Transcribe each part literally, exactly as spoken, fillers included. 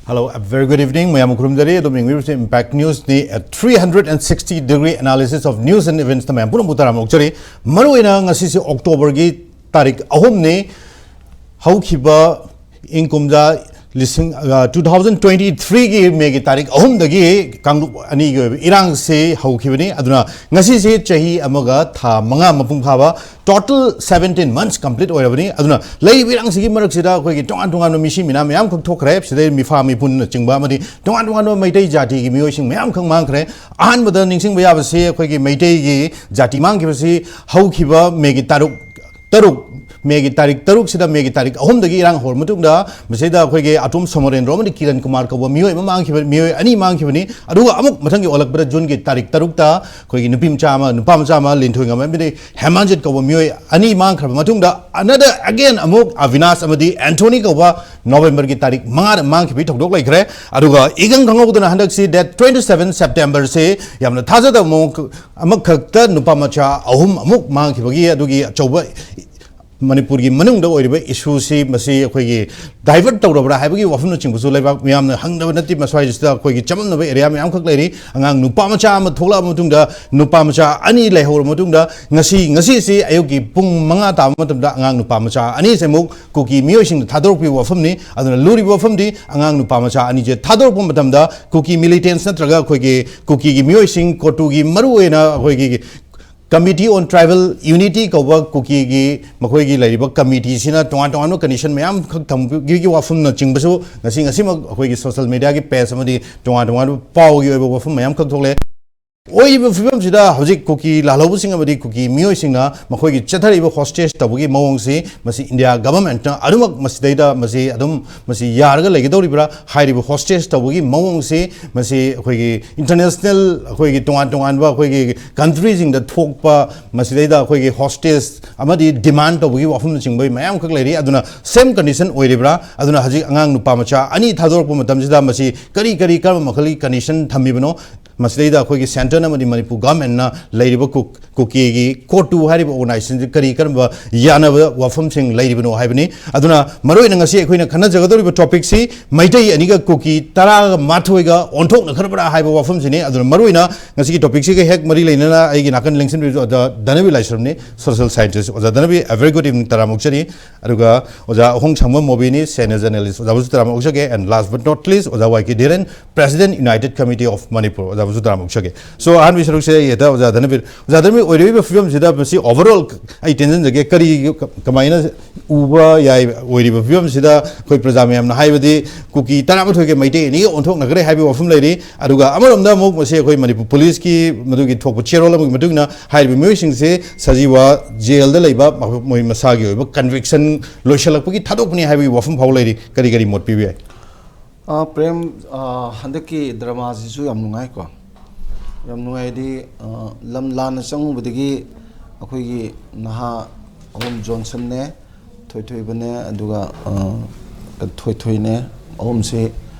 Hello, a very good evening. ꯃꯌꯥꯝ ꯈꯨꯔꯨꯝꯖꯔꯤ꯫ ꯑꯗꯣꯝ ꯌꯦꯡꯕꯤꯔꯤꯕꯁꯤ Impact News ꯅꯤ꯫ A three hundred and sixty degree analysis of news and events ꯅ ꯃꯌꯥꯝ ꯄꯨꯝꯅꯃꯛꯄꯨ ꯇꯔꯥꯝꯅ ꯑꯣꯛꯆꯔꯤ꯫ ꯃꯔꯨꯑꯣꯏꯅ ꯉꯁꯤꯁꯦ October ꯒꯤ ꯇꯥꯔꯤꯛ ꯑꯍꯨꯝꯅꯤ꯫ ꯍꯧꯈꯤꯕ ꯏꯪ ꯀꯨꯝꯖꯥ ꯂꯤꯁꯤꯡ, ꯑ, two thousand twenty three ꯒꯤ May ꯒꯤ ꯇꯥꯔꯤꯛ ꯑꯍꯨꯝꯗꯒꯤ ꯀꯥꯡꯂꯨꯞ ꯑꯅꯤꯒꯤ ꯑꯣꯏꯕ ꯏꯔꯥꯡꯁꯤ ꯍꯧꯈꯤꯕꯅꯤ꯫ ꯑꯗꯨꯅ ꯉꯁꯤꯁꯤ ꯆꯍꯤ ꯑꯃꯒ ꯊꯥ ꯃꯉꯥ ꯃꯄꯨꯡ ꯐꯥꯕ, total seventeen months complete ꯑꯣꯏꯔꯕꯅꯤ꯫ ꯑꯗꯨꯅ ꯂꯩꯔꯤꯕ ꯏꯔꯥꯡꯁꯤꯒꯤ ꯃꯔꯛꯁꯤꯗ ꯑꯩꯈꯣꯏꯒꯤ ꯇꯣꯉꯥꯟ ꯇꯣꯉꯥꯟꯕ ꯃꯤꯁꯤ ꯃꯤꯅꯥ ꯃꯌꯥꯝ ꯈꯛ ꯊꯣꯛꯈ꯭ꯔꯦ꯫ ꯁꯤꯗꯩ ꯃꯤꯐꯥ ꯃꯤꯄꯨꯟꯅꯆꯤꯡꯕ ꯑꯃꯗꯤ ꯇꯣꯉꯥꯟ ꯇꯣꯉꯥꯟꯕ ꯃꯩꯇꯩ ꯖꯥꯇꯤꯒꯤ ꯃꯤꯑꯣꯏꯁꯤꯡ ꯃꯌꯥꯝ ꯈꯛ ꯃꯥꯡꯈ꯭ꯔꯦ꯫ ꯑꯍꯥꯟꯕꯗ ꯅꯤꯡꯁꯤꯡꯕ ꯌꯥꯕꯁꯤ ꯑꯩꯈꯣꯏꯒꯤ ꯃꯩꯇꯩꯒꯤ ꯖꯥꯇꯤ ꯃꯥꯡꯈꯤꯕꯁꯤ ꯍꯧꯈꯤꯕ May ꯒꯤ ꯇꯥꯔꯤꯛ ꯇꯔꯨꯛ, May ꯒꯤ ꯇꯥꯔꯤꯛ ꯇꯔꯨꯛꯁꯤꯗ, May ꯒꯤ ꯇꯥꯔꯤꯛ ꯑꯍꯨꯝꯗꯒꯤ ꯏꯔꯥꯡ ꯍꯧꯔ ꯃꯇꯨꯡꯗ ꯃꯁꯤꯗ ꯑꯩꯈꯣꯏꯒꯤ ꯑꯇꯣꯝ ꯁꯣꯃꯣꯔꯦꯟꯗ꯭ꯔꯣ ꯑꯃꯗꯤ ꯀꯤꯔꯟ ꯀꯨꯃꯥꯔ ꯀꯧꯕ ꯃꯤꯑꯣꯏ ꯑꯃ ꯃꯥꯡꯈꯤꯕ, ꯃꯤꯑꯣꯏ ꯑꯅꯤ ꯃꯥꯡꯈꯤꯕꯅꯤ꯫ ꯑꯗꯨꯒ ꯑꯃꯨꯛ ꯃꯊꯪꯒꯤ ꯑꯣꯜꯂꯛꯄꯗ June ꯒꯤ ꯇꯥꯔꯤꯛ ꯇꯔꯨꯛꯇ ꯑꯩꯈꯣꯏꯒꯤ ꯅꯨꯄꯤ ꯃꯆꯥ ꯑꯃ, ꯅꯨꯄꯥ ꯃꯆꯥ ꯑꯃ, ꯂꯤꯟꯊꯣꯏꯉꯝ ꯑꯃꯗꯤ ꯍꯦꯃꯥꯟꯖꯤꯠ ꯀꯧꯕ ꯃꯤꯑꯣꯏ ꯑꯅꯤ ꯃꯥꯡꯈ꯭ꯔꯕ ꯃꯇꯨꯡꯗ, another again ꯑꯃꯨꯛ ꯑꯕꯤꯅꯥꯁ ꯑꯃꯗꯤ ꯑꯦꯟꯊꯣꯅꯤ ꯀꯧꯕ November ꯒꯤ ꯇꯥꯔꯤꯛ ꯃꯉꯥꯗ ꯃꯥꯡꯈꯤꯕꯒꯤ ꯊꯧꯗꯣꯛ ꯂꯩꯈ꯭ꯔꯦ꯫ ꯑꯗꯨꯒ ꯏꯈꯪ ꯈꯪꯍꯧꯗꯅ ꯍꯟꯗꯛꯁꯤ date twenty seven September ꯁꯦ ꯌꯥꯝꯅ ꯊꯥꯖꯗꯕ ꯃꯑꯣꯡ ꯑꯃꯈꯛꯇ ꯅꯨꯄꯥ ꯃꯆꯥ ꯑꯍꯨꯝ ꯑꯃꯨꯛ ꯃꯥꯡꯈꯤꯕꯒꯤ ꯑꯗꯨꯒꯤ ꯑꯆꯧꯕ ꯃꯅꯤꯄꯨꯔꯒꯤ ꯃꯅꯨꯡꯗ ꯑꯣꯏꯔꯤꯕ issue ꯁꯤ ꯃꯁꯤ ꯑꯩꯈꯣꯏꯒꯤ divert ꯇꯧꯔꯕ꯭ꯔꯥ ꯍꯥꯏꯕꯒꯤ ꯋꯥꯐꯝꯅꯆꯤꯡꯕꯁꯨ ꯂꯩꯕꯥꯛ ꯃꯤꯌꯥꯝꯅ ꯍꯪꯗꯕ ꯅꯠꯇꯦ꯫ ꯃꯁ꯭ꯋꯥꯏꯁꯤꯗ ꯑꯩꯈꯣꯏꯒꯤ ꯆꯃꯝꯅꯕ area ꯃꯌꯥꯝꯈꯛ ꯂꯩꯔꯤ꯫ ꯑꯉꯥꯡ ꯅꯨꯄꯥ ꯃꯆꯥ ꯑꯃ ꯊꯣꯛꯂꯛꯑꯕ ꯃꯇꯨꯡꯗ, ꯅꯨꯄꯥ ꯃꯆꯥ ꯑꯅꯤ ꯂꯩꯍꯧꯔꯕ ꯃꯇꯨꯡꯗ, ꯉꯁꯤ, ꯉꯁꯤꯁꯤ ꯑꯌꯨꯛꯀꯤ ꯄꯨꯡ ꯃꯉꯥ ꯇꯥꯕ ꯃꯇꯝꯗ ꯑꯉꯥꯡ ꯅꯨꯄꯥ ꯃꯆꯥ ꯑꯅꯤꯁꯦ ꯑꯃꯨꯛ ꯀꯨꯀꯤ ꯃꯤꯑꯣꯏꯁꯤꯡꯅ ꯊꯥꯗꯣꯔꯛꯄꯒꯤ ꯋꯥꯐꯝꯅꯤ꯫ ꯑꯗꯨꯅ ꯂꯨꯔꯤꯕ ꯋꯥꯐꯝꯗꯤ ꯑꯉꯥꯡ ꯅꯨꯄꯥ ꯃꯆꯥ ꯑꯅꯤꯁꯦ ꯊꯥꯗꯣꯔꯛꯄ ꯃꯇꯝꯗ ꯀꯨꯀꯤ militants ꯅꯠꯇ꯭ꯔꯒ ꯑꯩꯈꯣꯏꯒꯤ ꯀꯨꯀꯤꯒꯤ ꯃꯤꯑꯣꯏꯁꯤꯡ, ꯀꯣꯇꯨꯒꯤ ꯃꯔꯨꯑꯣꯏꯅ ꯑꯩꯈꯣꯏꯒꯤ Committee on Tribal Unity ꯀꯧꯕ ꯀꯨꯀꯤꯒꯤ, ꯃꯈꯣꯏꯒꯤ ꯂꯩꯔꯤꯕ committee ꯁꯤꯅ ꯇꯣꯉꯥꯟ ꯇꯣꯉꯥꯟꯕ condition ꯃꯌꯥꯝ ꯈꯛ ꯊꯝꯕꯒꯤ ꯋꯥꯐꯝꯅꯆꯤꯡꯕꯁꯨ ꯉꯁꯤ, ꯉꯁꯤꯃꯛ ꯑꯩꯈꯣꯏꯒꯤ social media ꯒꯤ page ꯑꯃꯗꯤ ꯇꯣꯉꯥꯟ ꯇꯣꯉꯥꯟꯕ ꯄꯥꯎꯒꯤ ꯑꯣꯏꯕ ꯋꯥꯐꯝ ꯃꯌꯥꯝ ꯈꯛ ꯊꯣꯛꯂꯦ꯫ ꯑꯣꯏꯔꯤꯕ ꯐꯤꯕꯝꯁꯤꯗ ꯍꯧꯖꯤꯛ ꯀꯨꯀꯤ ꯂꯥꯜꯍꯧꯕꯁꯤꯡ ꯑꯃꯗꯤ ꯀꯨꯀꯤ ꯃꯤꯑꯣꯏꯁꯤꯡꯅ ꯃꯈꯣꯏꯒꯤ ꯆꯠꯊꯔꯤꯕ hostage ꯇꯧꯕꯒꯤ ꯃꯑꯣꯡꯁꯤ, ꯃꯁꯤ India government ꯅ ꯑꯗꯨꯃꯛ ꯃꯁꯤꯗꯩꯗ ꯃꯁꯤ ꯑꯗꯨꯝ ꯃꯁꯤ ꯌꯥꯔꯒ ꯂꯩꯒꯗꯧꯔꯤꯕ꯭ꯔꯥ? ꯍꯥꯏꯔꯤꯕ hostage ꯇꯧꯕꯒꯤ ꯃꯑꯣꯡꯁꯤ, ꯃꯁꯤ ꯑꯩꯈꯣꯏꯒꯤ international, ꯑꯩꯈꯣꯏꯒꯤ ꯇꯣꯉꯥꯟ ꯇꯣꯉꯥꯟꯕ ꯑꯩꯈꯣꯏꯒꯤ country ꯁꯤꯡꯗ ꯊꯣꯛꯄ, ꯃꯁꯤꯗꯩꯗ ꯑꯩꯈꯣꯏꯒꯤ hostage ꯑꯃꯗꯤ demand ꯇꯧꯕꯒꯤ ꯋꯥꯐꯝꯅꯆꯤꯡꯕ ꯃꯌꯥꯝ ꯈꯛ ꯂꯩꯔꯤ꯫ ꯑꯗꯨꯅ same condition ꯑꯣꯏꯔꯤꯕ꯭ꯔꯥ? ꯑꯗꯨꯅ ꯍꯧꯖꯤꯛ ꯑꯉꯥꯡ ꯅꯨꯄꯥ ꯃꯆꯥ ꯑꯅꯤ ꯊꯥꯗꯣꯔꯛꯄ ꯃꯇꯝꯁꯤꯗ ꯃꯁꯤ ꯀꯔꯤ ꯀꯔꯤ, ꯀꯔꯝꯕ ꯃꯈꯜꯒꯤ condition ꯊꯝꯃꯤꯕꯅꯣ? ꯃꯁꯤꯗꯩꯗ ꯑꯩꯈꯣꯏꯒꯤ central ꯑꯃꯗꯤ ꯃꯅꯤꯄꯨꯔ ꯒꯚꯔꯟꯃꯦꯟꯠꯅ ꯂꯩꯔꯤꯕ ꯀꯨꯛ ꯀꯨꯀꯤꯒꯤ ꯀꯣꯇꯨ ꯍꯥꯏꯔꯤꯕ ꯑꯣꯔꯒꯅꯥꯏꯖꯦꯁꯟꯁꯤ ꯀꯔꯤ ꯀꯔꯝꯕ ꯌꯥꯅꯕ ꯋꯥꯐꯝꯁꯤꯡ ꯂꯩꯔꯤꯕꯅꯣ ꯍꯥꯏꯕꯅꯤ꯫ ꯑꯗꯨꯅ ꯃꯔꯨꯑꯣꯏꯅ ꯉꯁꯤ ꯑꯩꯈꯣꯏꯅ ꯈꯟꯅꯖꯒꯗꯧꯔꯤꯕ ꯇꯣꯄꯤꯛꯁꯤ ꯃꯩꯇꯩ ꯑꯅꯤꯒ ꯀꯨꯀꯤ ꯇꯔꯥꯒ ꯃꯥꯊꯣꯏꯒ ꯑꯣꯟꯊꯣꯛꯅꯈ꯭ꯔꯕ꯭ꯔꯥ ꯍꯥꯏꯕ ꯋꯥꯐꯝꯁꯤꯅꯤ꯫ ꯑꯗꯨꯅ ꯃꯔꯨꯑꯣꯏꯅ ꯉꯁꯤꯒꯤ ꯇꯣꯄꯤꯛꯁꯤꯒ ꯍꯦꯛ ꯃꯔꯤ ꯂꯩꯅꯅ ꯑꯩꯒꯤ ꯅꯥꯀꯟ ꯂꯦꯡꯁꯤꯟꯕꯤꯔꯤꯕꯁꯤ ꯑꯣꯖꯥ ꯙꯅꯕꯤꯔ ꯂꯥꯏꯁ꯭ꯔꯝꯅꯤ, ꯁꯣꯁꯤꯌꯦꯜ ꯁꯥꯏꯟꯇꯤꯁ꯫ ꯑꯣꯖꯥ ꯙꯅꯕꯤꯔ, a very good evening, ꯇꯔꯥꯝꯅ ꯑꯣꯛꯆꯔꯤ꯫ ꯑꯗꯨꯒ ꯑꯣꯖꯥ ꯑꯍꯣꯡꯁꯥꯡꯕꯝ ꯃꯣꯕꯤꯅꯤ, senior journalist, ꯑꯣꯖꯥꯕꯨꯁꯨ ꯇꯔꯥꯝꯅ ꯑꯣꯛꯆꯒꯦ꯫ And last but not least, ꯑꯣꯖꯥ ꯋꯥꯏ ꯀꯦ ꯙꯤꯔꯦꯟ, President, United Committee of Manipur, ꯑꯣꯖꯥꯕꯨꯁꯨ ꯇꯔꯥꯝꯅ ꯑꯣꯛꯆꯒꯦ꯫ So, ꯑꯍꯥꯟꯕꯒꯤ ꯁꯔꯨꯛꯁꯦ ꯑꯩ ꯍꯦꯛꯇ ꯑꯣꯖꯥ ꯙꯅꯕꯤꯔ, ꯑꯣꯖꯥ ꯙꯅꯕꯤꯔ, ꯑꯣꯏꯔꯤꯕ ꯐꯤꯕꯝꯁꯤꯗ ꯃꯁꯤ overall ꯑꯩ ꯇꯦꯟꯖꯟꯖꯒꯦ, ꯀꯔꯤ, ꯀꯃꯥꯏꯅ ꯎꯕ ꯌꯥꯏ? ꯑꯣꯏꯔꯤꯕ ꯐꯤꯕꯝꯁꯤꯗ ꯑꯩꯈꯣꯏ ꯄ꯭ꯔꯖꯥ ꯃꯌꯥꯝꯅ ꯍꯥꯏꯕꯗꯤ ꯀꯨꯀꯤ ꯇꯔꯥꯃꯥꯊꯣꯏꯒ ꯃꯩꯇꯩ ꯑꯅꯤꯒ ꯑꯣꯟꯊꯣꯛꯅꯈ꯭ꯔꯦ ꯍꯥꯏꯕꯒꯤ ꯋꯥꯐꯝ ꯂꯩꯔꯤ꯫ ꯑꯗꯨꯒ ꯑꯃꯔꯣꯝꯗ ꯑꯃꯨꯛ ꯃꯁꯤ ꯑꯩꯈꯣꯏ ꯃꯅꯤꯄꯨꯔ ꯄꯨꯂꯤꯁꯀꯤ ꯃꯗꯨꯒꯤ ꯊꯣꯛꯄ ꯆꯦꯔꯣꯜ ꯑꯃꯒꯤ ꯃꯇꯨꯡ ꯏꯟꯅ ꯍꯥꯏꯔꯤꯕ ꯃꯤꯑꯣꯏꯁꯤꯡꯁꯦ ꯁꯖꯤꯋꯥ ꯖꯦꯜꯗ ꯂꯩꯕ ꯃꯈꯣꯏ ꯃꯁꯥꯒꯤ ꯑꯣꯏꯕ ꯀꯟꯚꯤꯛꯁꯟ ꯂꯣꯏꯁꯤꯜꯂꯛꯄꯒꯤ ꯊꯥꯗꯣꯛꯄꯅꯤ ꯍꯥꯏꯕꯒꯤ ꯋꯥꯐꯝ ꯐꯥꯎ ꯂꯩꯔꯤ꯫ ꯀꯔꯤ ꯀꯔꯤ ꯃꯣꯠ ꯄꯤꯕ ꯌꯥꯏ? ꯑ, ꯄ꯭ꯔꯦꯝ, ꯑ, ꯍꯟꯗꯛꯀꯤ ꯗ꯭ꯔꯃꯥꯁꯤꯁꯨ ꯌꯥꯝ ꯅꯨꯡꯉꯥꯏꯀꯣ꯫ ꯌꯥꯝ ꯅꯨꯡꯉꯥꯏꯗꯤ, ꯑ, ꯂꯝ ꯂꯥꯟꯅ ꯆꯪꯉꯨꯕꯗꯒꯤ ꯑꯩꯈꯣꯏꯒꯤ ꯅꯍꯥ ꯑꯍꯨꯝ, ꯖꯣꯟꯁꯟꯅꯦ, ꯊꯣꯏꯊꯣꯏꯕꯅꯦ, ꯑꯗꯨꯒ, ꯑ, ꯊꯣꯏꯊꯣꯏꯅꯦ, ꯑꯍꯨꯝꯁꯤ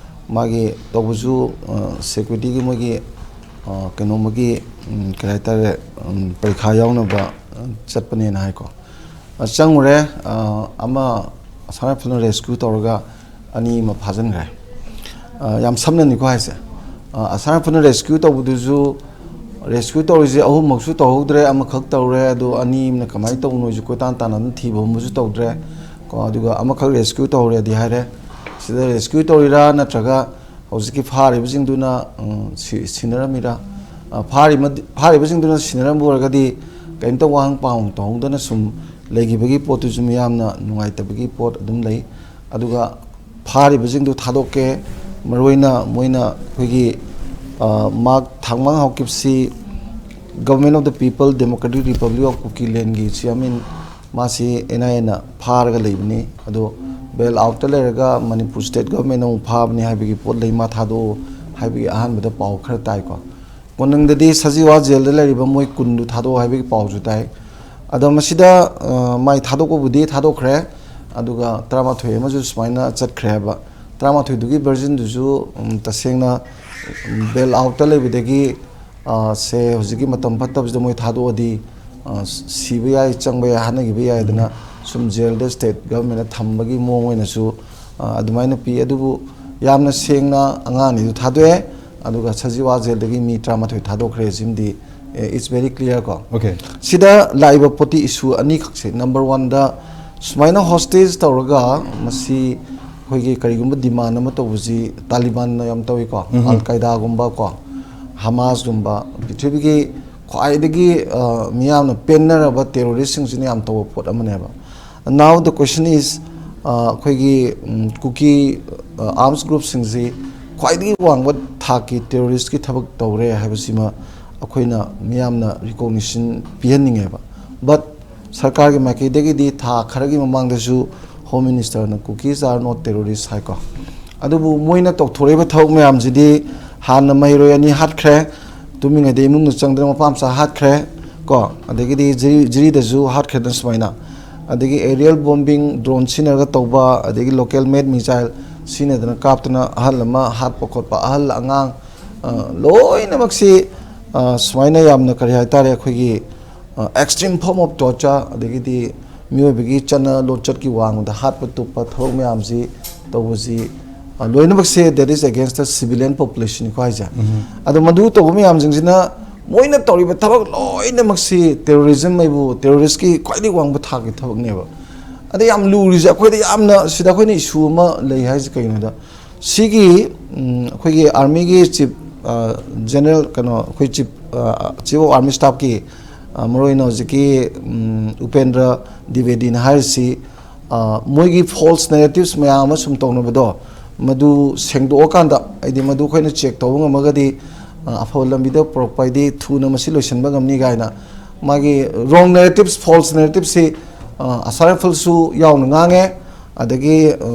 ꯃꯥꯒꯤ ꯇꯧꯕꯁꯨ, ꯑ, ꯁꯦꯀ꯭ꯌꯨꯔꯤꯇꯤꯒꯤ ꯃꯣꯏꯒꯤ, ꯑ, ꯀꯩꯅꯣꯃꯒꯤ, ꯎꯝ, ꯀꯩ ꯍꯥꯏꯇꯥꯔꯦ, ꯎꯝ, ꯄꯔꯤꯈꯥ ꯌꯥꯎꯅꯕ, ꯑ, ꯆꯠꯄꯅꯦꯅ ꯍꯥꯏꯀꯣ꯫ ꯑ, ꯆꯪꯉꯨꯔꯦ, ꯑ, ꯑꯃ ꯑꯁꯥꯝ ꯔꯥꯏꯐꯜꯅ ꯔꯦꯁꯀ꯭ꯌꯨ ꯇꯧꯔꯒ ꯑꯅꯤ ꯑꯃ ꯐꯥꯖꯤꯟꯈ꯭ꯔꯦ꯫ ꯑ, ꯌꯥꯝ ꯁꯝꯅꯅꯤꯀꯣ ꯍꯥꯏꯁꯦ꯫ ꯑ, ꯑꯁꯥꯝ ꯔꯥꯏꯐꯜꯅ ꯔꯦꯁꯀ꯭ꯌꯨ ꯇꯧꯕꯗꯨꯁꯨ, ꯔꯦꯁꯀ꯭ꯌꯨ ꯇꯧꯔꯤꯁꯦ ꯑꯍꯨꯝꯃꯛꯁꯨ ꯇꯧꯍꯧꯗ꯭ꯔꯦ, ꯑꯃꯈꯛ ꯇꯧꯔꯦ, ꯑꯗꯣ ꯑꯅꯤ ꯑꯃꯅ ꯀꯃꯥꯏꯅ ꯇꯧꯕꯅꯣꯁꯨ ꯀꯣꯏꯇꯥꯟ ꯇꯥꯟꯅꯗꯅ ꯊꯤꯕ ꯍꯨꯝꯕꯁꯨ ꯇꯧꯗ꯭ꯔꯦ ꯀꯣ꯫ ꯑꯗꯨꯒ ꯑꯃꯈꯛ ꯔꯦꯁꯀ꯭ꯌꯨ ꯇꯧꯍꯧꯔꯦꯗꯤ ꯍꯥꯏꯔꯦ꯫ ꯁꯤꯗ ꯔꯦꯁꯀ꯭ꯌꯨ ꯇꯧꯔꯤꯔꯥ ꯅꯠꯇ꯭ꯔꯒ ꯍꯧꯖꯤꯛꯀꯤ ꯐꯥꯔꯤꯕꯁꯤꯡꯗꯨꯅ, ꯎꯝ, ꯁꯤ-, ꯁꯤꯟꯅꯔꯝꯃꯤꯔꯥ? ꯑ, ꯐꯥꯔꯤꯃꯗꯤ-, ꯐꯥꯔꯤꯕꯁꯤꯡꯗꯨꯅ ꯁꯤꯟꯅꯔꯝꯕ ꯑꯣꯏꯔꯒꯗꯤ ꯀꯔꯤꯝꯇ ꯋꯥꯍꯪ ꯄꯥꯎꯍꯪ ꯇꯧꯍꯧꯗꯅ ꯁꯨꯝ ꯂꯩꯈꯤꯕꯒꯤ ꯄꯣꯠꯇꯨꯁꯨ ꯃꯤꯌꯥꯝꯅ ꯅꯨꯡꯉꯥꯏꯇꯕꯒꯤ ꯄꯣꯠ ꯑꯗꯨꯝ ꯂꯩ꯫ ꯑꯗꯨꯒ ꯐꯥꯔꯤꯕꯁꯤꯡꯗꯨ ꯊꯥꯗꯣꯛꯀꯦ, ꯃꯔꯨꯑꯣꯏꯅ ꯃꯣꯏꯅ ꯑꯩꯈꯣꯏꯒꯤ, ꯑ, ꯃꯥꯛ ꯊꯥꯡꯃꯥꯡ ꯍꯥꯎꯀꯤꯞꯁꯤ Government of the People Democratic Republic of Kukiland ꯒꯤ chairman, ꯃꯥꯁꯤ ꯑꯦꯟ ꯑꯥꯏ ꯑꯦꯅ ꯐꯥꯔꯒ ꯂꯩꯕꯅꯤ꯫ ꯑꯗꯣ ꯕꯦꯜ ꯑꯥꯎꯠꯇ ꯂꯩꯔꯒ ꯃꯅꯤꯄꯨꯔ ꯁ꯭ꯇꯦꯠ ꯒꯚꯔꯟꯃꯦꯟꯅ ꯑꯃꯨꯛ ꯐꯥꯕꯅꯤ ꯍꯥꯏꯕꯒꯤ ꯄꯣꯠ ꯂꯩ, ꯃꯥ ꯊꯥꯗꯣꯛꯑꯣ ꯍꯥꯏꯕꯒꯤ ꯑꯍꯥꯟꯕꯗ ꯄꯥꯎ ꯈꯔ ꯇꯥꯏꯀꯣ꯫ ꯀꯣꯅꯨꯡꯗꯗꯤ ꯁꯖꯤꯋꯥ ꯖꯦꯜꯗ ꯂꯩꯔꯤꯕ ꯃꯣꯏ ꯀꯨꯟꯗꯨ ꯊꯥꯗꯣꯛꯑꯣ ꯍꯥꯏꯕꯒꯤ ꯄꯥꯎꯁꯨ ꯇꯥꯏ꯫ ꯑꯗꯣ ꯃꯁꯤꯗ, ꯑ, ꯃꯥꯏ ꯊꯥꯗꯣꯛꯄꯕꯨꯗꯤ ꯊꯥꯗꯣꯛꯈ꯭ꯔꯦ, ꯑꯗꯨꯒ ꯇꯔꯥꯃꯥꯊꯣꯏ ꯑꯃꯁꯨ ꯁꯨꯃꯥꯏꯅ ꯆꯠꯈ꯭ꯔꯦ ꯍꯥꯏꯕ꯫ ꯇꯔꯥꯃꯥꯊꯣꯏꯗꯨꯒꯤ version ꯗꯨꯁꯨ, ꯎꯝ, ꯇꯁꯦꯡꯅ, ꯎꯝ, ꯕꯦꯜ ꯑꯥꯎꯠꯇ ꯂꯩꯕꯗꯒꯤ ꯑ, ꯁꯦ ꯍꯧꯖꯤꯛꯀꯤ ꯃꯇꯝ ꯐꯠꯇꯕꯁꯤꯗ ꯃꯣꯏ ꯊꯥꯗꯣꯛꯑꯗꯤ, ꯑ, ꯁꯤꯕ ꯌꯥꯏ, ꯆꯪꯕ ꯌꯥꯏ, ꯍꯥꯠꯅꯈꯤꯕ ꯌꯥꯏꯗꯅ ꯁꯨꯝ ꯖꯦꯜꯗ ꯁ꯭ꯇꯦꯠ ꯒꯚꯔꯟꯃꯦꯟꯅ ꯊꯝꯕꯒꯤ ꯃꯑꯣꯡ ꯑꯣꯏꯅꯁꯨ, ꯑ, ꯑꯗꯨꯃꯥꯏꯅ ꯄꯤ꯫ ꯑꯗꯨꯕꯨ ꯌꯥꯝꯅ ꯁꯦꯡꯅ ꯑꯉꯥꯡ ꯑꯅꯤꯗꯨ ꯊꯥꯗꯣꯛꯑꯦ, ꯑꯗꯨꯒ ꯁꯖꯤꯋꯥ ꯖꯦꯜꯗꯒꯤ ꯃꯤ ꯇꯔꯥꯃꯥꯊꯣꯏ ꯊꯥꯗꯣꯛꯈ꯭ꯔꯦ꯫ ꯁꯤꯃꯗꯤ, ꯑꯦ, it's very clear ꯀꯣ꯫ Okay. ꯁꯤꯗ ꯂꯥꯛꯏꯕ ꯄꯣꯠꯇꯤ issue ꯑꯅꯤꯈꯛꯁꯦ꯫ ꯅꯝꯕꯔ ꯋꯥꯟꯗ ꯁꯨꯃꯥꯏꯅ ꯍꯣꯁꯇꯦꯖ ꯇꯧꯔꯒ ꯃꯁꯤ ꯑꯩꯈꯣꯏꯒꯤ ꯀꯔꯤꯒꯨꯝꯕ ꯗꯤꯃꯥꯟ ꯑꯃ ꯇꯧꯕꯁꯤ ꯇꯥꯂꯤꯕꯥꯟꯅ ꯌꯥꯝ ꯇꯧꯏꯀꯣ, ꯑꯜ ꯀꯥꯏꯗꯥꯒꯨꯝꯕ ꯀꯣ, ꯍꯃꯥꯁꯒꯨꯝꯕ, ꯄ꯭ꯔꯤꯊꯤꯕꯤꯒꯤ ꯈ꯭ꯋꯥꯏꯗꯒꯤ, ꯑ, ꯃꯤꯌꯥꯝꯅ ꯄꯦꯟꯅꯔꯕ ꯇꯦꯔꯣꯔꯤꯁꯁꯤꯡꯁꯤꯅ ꯌꯥꯝ ꯇꯧꯕ ꯄꯣꯠ ꯑꯃꯅꯦꯕ꯫ Now the question is, ꯑ, ꯑꯩꯈꯣꯏꯒꯤ, ꯎꯝ, ꯀꯨꯀꯤ, ꯑ, ꯑꯥꯔꯝꯁ ꯒ꯭ꯔꯨꯞꯁꯤꯡꯁꯤ ꯈ꯭ꯋꯥꯏꯗꯒꯤ ꯋꯥꯡꯕ ꯊꯥꯛꯀꯤ ꯇꯦꯔꯣꯔꯤꯁꯀꯤ ꯊꯕꯛ ꯇꯧꯔꯦ ꯍꯥꯏꯕꯁꯤꯃ ꯑꯩꯈꯣꯏꯅ ꯃꯤꯌꯥꯝꯅ ꯔꯤꯀꯣꯛꯅꯤꯁꯟ ꯄꯤꯍꯟꯅꯤꯡꯉꯦꯕ꯫ ꯕꯠ ꯁꯔꯀꯥꯔꯒꯤ ꯃꯥꯏꯀꯩꯗꯒꯤꯗꯤ ꯊꯥ ꯈꯔꯒꯤ ꯃꯃꯥꯡꯗꯁꯨ home ꯃꯤꯅꯤꯁꯇꯔꯅ "Kukis are not terrorist" ꯍꯥꯏꯀꯣ꯫ ꯑꯗꯨꯕꯨ ꯃꯣꯏꯅ ꯇꯧꯊꯣꯔꯛꯏꯕ ꯊꯕꯛ ꯃꯌꯥꯝꯁꯤꯗꯤ ꯍꯥꯟꯅ ꯃꯍꯩꯔꯣꯏ ꯑꯅꯤ ꯍꯥꯠꯈ꯭ꯔꯦ, ꯇꯨꯝꯃꯤꯉꯩꯗ ꯏꯃꯨꯡꯗ ꯆꯪꯗꯅ ꯃꯄꯥ ꯃꯆꯥ ꯍꯥꯠꯈ꯭ꯔꯦ ꯀꯣ, ꯑꯗꯒꯤꯗꯤ ꯖꯤꯔꯤ-, ꯖꯤꯔꯤꯗꯁꯨ ꯍꯥꯠꯈ꯭ꯔꯦꯗꯅ ꯁꯨꯃꯥꯏꯅ, ꯑꯗꯒꯤ aerial bombing, drone ꯁꯤꯖꯤꯟꯅꯔꯒ ꯇꯧꯕ, ꯑꯗꯒꯤ local made missile ꯁꯤꯖꯤꯟꯅꯗꯅ ꯀꯥꯞꯇꯅ ꯑꯍꯜ ꯑꯃ ꯍꯥꯠꯄ ꯈꯣꯠꯄ, ꯑꯍꯜ ꯑꯉꯥꯡ, ꯑ, ꯂꯣꯏꯅꯃꯛꯁꯤ, ꯑ, ꯁꯨꯃꯥꯏꯅ ꯌꯥꯝꯅ ꯀꯔꯤ ꯍꯥꯏꯇꯥꯔꯦ, ꯑꯩꯈꯣꯏꯒꯤ, ꯑ, extreme form of torture, ꯑꯗꯒꯤꯗꯤ ꯃꯤꯑꯣꯏꯕꯒꯤ ꯆꯠꯅ ꯂꯣꯟꯆꯠꯀꯤ ꯋꯥꯡꯃꯗ ꯍꯥꯠꯄ ꯇꯨꯞꯄ ꯊꯕꯛ ꯃꯌꯥꯝꯁꯤ ꯇꯧꯕꯁꯤ, ꯑ, ꯂꯣꯏꯅꯃꯛꯁꯦ that is against the civilian population ꯀꯣ ꯍꯥꯏꯁꯦ꯫ ꯑꯗꯣ ꯃꯗꯨ ꯇꯧꯕ ꯃꯌꯥꯝꯁꯤꯡꯁꯤꯅ ꯃꯣꯏꯅ ꯇꯧꯔꯤꯕ ꯊꯕꯛ ꯂꯣꯏꯅꯃꯛꯁꯤ terrorism ꯍꯥꯏꯕꯨ, terrorist ꯀꯤ ꯈ꯭ꯋꯥꯏꯗꯒꯤ ꯋꯥꯡꯕ ꯊꯥꯛꯀꯤ ꯊꯕꯛꯅꯦꯕ꯫ ꯑꯗ ꯌꯥꯝ ꯂꯨꯔꯤꯁꯦ ꯑꯩꯈꯣꯏꯗ, ꯌꯥꯝꯅ ꯁꯤꯗ ꯑꯩꯈꯣꯏꯅ issue ꯑꯃ ꯂꯩ ꯍꯥꯏꯁꯦ ꯀꯩꯒꯤꯅꯣꯗ, ꯁꯤꯒꯤ, ꯎꯝ, ꯑꯩꯈꯣꯏꯒꯤ army ꯒꯤ chief, ꯑ, general, ꯀꯩꯅꯣ, ꯑꯩꯈꯣꯏ chief, ꯑ, chief of army staff ꯀꯤ, ꯑ, ꯃꯔꯨꯑꯣꯏꯅ ꯍꯧꯖꯤꯛꯀꯤ, ꯎꯝ, ꯎꯄꯦꯟꯗ꯭ꯔ ꯗ꯭ꯋꯤꯕꯦꯗꯤꯅ ꯍꯥꯏꯔꯤꯁꯤ, ꯑ, ꯃꯣꯏꯒꯤ false narratives ꯃꯌꯥꯝ ꯑꯃ ꯁꯨꯝ ꯇꯧꯅꯕꯗꯣ, ꯃꯗꯨ ꯁꯦꯡꯗꯣꯛꯑꯀꯥꯟꯗ, ꯍꯥꯏꯗꯤ ꯃꯗꯨ ꯑꯩꯈꯣꯏꯅ check ꯇꯧꯕ ꯉꯝꯃꯒꯗꯤ, ꯑ, ꯑꯐꯕ ꯂꯝꯕꯤꯗ ꯄꯨꯔꯛꯄ ꯍꯥꯏꯗꯤ ꯊꯨꯅ ꯃꯁꯤ ꯂꯣꯏꯁꯤꯟꯕ ꯉꯝꯅꯤ ꯀꯥꯏꯅ ꯃꯥꯒꯤ wrong narratives, false narratives ꯁꯤ, ꯑ, ꯑꯁꯥꯝ ꯔꯥꯏꯐꯜꯁꯨ ꯌꯥꯎꯅ ꯉꯥꯡꯉꯦ, ꯑꯗꯒꯤ, ꯑ,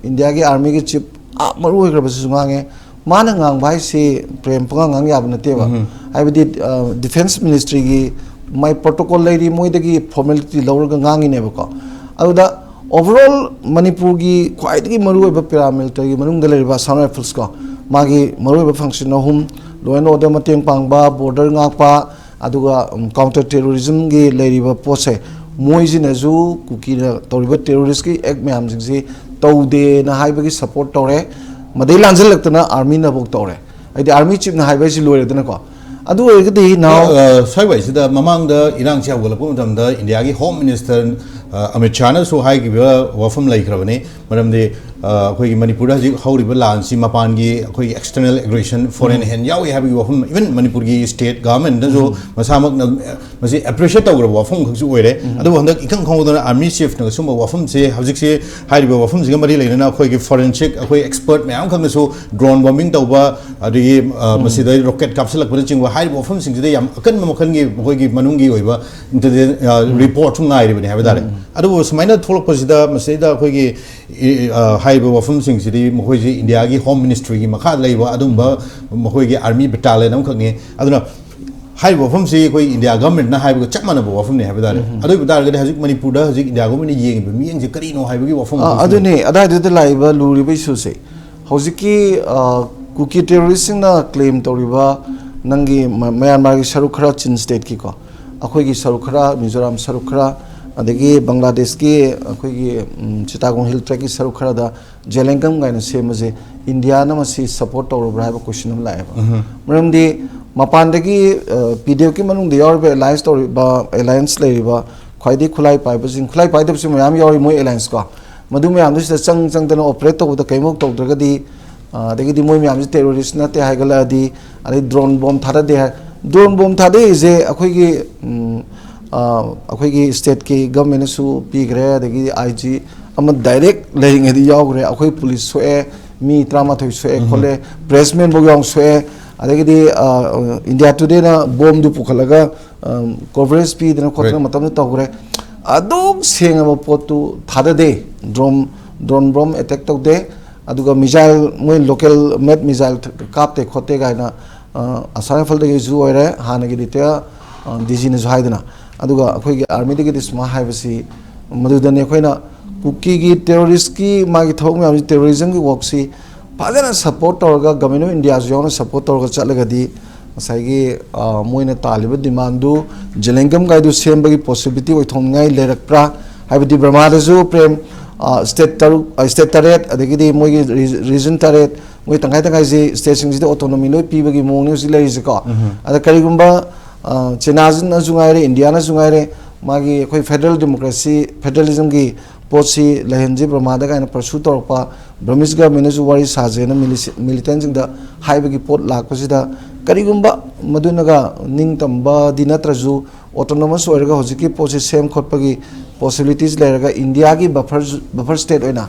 ꯏꯟꯗꯤꯌꯥꯒꯤ army ꯒꯤ chief, ꯑ, ꯃꯔꯨ ꯑꯣꯏꯈ꯭ꯔꯕꯁꯤꯁꯨ ꯉꯥꯡꯉꯦ꯫ ꯃꯥꯅ ꯉꯥꯡꯕ ꯍꯥꯏꯁꯤ ꯄ꯭ꯔꯦꯝ ꯄꯉꯥꯡ ꯉꯥꯡ ꯌꯥꯕ ꯅꯠꯇꯦꯕ꯫ ꯍꯥꯏꯕꯗꯤ, ꯑ, defence ministry ꯒꯤ ꯃꯥꯏ protocol ꯂꯩꯔꯤ, ꯃꯣꯏꯗꯒꯤ formality ꯂꯧꯔꯒ ꯉꯥꯡꯉꯤꯅꯦꯕꯀꯣ꯫ ꯑꯗꯨꯗ overall ꯃꯅꯤꯄꯨꯔꯒꯤ ꯈ꯭ꯋꯥꯏꯗꯒꯤ ꯃꯔꯨꯑꯣꯏꯕ paramilitary ꯒꯤ ꯃꯅꯨꯡꯗ ꯂꯩꯔꯤꯕ Assam Rifles ꯀꯣ, ꯃꯥꯒꯤ ꯃꯔꯨꯑꯣꯏꯕ function ꯑꯍꯨꯝ, law and order ꯃꯇꯦꯡ ꯄꯥꯡꯕ, border ꯉꯥꯛꯄ, ꯑꯗꯨꯒ counter terrorismꯒꯤ ꯂꯩꯔꯤꯕ ꯄꯣꯠꯁꯦ, ꯃꯣꯏꯁꯤꯅꯁꯨ ꯀꯨꯀꯤꯅ ꯇꯧꯔꯤꯕ terroristꯀꯤ act ꯃꯌꯥꯝꯁꯤꯡꯁꯤ ꯇꯧꯗꯦꯅ ꯍꯥꯏꯕꯒꯤ support ꯇꯧꯔꯦ꯫ ꯃꯗꯩ ꯂꯥꯟꯖꯜꯂꯛꯇꯅ armyꯅꯐꯧ ꯇꯧꯔꯦ꯫ ꯍꯥꯏꯗꯤ army chiefꯅ ꯍꯥꯏꯕ ꯍꯥꯏꯁꯤ ꯂꯣꯏꯔꯦꯗꯅꯀꯣ꯫ ꯑꯗꯨ ꯑꯣꯏꯔꯒꯗꯤ now ꯁ꯭ꯋꯥꯏꯋꯥꯏꯁꯤꯗ ꯃꯃꯥꯡꯗ ꯏꯔꯥꯡꯁꯤ ꯍꯧꯒꯠꯂꯛꯄ ꯃꯇꯝꯗ ꯏꯟꯗꯤꯌꯥꯒꯤ Home Minister ꯑꯃꯤꯠ ꯁꯥꯍꯅꯁꯨ ꯍꯥꯏꯈꯤꯕ ꯋꯥꯐꯝ ꯂꯩꯈ꯭ꯔꯕꯅꯤ꯫ ꯃꯔꯝꯗꯤ ꯑꯩꯈꯣꯏꯒꯤ ꯃꯅꯤꯄꯨꯔꯗ ꯍꯧꯖꯤꯛ ꯍꯧꯔꯤꯕ ꯂꯥꯟꯁꯤ ꯃꯄꯥꯟꯒꯤ ꯑꯩꯈꯣꯏꯒꯤ external aggression, foreign hand ꯌꯥꯎꯏ ꯍꯥꯏꯕꯒꯤ ꯋꯥꯐꯝ even ꯃꯅꯤꯄꯨꯔꯒꯤ state governmentꯅꯁꯨ ꯃꯁꯥꯃꯛꯅ ꯃꯁꯤ appreciate ꯇꯧꯈ꯭ꯔꯕ ꯋꯥꯐꯝ ꯈꯛꯁꯨ ꯑꯣꯏꯔꯦ꯫ ꯑꯗꯨꯕꯨ ꯍꯟꯗꯛ ꯏꯈꯪ ꯈꯪꯍꯧꯗꯅ army chiefꯅꯒ ꯁꯨꯝꯕ ꯋꯥꯐꯝꯁꯦ ꯍꯧꯖꯤꯛꯁꯦ ꯍꯥꯏꯔꯤꯕ ꯋꯥꯐꯝꯁꯤꯒ ꯃꯔꯤ ꯂꯩꯅꯅ ꯑꯩꯈꯣꯏꯒꯤ forensic ꯑꯩꯈꯣꯏ expert ꯃꯌꯥꯝ ꯈꯛꯅꯁꯨ drone bombing ꯇꯧꯕ, ꯑꯗꯒꯤ ꯃꯁꯤꯗ rocket ꯀꯥꯞꯁꯤꯜꯂꯛꯄꯅꯆꯤꯡꯕ ꯍꯥꯏꯔꯤꯕ ꯋꯥꯐꯝꯁꯤꯡꯁꯤꯗ ꯌꯥꯝ ꯑꯀꯟꯕ ꯃꯈꯜꯒꯤ ꯃꯈꯣꯏꯒꯤ ꯃꯅꯨꯡꯒꯤ ꯑꯣꯏꯕ intelligence reportꯁꯨ ꯉꯥꯏꯔꯤꯕꯅꯤ ꯍꯥꯏꯕ ꯇꯥꯔꯦ꯫ ꯑꯗꯨꯕꯨ ꯁꯨꯃꯥꯏꯅ ꯊꯣꯛꯂꯛꯄꯁꯤꯗ ꯃꯁꯤꯗꯩꯗ ꯑꯩꯈꯣꯏꯒꯤ ꯍꯥꯏꯔꯤꯕ ꯋꯥꯐꯝꯁꯤꯡꯁꯤꯗꯤ ꯃꯈꯣꯏꯁꯤ ꯏꯟꯗꯤꯌꯥꯒꯤ Home Ministryꯒꯤ ꯃꯈꯥꯗ ꯂꯩꯕ ꯑꯗꯨꯝꯕ ꯃꯈꯣꯏꯒꯤ army battalion ꯑꯃꯈꯛꯅꯤ꯫ ꯑꯗꯨꯅ ꯍꯥꯏꯔꯤꯕ ꯋꯥꯐꯝꯁꯤ ꯑꯩꯈꯣꯏ ꯏꯟꯗꯤꯌꯥ governmentꯅ ꯍꯥꯏꯕꯒ ꯆꯞ ꯃꯥꯟꯅꯕ ꯋꯥꯐꯝꯅꯤ ꯍꯥꯏꯕ ꯇꯥꯔꯦ꯫ ꯑꯗꯨ ꯑꯣꯏꯕ ꯇꯥꯔꯒꯗꯤ ꯍꯧꯖꯤꯛ ꯃꯅꯤꯄꯨꯔꯗ ꯍꯧꯖꯤꯛ ꯏꯟꯗꯤꯌꯥ governmentꯅ ꯌꯦꯡꯉꯤꯕ ꯃꯤꯠꯌꯦꯡꯁꯦ ꯀꯔꯤꯅꯣ ꯍꯥꯏꯕꯒꯤ ꯋꯥꯐꯝ ꯑꯥ, ꯈꯛꯇꯅꯤ꯫ ꯑꯗꯨꯅꯤ, ꯑꯗꯥꯏꯗꯨꯗ ꯂꯥꯛꯏꯕ ꯂꯨꯔꯤꯕ issueꯁꯦ꯫ ꯍꯧꯖꯤꯛꯀꯤ ꯑ, ꯀꯨꯀꯤ terroristꯁꯤꯡꯅ claim ꯇꯧꯔꯤꯕ ꯅꯪꯒꯤ ꯃ- ꯃꯌꯥꯟꯃꯥꯔꯒꯤ ꯁꯔꯨꯛ ꯈꯔ, ꯆꯤꯟ stateꯀꯤꯀꯣ, ꯑꯩꯈꯣꯏꯒꯤ ꯁꯔꯨꯛ ꯈꯔ, ꯃꯤꯖꯣꯔꯥꯝ ꯁꯔꯨꯛ ꯈꯔ, ꯑꯗꯒꯤ ꯕꯪꯒ꯭ꯂꯥꯗꯦꯁꯀꯤ ꯑꯩꯈꯣꯏꯒꯤ ꯎꯝ, ꯆꯤꯇꯥꯒꯣꯡ hill trackꯀꯤ ꯁꯔꯨꯛ ꯈꯔꯗ ꯖꯦꯂꯦꯡꯒꯝ ꯀꯥꯏꯅ ꯁꯦꯝꯕꯁꯦ ꯏꯟꯗꯤꯌꯥꯅ ꯃꯁꯤ support ꯇꯧꯔꯕ꯭ꯔꯥ ꯍꯥꯏꯕ question ꯑꯃ ꯂꯥꯛꯑꯦꯕ꯫ ꯃꯔꯝꯗꯤ ꯃꯄꯥꯟꯗꯒꯤ ꯄꯤ ꯗꯤ ꯑꯦꯐꯀꯤ ꯃꯅꯨꯡꯗ ꯌꯥꯎꯔꯤꯕ alliance ꯇꯧꯔꯤꯕ, alliance ꯂꯩꯔꯤꯕ ꯈ꯭ꯋꯥꯏꯗꯒꯤ ꯈꯨꯠꯂꯥꯏ ꯄꯥꯏꯕꯁꯤꯡ, ꯈꯨꯠꯂꯥꯏ ꯄꯥꯏꯗꯕꯁꯨ ꯃꯌꯥꯝ ꯌꯥꯎꯔꯤ ꯃꯣꯏ alliance ꯀꯣ꯫ ꯃꯗꯨ ꯃꯌꯥꯝꯗꯨ ꯁꯤꯗ ꯆꯪ ꯆꯪꯗꯅ operate ꯇꯧꯕꯗ ꯀꯩꯝ ꯇꯧꯗ꯭ꯔꯒꯗꯤ, ꯑ, ꯑꯗꯒꯤꯗꯤ ꯃꯣꯏ ꯃꯌꯥꯝꯁꯤ terrorist ꯅꯠꯇꯦ ꯍꯥꯏꯒꯠꯂꯛꯑꯗꯤ, ꯑꯗꯩ drone bomb ꯊꯥꯗꯗꯦ ꯍꯥꯏ꯫ Drone bomb ꯊꯥꯗꯔꯤꯁꯦ ꯑꯩꯈꯣꯏꯒꯤ ꯎꯝ, ꯑ, ꯑꯩꯈꯣꯏꯒꯤ stateꯀꯤ governmentꯅꯁꯨ ꯄꯤꯈ꯭ꯔꯦ, ꯑꯗꯒꯤ I G ꯑꯃ direct ꯂꯩꯔꯤꯉꯩꯗ ꯌꯥꯎꯈ꯭ꯔꯦ꯫ ꯑꯩꯈꯣꯏ police ꯁꯣꯛꯑꯦ, ꯃꯤ ꯇꯔꯥꯃꯥꯊꯣꯏ ꯁꯣꯛꯑꯦ ꯈꯣꯠꯂꯦ, pressman ꯐꯧ ꯌꯥꯎꯅ ꯁꯣꯛꯑꯦ꯫ ꯑꯗꯒꯤꯗꯤ ꯑ, India Todayꯅ bombꯗꯨ ꯄꯨꯈꯠꯂꯒ ꯑ, coverage ꯄꯤꯗꯅ ꯈꯣꯠꯇꯅ ꯃꯇꯝꯗ ꯇꯧꯈ꯭ꯔꯦ꯫ ꯑꯗꯨꯛ ꯁꯦꯡꯉꯕ ꯄꯣꯠꯇꯨ ꯊꯥꯗꯗꯦ, drone drone bomb attack ꯇꯧꯗꯦ꯫ ꯑꯗꯨꯒ missile, ꯃꯣꯏ local made missile ꯀꯥꯞꯇꯦ ꯈꯣꯠꯇꯦ ꯀꯥꯏꯅ, ꯑ, Assam Riflesꯗꯒꯤꯁꯨ ꯑꯣꯏꯔꯦ, ꯍꯥꯟꯅꯒꯤ retired D Gꯅꯁꯨ ꯍꯥꯏꯗꯅ꯫ ꯑꯗꯨꯒ ꯑꯩꯈꯣꯏꯒꯤ armyꯗꯒꯤꯗꯤ ꯁꯨꯃꯥꯏꯅ ꯍꯥꯏꯕꯁꯤ, ꯃꯗꯨꯗꯅꯤ ꯑꯩꯈꯣꯏꯅ ꯀꯨꯀꯤꯒꯤ terroristꯀꯤ ꯃꯥꯒꯤ ꯊꯕꯛ ꯃꯌꯥꯝꯁꯤ, terrorismꯒꯤ workꯁꯤ ꯐꯖꯅ ꯁꯄꯣꯔꯠ ꯇꯧꯔꯒ, ꯒꯚꯔꯟꯃꯦꯟ ꯑꯣꯐ ꯏꯟꯗꯤꯌꯥꯁꯨ ꯌꯥꯎꯅ ꯁꯄꯣꯔꯠ ꯇꯧꯔꯒ ꯆꯠꯂꯒꯗꯤ, ꯉꯁꯥꯏꯒꯤ, ꯑ, ꯃꯣꯏꯅ ꯇꯥꯜꯂꯤꯕ ꯗꯤꯃꯥꯟꯗꯨ, ꯖꯦꯂꯦꯡꯒꯝ ꯀꯥꯏꯗꯨ ꯁꯦꯝꯕꯒꯤ ꯄꯣꯁꯤꯕꯤꯂꯤꯇꯤ ꯑꯣꯏꯊꯣꯛꯅꯤꯡꯉꯥꯏ ꯂꯩꯔꯛꯄ꯭ꯔꯥ? ꯍꯥꯏꯕꯗꯤ ꯕꯔꯃꯥꯗꯁꯨ, ꯄ꯭ꯔꯦꯝ, ꯑ, ꯁ꯭ꯇꯦꯠ ꯇꯔꯨꯛ, ꯑ, ꯁ꯭ꯇꯦꯠ ꯇꯔꯦꯠ, ꯑꯗꯒꯤꯗꯤ ꯃꯣꯏꯒꯤ ꯔꯤ-, ꯔꯤꯖꯟ ꯇꯔꯦꯠ, ꯃꯣꯏ ꯇꯪꯈꯥꯏ ꯇꯪꯈꯥꯏꯁꯤ ꯁ꯭ꯇꯦꯠꯁꯤꯡꯁꯤꯗ ꯑꯣꯇꯣꯅꯣꯃꯤ ꯂꯣꯏ ꯄꯤꯕꯒꯤ ꯃꯑꯣꯡꯅꯤ ꯍꯧꯖꯤꯛ ꯂꯩꯔꯤꯁꯦꯀꯣ꯫ ꯎꯝ꯫ ꯑꯗ ꯀꯔꯤꯒꯨꯝꯕ, ꯑ, ꯆꯩꯅꯥꯅꯁꯨ ꯉꯥꯏꯔꯦ, ꯏꯟꯗꯤꯌꯥꯅꯁꯨ ꯉꯥꯏꯔꯦ, ꯃꯥꯒꯤ ꯑꯩꯈꯣꯏ ꯐꯦꯗꯔꯦꯜ ꯗꯦꯃꯣꯀ꯭ꯔꯦꯁꯤ, ꯐꯦꯗꯔꯦꯂꯤꯖꯝꯒꯤ ꯄꯣꯠꯁꯤ ꯂꯩꯍꯟꯁꯤ ꯕꯔꯃꯥꯗ ꯀꯥꯏꯅ ꯄꯔꯁꯨ ꯇꯧꯔꯛꯄ, ꯕꯔꯃꯤꯁ ꯒꯚꯔꯟꯃꯦꯟꯅꯁꯨ ꯋꯥꯔꯤ ꯁꯥꯖꯦꯅ ꯃꯤꯂꯤꯁꯤ-, ꯃꯤꯂꯤꯇꯦꯟꯁꯤꯡꯗ ꯍꯥꯏꯕꯒꯤ ꯄꯣꯠ ꯂꯥꯛꯄꯁꯤꯗ, ꯀꯔꯤꯒꯨꯝꯕ ꯃꯗꯨꯅꯒ ꯅꯤꯡꯇꯝꯕꯗꯤ ꯅꯠꯇ꯭ꯔꯁꯨ, ꯑꯣꯇꯣꯅꯣꯃꯁ ꯑꯣꯏꯔꯒ ꯍꯧꯖꯤꯛꯀꯤ ꯄꯣꯠꯁꯤ ꯁꯦꯝ ꯈꯣꯠꯄꯒꯤ ꯄꯣꯁꯤꯕꯤꯂꯤꯇꯤꯁ ꯂꯩꯔꯒ, ꯏꯟꯗꯤꯌꯥꯒꯤ ꯕꯐꯔ, ꯕꯐꯔ ꯁ꯭ꯇꯦꯠ ꯑꯣꯏꯅ,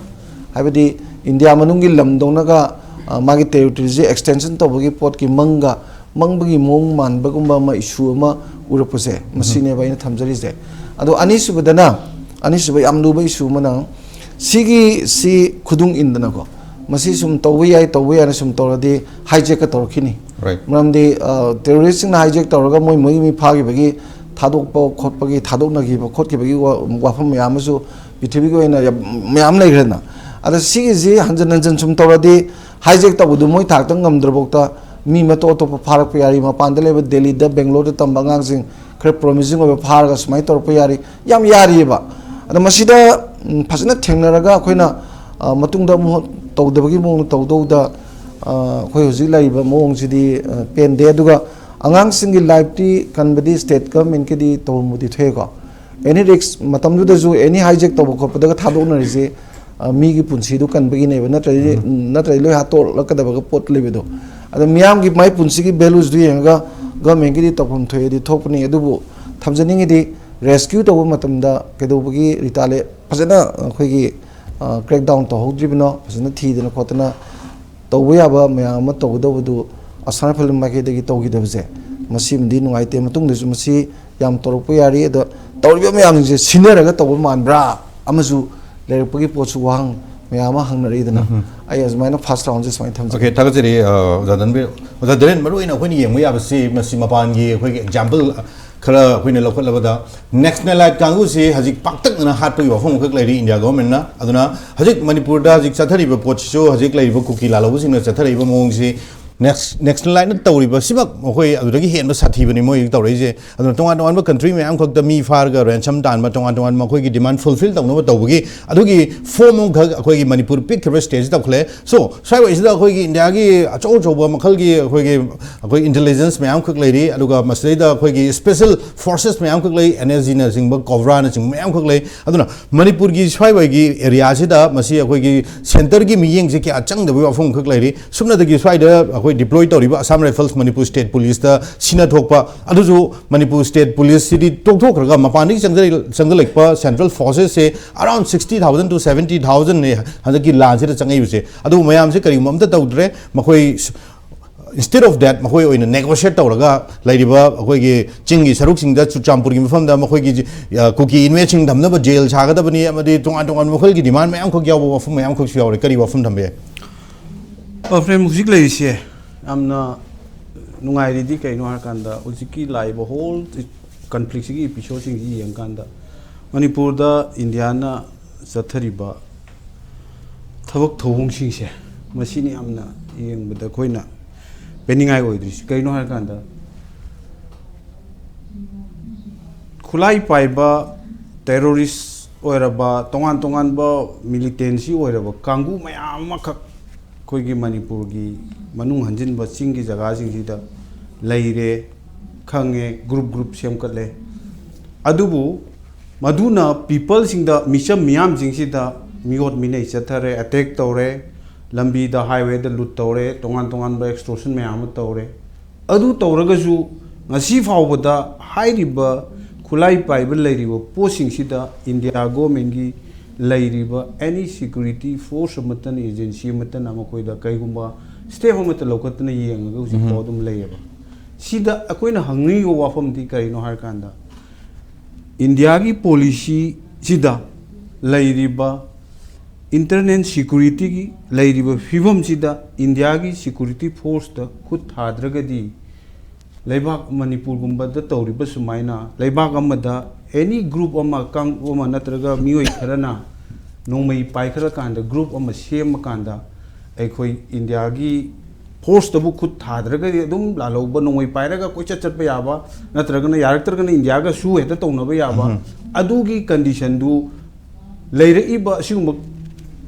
ꯍꯥꯏꯕꯗꯤ ꯏꯟꯗꯤꯌꯥ ꯃꯅꯨꯡꯒꯤ ꯂꯝꯗꯧꯅꯒ, ꯑ, ꯃꯥꯒꯤ ꯇꯦꯔꯤꯇꯣꯔꯤꯁꯤ ꯑꯦꯛꯁꯇꯦꯟꯁꯟ ꯇꯧꯕꯒꯤ ꯄꯣꯠꯀꯤ ꯃꯪꯒ, ꯃꯪꯕꯒꯤ ꯃꯑꯣꯡ ꯃꯥꯟꯕꯒꯨꯝꯕ ꯑꯃ, ꯏꯁꯨ ꯑꯃ ꯎꯔꯛꯄꯁꯦ, ꯃꯁꯤꯅꯦꯕ ꯑꯩꯅ ꯊꯝꯖꯔꯤꯁꯦ꯫ ꯑꯗꯣ ꯑꯅꯤꯁꯨꯕꯗꯅ, ꯑꯅꯤꯁꯨꯕ ꯌꯥꯝ ꯂꯨꯕ ꯏꯁꯨ ꯑꯃꯅ, ꯁꯤꯒꯤ, ꯁꯤ ꯈꯨꯗꯨꯡ ꯏꯟꯗꯅꯀꯣ, ꯃꯁꯤ ꯁꯨꯝ ꯇꯧꯕ ꯌꯥꯏ, ꯇꯧꯕ ꯌꯥꯏꯅ ꯁꯨꯝ ꯇꯧꯔꯗꯤ, ꯍꯥꯏꯖꯦꯛꯀ ꯇꯧꯔꯛꯈꯤꯅꯤ꯫ Right. ꯃꯔꯝꯗꯤ, ꯑ, ꯇꯦꯔꯣꯔꯤꯁꯁꯤꯡꯅ ꯍꯥꯏꯖꯦꯛ ꯇꯧꯔꯒ ꯃꯣꯏ, ꯃꯣꯏ ꯃꯤ ꯐꯥꯈꯤꯕꯒꯤ, ꯊꯥꯗꯣꯛꯄ ꯈꯣꯠꯄꯒꯤ, ꯊꯥꯗꯣꯛꯅꯈꯤꯕ ꯈꯣꯠꯈꯤꯕꯒꯤ ꯋꯥ-, ꯋꯥꯐꯝ ꯃꯌꯥꯝ ꯑꯃꯁꯨ ꯄ꯭ꯔꯤꯊꯤꯕꯤꯒꯤ ꯑꯣꯏꯅ ꯌꯥꯝ ꯃꯌꯥꯝ ꯂꯩꯈ꯭ꯔꯦꯗꯅ꯫ ꯑꯗ ꯁꯤꯒꯤꯁꯤ ꯍꯟꯖꯤꯟ ꯍꯟꯖꯤꯟ ꯁꯨꯝ ꯇꯧꯔꯗꯤ, ꯍꯥꯏꯖꯦꯛ ꯇꯧꯕꯗꯨ ꯃꯣꯏ ꯊꯥꯛꯇ ꯉꯝꯗ꯭ꯔꯐꯥꯎꯗ ꯃꯤ ꯑꯇꯣꯞ ꯑꯇꯣꯞꯄ ꯐꯥꯔꯛꯄ ꯌꯥꯔꯤ, ꯃꯄꯥꯟꯗ ꯂꯩꯕ ꯗꯦꯜꯂꯤꯗ, ꯕꯦꯡꯒ꯭ꯂꯣꯔꯗ ꯇꯝꯕ ꯑꯉꯥꯡꯁꯤꯡ ꯈꯔ ꯄ꯭ꯔꯣꯃꯤꯁꯤꯡ ꯑꯣꯏꯕ ꯐꯥꯔꯒ ꯁꯨꯃꯥꯏꯅ ꯇꯧꯔꯛꯄ ꯌꯥꯔꯤ, ꯌꯥꯝ ꯌꯥꯔꯤꯑꯕ꯫ ꯑꯗ ꯃꯁꯤꯗ, ꯎꯝ, ꯐꯖꯅ ꯊꯦꯡꯅꯔꯒ ꯑꯩꯈꯣꯏꯅ, ꯑ, ꯃꯇꯨꯡꯗ ꯑꯃꯨꯛ ꯇꯧꯗꯕꯒꯤ ꯃꯑꯣꯡꯗ ꯇꯧꯗꯧꯗ, ꯑ, ꯑꯩꯈꯣꯏ ꯍꯧꯖꯤꯛ ꯂꯩꯔꯤꯕ ꯃꯑꯣꯡꯁꯤꯗꯤ, ꯑ, ꯄꯦꯟꯗꯦ꯫ ꯑꯗꯨꯒ ꯑꯉꯥꯡꯁꯤꯡꯒꯤ ꯂꯥꯏꯐꯇꯤ ꯀꯟꯕꯗꯤ ꯁ꯭ꯇꯦꯠ ꯒꯚꯔꯟꯃꯦꯟꯠꯀꯤꯗꯤ ꯇꯧꯐꯝꯕꯨꯗꯤ ꯊꯣꯛꯑꯦꯀꯣ꯫ ꯑꯦꯅꯤ ꯔꯤꯛꯁ ꯃꯇꯝꯗꯨꯗꯁꯨ, ꯑꯦꯅꯤ ꯍꯥꯏꯖꯦꯛ ꯇꯧꯕ ꯈꯣꯠꯄꯗꯒ ꯊꯥꯗꯣꯛꯅꯔꯤꯁꯦ, ꯑ, ꯃꯤꯒꯤ ꯄꯨꯟꯁꯤꯗꯨ ꯀꯟꯕꯒꯤꯅꯦꯕ, ꯅꯠꯇ꯭ꯔꯗꯤ, ꯎꯝ꯫ ꯅꯠꯇ꯭ꯔꯗꯤ ꯂꯣꯏ ꯍꯥꯠꯇꯣꯛꯂꯛꯀꯗꯕꯒ ꯄꯣꯠ ꯂꯩꯕꯗꯣ꯫ ꯑꯗꯣ ꯃꯤꯌꯥꯝꯒꯤ ꯃꯥꯏ ꯄꯨꯟꯁꯤꯒꯤ ꯚꯦꯂꯨꯁꯗꯨ ꯌꯦꯡꯉꯒ ꯒꯚꯔꯟꯃꯦꯟꯠꯀꯤꯗꯤ ꯇꯧꯐꯝ ꯊꯣꯛꯑꯦꯗꯤ ꯊꯣꯛꯄꯅꯤ꯫ ꯑꯗꯨꯕꯨ ꯊꯝꯖꯅꯤꯡꯉꯤꯗꯤ, ꯔꯦꯁꯀ꯭ꯌꯨ ꯇꯧꯕ ꯃꯇꯝꯗ ꯀꯩꯗꯧꯕꯒꯤ ꯔꯤꯇꯥꯂꯦ-, ꯐꯖꯅ ꯑꯩꯈꯣꯏꯒꯤ, ꯑ, ꯀ꯭ꯔꯦꯛ ꯗꯥꯎꯟ ꯇꯧꯍꯧꯗ꯭ꯔꯤꯕꯅꯣ, ꯐꯖꯅ ꯊꯤꯗꯅ ꯈꯣꯠꯇꯅ ꯇꯧꯕ ꯌꯥꯕ ꯃꯌꯥꯝ ꯑꯃ ꯇꯧꯒꯗꯧꯕꯗꯨ ꯑꯁꯥꯝ ꯔꯥꯏꯐꯜ ꯃꯥꯏꯀꯩꯗꯒꯤ ꯇꯧꯈꯤꯗꯕꯁꯦ, ꯃꯁꯤꯃꯗꯤ ꯅꯨꯡꯉꯥꯏꯇꯦ꯫ ꯃꯇꯨꯡꯗꯁꯨ ꯃꯁꯤ ꯌꯥꯝ ꯇꯧꯔꯛꯄ ꯌꯥꯔꯤ꯫ ꯑꯗꯣ ꯇꯧꯔꯤꯕ ꯃꯌꯥꯝꯁꯤꯡꯁꯦ ꯁꯤꯟꯅꯔꯒ ꯇꯧꯕ ꯃꯥꯟꯕ꯭ꯔꯥ ꯑꯃꯁꯨ ꯂꯩꯔꯛꯄꯒꯤ ꯄꯣꯠꯁꯨ ꯋꯥꯍꯪ ꯃꯌꯥꯝ ꯑꯃ ꯍꯪꯅꯔꯛꯏꯗꯅ꯫ ꯎꯝ꯫ ꯑꯩ ꯑꯁꯨꯃꯥꯏꯅ ꯐꯥꯔꯁ ꯔꯥꯎꯟꯁꯦ ꯁꯨꯃꯥꯏꯅ ꯊꯝꯖꯒꯦ꯫ ꯑꯣꯀꯦ, ꯊꯥꯒꯠꯆꯔꯤ, ꯑ, ꯑꯣꯖꯥ ꯙꯟꯕꯤꯔ꯫ ꯑꯣꯖꯥ ꯙꯤꯔꯦꯟ, ꯃꯔꯨꯑꯣꯏꯅ ꯑꯩꯈꯣꯏꯅ ꯌꯦꯡꯕ ꯌꯥꯕꯁꯤ ꯃꯁꯤ ꯃꯄꯥꯟꯒꯤ ꯑꯩꯈꯣꯏꯒꯤ ꯑꯦꯛꯖꯥꯝꯄꯜ, ꯑ, ꯈꯔ ꯑꯩꯈꯣꯏꯅ ꯂꯧꯈꯠꯂꯕꯗ, ꯅꯦꯛꯁꯅꯦꯂꯥꯏꯠ ꯀꯥꯡꯕꯨꯁꯤ ꯍꯧꯖꯤꯛ ꯄꯥꯛꯇꯛꯅꯅ ꯍꯥꯠꯄꯒꯤ ꯋꯥꯐꯝ ꯑꯃꯈꯛ ꯂꯩꯔꯤ ꯏꯟꯗꯤꯌꯥ ꯒꯣꯔꯃꯦꯟꯅ꯫ ꯑꯗꯨꯅ ꯍꯧꯖꯤꯛ ꯃꯅꯤꯄꯨꯔꯗ ꯍꯧꯖꯤꯛ ꯆꯠꯊꯔꯤꯕ ꯄꯣꯠꯁꯤꯁꯨ ꯍꯧꯖꯤꯛ ꯂꯩꯔꯤꯕ ꯀꯨꯀꯤ ꯂꯥꯜꯍꯧꯕꯁꯤꯡꯅ ꯆꯠꯊꯔꯛꯏꯕ ꯃꯑꯣꯡꯁꯤ, ꯅꯦꯛꯁ ꯅꯦꯛꯁꯅꯦꯂꯥꯏꯠꯅ ꯇꯧꯔꯤꯕꯁꯤꯃꯛ ꯃꯈꯣꯏ ꯑꯗꯨꯗꯒꯤ ꯍꯦꯟꯕ ꯁꯥꯊꯤꯕꯅꯤ ꯃꯣꯏ ꯇꯧꯔꯛꯏꯁꯦ꯫ ꯑꯗꯨꯅ ꯇꯣꯉꯥꯟ ꯇꯣꯉꯥꯟꯕ ꯀꯟꯇ꯭ꯔꯤ ꯃꯌꯥꯝ ꯈꯛꯇ ꯃꯤ ꯐꯥꯔꯒ ꯔꯦꯟꯁꯝ ꯇꯥꯟꯕ, ꯇꯣꯉꯥꯟ ꯇꯣꯉꯥꯟꯕ ꯃꯈꯣꯏꯒꯤ ꯗꯤꯃꯥꯟ ꯐꯨꯜꯐꯤꯜ ꯇꯧꯅꯕ ꯇꯧꯕꯒꯤ ꯑꯗꯨꯒꯤ ꯐꯣꯝ ꯑꯃꯈꯛ ꯑꯩꯈꯣꯏꯒꯤ ꯃꯅꯤꯄꯨꯔ ꯄꯤꯛꯈ꯭ꯔꯤꯕ ꯁ꯭ꯇꯦꯠꯁꯤꯗ ꯇꯧꯈꯠꯂꯦ꯫ ꯁꯣ ꯁ꯭ꯋꯥꯏꯋꯥꯏꯁꯤꯗ ꯑꯩꯈꯣꯏꯒꯤ ꯏꯟꯗꯤꯌꯥꯒꯤ ꯑꯆꯧ ꯑꯆꯧꯕ ꯃꯈꯜꯒꯤ ꯑꯩꯈꯣꯏꯒꯤ ꯑꯩꯈꯣꯏ ꯏꯟꯇꯦꯂꯤꯖꯦꯟꯁ ꯃꯌꯥꯝ ꯈꯛ ꯂꯩꯔꯤ, ꯑꯗꯨꯒ ꯃꯁꯤꯗꯩꯗ ꯑꯩꯈꯣꯏꯒꯤ ꯁ꯭ꯄꯦꯁꯦꯜ ꯐꯣꯔꯁꯦꯁ ꯃꯌꯥꯝ ꯈꯛ ꯂꯩ, ꯑꯦꯟ ꯑꯦꯁ ꯖꯤꯅꯆꯤꯡꯕ, ꯀꯣꯕ꯭ꯔꯥꯅꯆꯤꯡꯕ ꯃꯌꯥꯝ ꯈꯛ ꯂꯩ꯫ ꯑꯗꯨꯅ ꯃꯅꯤꯄꯨꯔꯒꯤ ꯁ꯭ꯋꯥꯏꯋꯥꯏꯒꯤ ꯑꯦꯔꯤꯌꯥꯁꯤꯗ ꯃꯁꯤ ꯑꯩꯈꯣꯏꯒꯤ ꯁꯦꯟꯇꯔꯒꯤ ꯃꯤꯠꯌꯦꯡꯁꯦ ꯀꯌꯥ ꯆꯪꯗꯕꯒꯤ ꯋꯥꯐꯝ ꯈꯛ ꯂꯩꯔꯤ꯫ ꯁꯨꯞꯅꯇꯒꯤ ꯁ꯭ꯋꯥꯏꯗ ꯑꯩꯈꯣꯏ ꯗꯤꯄ꯭ꯂꯣꯏ ꯇꯧꯔꯤꯕ ꯑꯁꯥꯝ ꯔꯥꯏꯐꯜꯁ, ꯃꯅꯤꯄꯨꯔ ꯁ꯭ꯇꯦꯠ ꯄꯨꯂꯤꯁꯇ ꯁꯤꯟꯅ ꯊꯣꯛꯄ, ꯑꯗꯨꯁꯨ ꯃꯅꯤꯄꯨꯔ ꯁ꯭ꯇꯦꯠ ꯄꯨꯂꯤꯁꯁꯤꯗꯤ ꯇꯣꯛꯊꯣꯛꯈ꯭ꯔꯒ ꯃꯄꯥꯟꯗꯒꯤ ꯆꯪꯖꯔꯤ-, ꯆꯪꯁꯤꯜꯂꯛꯄ ꯁꯦꯟꯇ꯭ꯔꯦꯜ ꯐꯣꯔꯁꯦꯁꯁꯦ around sixty thousand to seventy ꯊꯥꯎꯖꯟꯅꯦ ꯍꯟꯗꯛꯀꯤ ꯂꯥꯟꯁꯤꯗ ꯆꯪꯉꯛꯏꯕꯁꯦ꯫ ꯑꯗꯨꯕꯨ ꯃꯌꯥꯝꯁꯦ ꯀꯔꯤꯒꯨꯝꯕ ꯑꯝꯇ ꯇꯧꯗ꯭ꯔꯦ꯫ ꯃꯈꯣꯏ instead of that, ꯃꯈꯣꯏ ꯑꯣꯏꯅ ꯅꯦꯒꯣꯁꯤꯌꯦꯠ ꯇꯧꯔꯒ ꯂꯩꯔꯤꯕ ꯑꯩꯈꯣꯏꯒꯤ ꯆꯤꯡꯒꯤ ꯁꯔꯨꯛꯁꯤꯡꯗ, ꯆꯨꯔꯆꯥꯟꯄꯨꯔꯒꯤ ꯃꯐꯝꯗ ꯃꯈꯣꯏꯒꯤ, ꯑ, ꯀꯨꯀꯤ ꯏꯟꯃꯦꯠꯁꯤꯡ ꯊꯝꯅꯕ ꯖꯦꯜ ꯁꯥꯒꯗꯕꯅꯤ ꯑꯃꯗꯤ ꯇꯣꯉꯥꯟ ꯇꯣꯉꯥꯟꯕ ꯃꯈꯜꯒꯤ ꯗꯤꯃꯥꯟ ꯃꯌꯥꯝꯈꯛ ꯌꯥꯎꯕ ꯋꯥꯐꯝ ꯃꯌꯥꯝꯈꯛꯁꯨ ꯌꯥꯎꯔꯦ꯫ ꯀꯔꯤ ꯋꯥꯐꯝ ꯊꯝꯕ ꯌꯥꯏ? ꯑ, ꯐ꯭ꯔꯦꯟ, ꯍꯧꯖꯤꯛ ꯂꯩꯔꯤꯁꯦ ꯌꯥꯝꯅ ꯅꯨꯡꯉꯥꯏꯔꯤꯗꯤ ꯀꯩꯅꯣ ꯍꯥꯏꯔꯀꯥꯟꯗ, ꯍꯧꯖꯤꯛꯀꯤ ꯂꯥꯛꯏꯕ ꯍꯣꯜ ꯀꯟꯐ꯭ꯂꯤꯛꯁꯤꯒꯤ ꯏꯄꯤꯁꯣꯗꯁꯤꯡꯁꯤ ꯌꯦꯡꯀꯥꯟꯗ, ꯃꯅꯤꯄꯨꯔꯗ ꯏꯟꯗꯤꯌꯥꯅ ꯆꯠꯊꯔꯤꯕ ꯊꯕꯛ ꯊꯧꯑꯣꯡꯁꯤꯡꯁꯦ, ꯃꯁꯤꯅꯤ ꯌꯥꯝꯅ ꯌꯦꯡꯕꯗ ꯑꯩꯈꯣꯏꯅ ꯄꯦꯟꯅꯤꯡꯉꯥꯏ ꯑꯣꯏꯗ꯭ꯔꯤꯁꯤ꯫ ꯀꯩꯅꯣ ꯍꯥꯏꯔꯀꯥꯟꯗ, ꯈꯨꯠꯂꯥꯏ ꯄꯥꯏꯕ ꯇꯦꯔꯣꯔꯤꯁ ꯑꯣꯏꯔꯕ, ꯇꯣꯉꯥꯟ ꯇꯣꯉꯥꯟꯕ ꯃꯤꯂꯤꯇꯦꯟꯁꯤ ꯑꯣꯏꯔꯕ ꯀꯥꯡꯕꯨ ꯃꯌꯥꯝ ꯑꯃꯈꯛ ꯑꯩꯈꯣꯏꯒꯤ ꯃꯅꯤꯄꯨꯔꯒꯤ ꯃꯅꯨꯡ ꯍꯟꯖꯤꯟꯕ ꯆꯤꯡꯒꯤ ꯖꯒꯥꯁꯤꯡꯁꯤꯗ ꯂꯩꯔꯦ, ꯈꯪꯉꯦ, ꯒ꯭ꯔꯨꯞ ꯒ꯭ꯔꯨꯞ ꯁꯦꯝꯒꯠꯂꯦ꯫ ꯑꯗꯨꯕꯨ ꯃꯗꯨꯅ ꯄꯤꯄꯜꯁꯤꯡꯗ, ꯃꯤꯆꯝ ꯃꯤꯌꯥꯝꯁꯤꯡꯁꯤꯗ ꯃꯤꯑꯣꯠ ꯃꯤꯅꯩ ꯆꯠꯊꯔꯦ, ꯑꯦꯇꯦꯛ ꯇꯧꯔꯦ, ꯂꯝꯕꯤꯗ, ꯍꯥꯏꯋꯦꯗ ꯂꯨꯠ ꯇꯧꯔꯦ, ꯇꯣꯉꯥꯟ ꯇꯣꯉꯥꯟꯕ ꯑꯦꯛꯁꯇꯣꯔꯁꯟ ꯃꯌꯥꯝ ꯑꯃ ꯇꯧꯔꯦ꯫ ꯑꯗꯨ ꯇꯧꯔꯒꯁꯨ ꯉꯁꯤ ꯐꯥꯎꯕꯗ ꯍꯥꯏꯔꯤꯕ ꯈꯨꯠꯂꯥꯏ ꯄꯥꯏꯕ ꯂꯩꯔꯤꯕ ꯄꯣꯠꯁꯤꯡꯁꯤꯗ ꯏꯟꯗꯤꯌꯥ ꯒꯣꯔꯃꯦꯟꯒꯤ ꯂꯩꯔꯤꯕ ꯑꯦꯅꯤ ꯁꯦꯀ꯭ꯌꯨꯔꯤꯇꯤ ꯐꯣꯔꯁ ꯑꯃꯠꯇꯅ, ꯑꯦꯖꯦꯟꯁꯤ ꯑꯃꯠꯇꯅ ꯃꯈꯣꯏꯗ ꯀꯩꯒꯨꯝꯕ ꯁ꯭ꯇꯦꯞ ꯑꯃꯠꯇ ꯂꯧꯈꯠꯇꯅ ꯌꯦꯡꯉꯒ ꯍꯧꯖꯤꯛꯐꯥꯎ ꯑꯗꯨꯝ ꯂꯩꯌꯦꯕ꯫ ꯁꯤꯗ ꯑꯩꯈꯣꯏꯅ ꯍꯪꯅꯤꯡꯉꯤꯕ ꯋꯥꯐꯝꯗꯤ ꯀꯔꯤꯅꯣ ꯍꯥꯏꯔꯀꯥꯟꯗ, ꯏꯟꯗꯤꯌꯥꯒꯤ ꯄꯣꯂꯤꯁꯤꯁꯤꯗ ꯂꯩꯔꯤꯕ ꯏꯟꯇꯔꯅꯦꯜ ꯁꯦꯀ꯭ꯌꯨꯔꯤꯇꯤꯒꯤ ꯂꯩꯔꯤꯕ ꯐꯤꯕꯝꯁꯤꯗ ꯏꯟꯗꯤꯌꯥꯒꯤ ꯁꯦꯀ꯭ꯌꯨꯔꯤꯇꯤ ꯐꯣꯔꯁꯇ ꯈꯨꯠ ꯊꯥꯗ꯭ꯔꯒꯗꯤ ꯂꯩꯕꯥꯛ ꯃꯅꯤꯄꯨꯔꯒꯨꯝꯕꯗ ꯇꯧꯔꯤꯕ ꯁꯨꯃꯥꯏꯅ ꯂꯩꯕꯥꯛ ꯑꯃꯗ ꯑꯦꯅꯤ ꯒ꯭ꯔꯨꯞ ꯑꯃ, ꯀꯥꯡꯂꯨꯞ ꯑꯃ ꯅꯠꯇ꯭ꯔꯒ ꯃꯤꯑꯣꯏ ꯈꯔꯅ ꯅꯣꯡꯃꯩ ꯄꯥꯏꯈꯠꯂꯀꯥꯟꯗ, ꯒ꯭ꯔꯨꯞ ꯑꯃ ꯁꯦꯝꯃꯀꯥꯟꯗ, ꯑꯩꯈꯣꯏ ꯏꯟꯗꯤꯌꯥꯒꯤ ꯐꯣꯔꯁꯇꯕꯨ ꯈꯨꯠ ꯊꯥꯗ꯭ꯔꯒꯗꯤ ꯑꯗꯨꯝ ꯂꯥꯜꯍꯧꯕ, ꯅꯣꯡꯃꯩ ꯄꯥꯏꯔꯒ ꯀꯣꯏꯆꯠ ꯆꯠꯄ ꯌꯥꯕ, ꯅꯠꯇ꯭ꯔꯒꯅ ꯌꯥꯔꯛꯇ꯭ꯔꯒꯅ ꯏꯟꯗꯤꯌꯥꯒ ꯁꯨ ꯍꯦꯛꯇ ꯇꯧꯅꯕ ꯌꯥꯕ, ꯑꯗꯨꯒꯤ ꯀꯟꯗꯤꯁꯟꯗꯨ ꯂꯩꯔꯛꯏꯕ ꯑꯁꯤꯒꯨꯝꯕ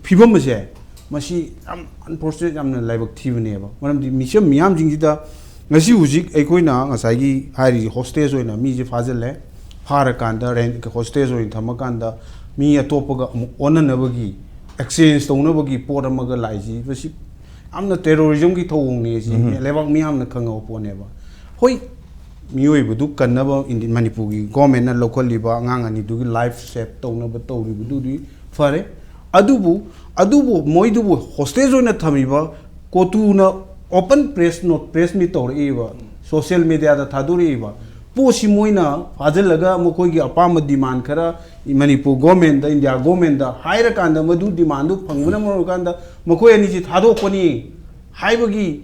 ꯐꯤꯕꯝ ꯑꯁꯦ, ꯃꯁꯤ ꯌꯥꯝ ꯑꯟꯐꯣꯔꯆꯨꯅꯦꯠ, ꯌꯥꯝꯅ ꯂꯥꯏꯕꯛ ꯊꯤꯕꯅꯦꯕ꯫ ꯃꯔꯝꯗꯤ ꯃꯤꯆꯝ ꯃꯤꯌꯥꯝꯁꯤꯡꯁꯤꯗ ꯉꯁꯤ ꯍꯧꯖꯤꯛ ꯑꯩꯈꯣꯏꯅ ꯉꯁꯥꯏꯒꯤ ꯍꯥꯏꯔꯤꯁꯤ, ꯍꯣꯁꯇꯦꯖ ꯑꯣꯏꯅ ꯃꯤꯁꯦ ꯐꯥꯖꯤꯜꯂꯦ, ꯐꯥꯔꯀꯥꯟꯗ ꯔꯦꯟ, ꯍꯣꯁꯇꯦꯖ ꯑꯣꯏꯅ ꯊꯝꯃꯀꯥꯟꯗ ꯃꯤ ꯑꯇꯣꯞꯄꯒ ꯑꯃꯨꯛ ꯑꯣꯟꯅꯅꯕꯒꯤ, ꯑꯦꯛꯁꯆꯦꯟꯖ ꯇꯧꯅꯕꯒꯤ ꯄꯣꯠ ꯑꯃꯒ ꯂꯥꯛꯏꯁꯤ, ꯃꯁꯤ ꯌꯥꯝꯅ ꯇꯦꯔꯣꯔꯤꯖꯝꯒꯤ ꯊꯧꯑꯣꯡꯅꯤ꯫ ꯑꯁꯤ ꯂꯩꯕꯥꯛ ꯃꯤꯌꯥꯝꯅ ꯈꯪꯉꯕ ꯄꯣꯠꯅꯦꯕ꯫ ꯍꯣꯏ, ꯃꯤꯑꯣꯏꯕꯗꯨ ꯀꯟꯅꯕ ꯏꯟꯗꯤ-, ꯃꯅꯤꯄꯨꯔꯒꯤ ꯒꯣꯔꯃꯦꯟꯅ ꯂꯧꯈꯠꯂꯤꯕ ꯑꯉꯥꯡ ꯑꯅꯤꯗꯨꯒꯤ ꯂꯥꯏꯐ ꯁꯦꯚ ꯇꯧꯅꯕ ꯇꯧꯔꯤꯕꯗꯨꯗꯤ ꯐꯔꯦ꯫ ꯑꯗꯨꯕꯨ, ꯑꯗꯨꯕꯨ ꯃꯣꯏꯗꯨꯕꯨ ꯍꯣꯁꯇꯦꯖ ꯑꯣꯏꯅ ꯊꯝꯃꯤꯕ, ꯀꯣꯇꯨꯅ ꯑꯣꯄꯟ ꯄ꯭ꯔꯦꯁ ꯅꯣꯠ, ꯄ꯭ꯔꯦꯁ ꯃꯤꯠ ꯇꯧꯔꯛꯏꯕ, ꯁꯣꯁꯤꯌꯦꯜ ꯃꯦꯗꯤꯌꯥꯗ ꯊꯥꯗꯣꯔꯛꯏꯕ ꯄꯣꯠꯁꯤ ꯃꯣꯏꯅ ꯐꯥꯖꯤꯜꯂꯒ ꯃꯈꯣꯏꯒꯤ ꯑꯄꯥꯝꯕ ꯗꯤꯃꯥꯟ ꯈꯔ ꯃꯅꯤꯄꯨꯔ ꯒꯣꯔꯃꯦꯟꯗ, ꯏꯟꯗꯤꯌꯥ ꯒꯣꯔꯃꯦꯟꯗ ꯍꯥꯏꯔꯀꯥꯟꯗ, ꯃꯗꯨ ꯗꯤꯃꯥꯟꯗꯨ ꯐꯪꯕꯅ ꯃꯔꯝ ꯑꯣꯏꯔꯀꯥꯟꯗ ꯃꯈꯣꯏ ꯑꯅꯤꯁꯤ ꯊꯥꯗꯣꯛꯄꯅꯤ ꯍꯥꯏꯕꯒꯤ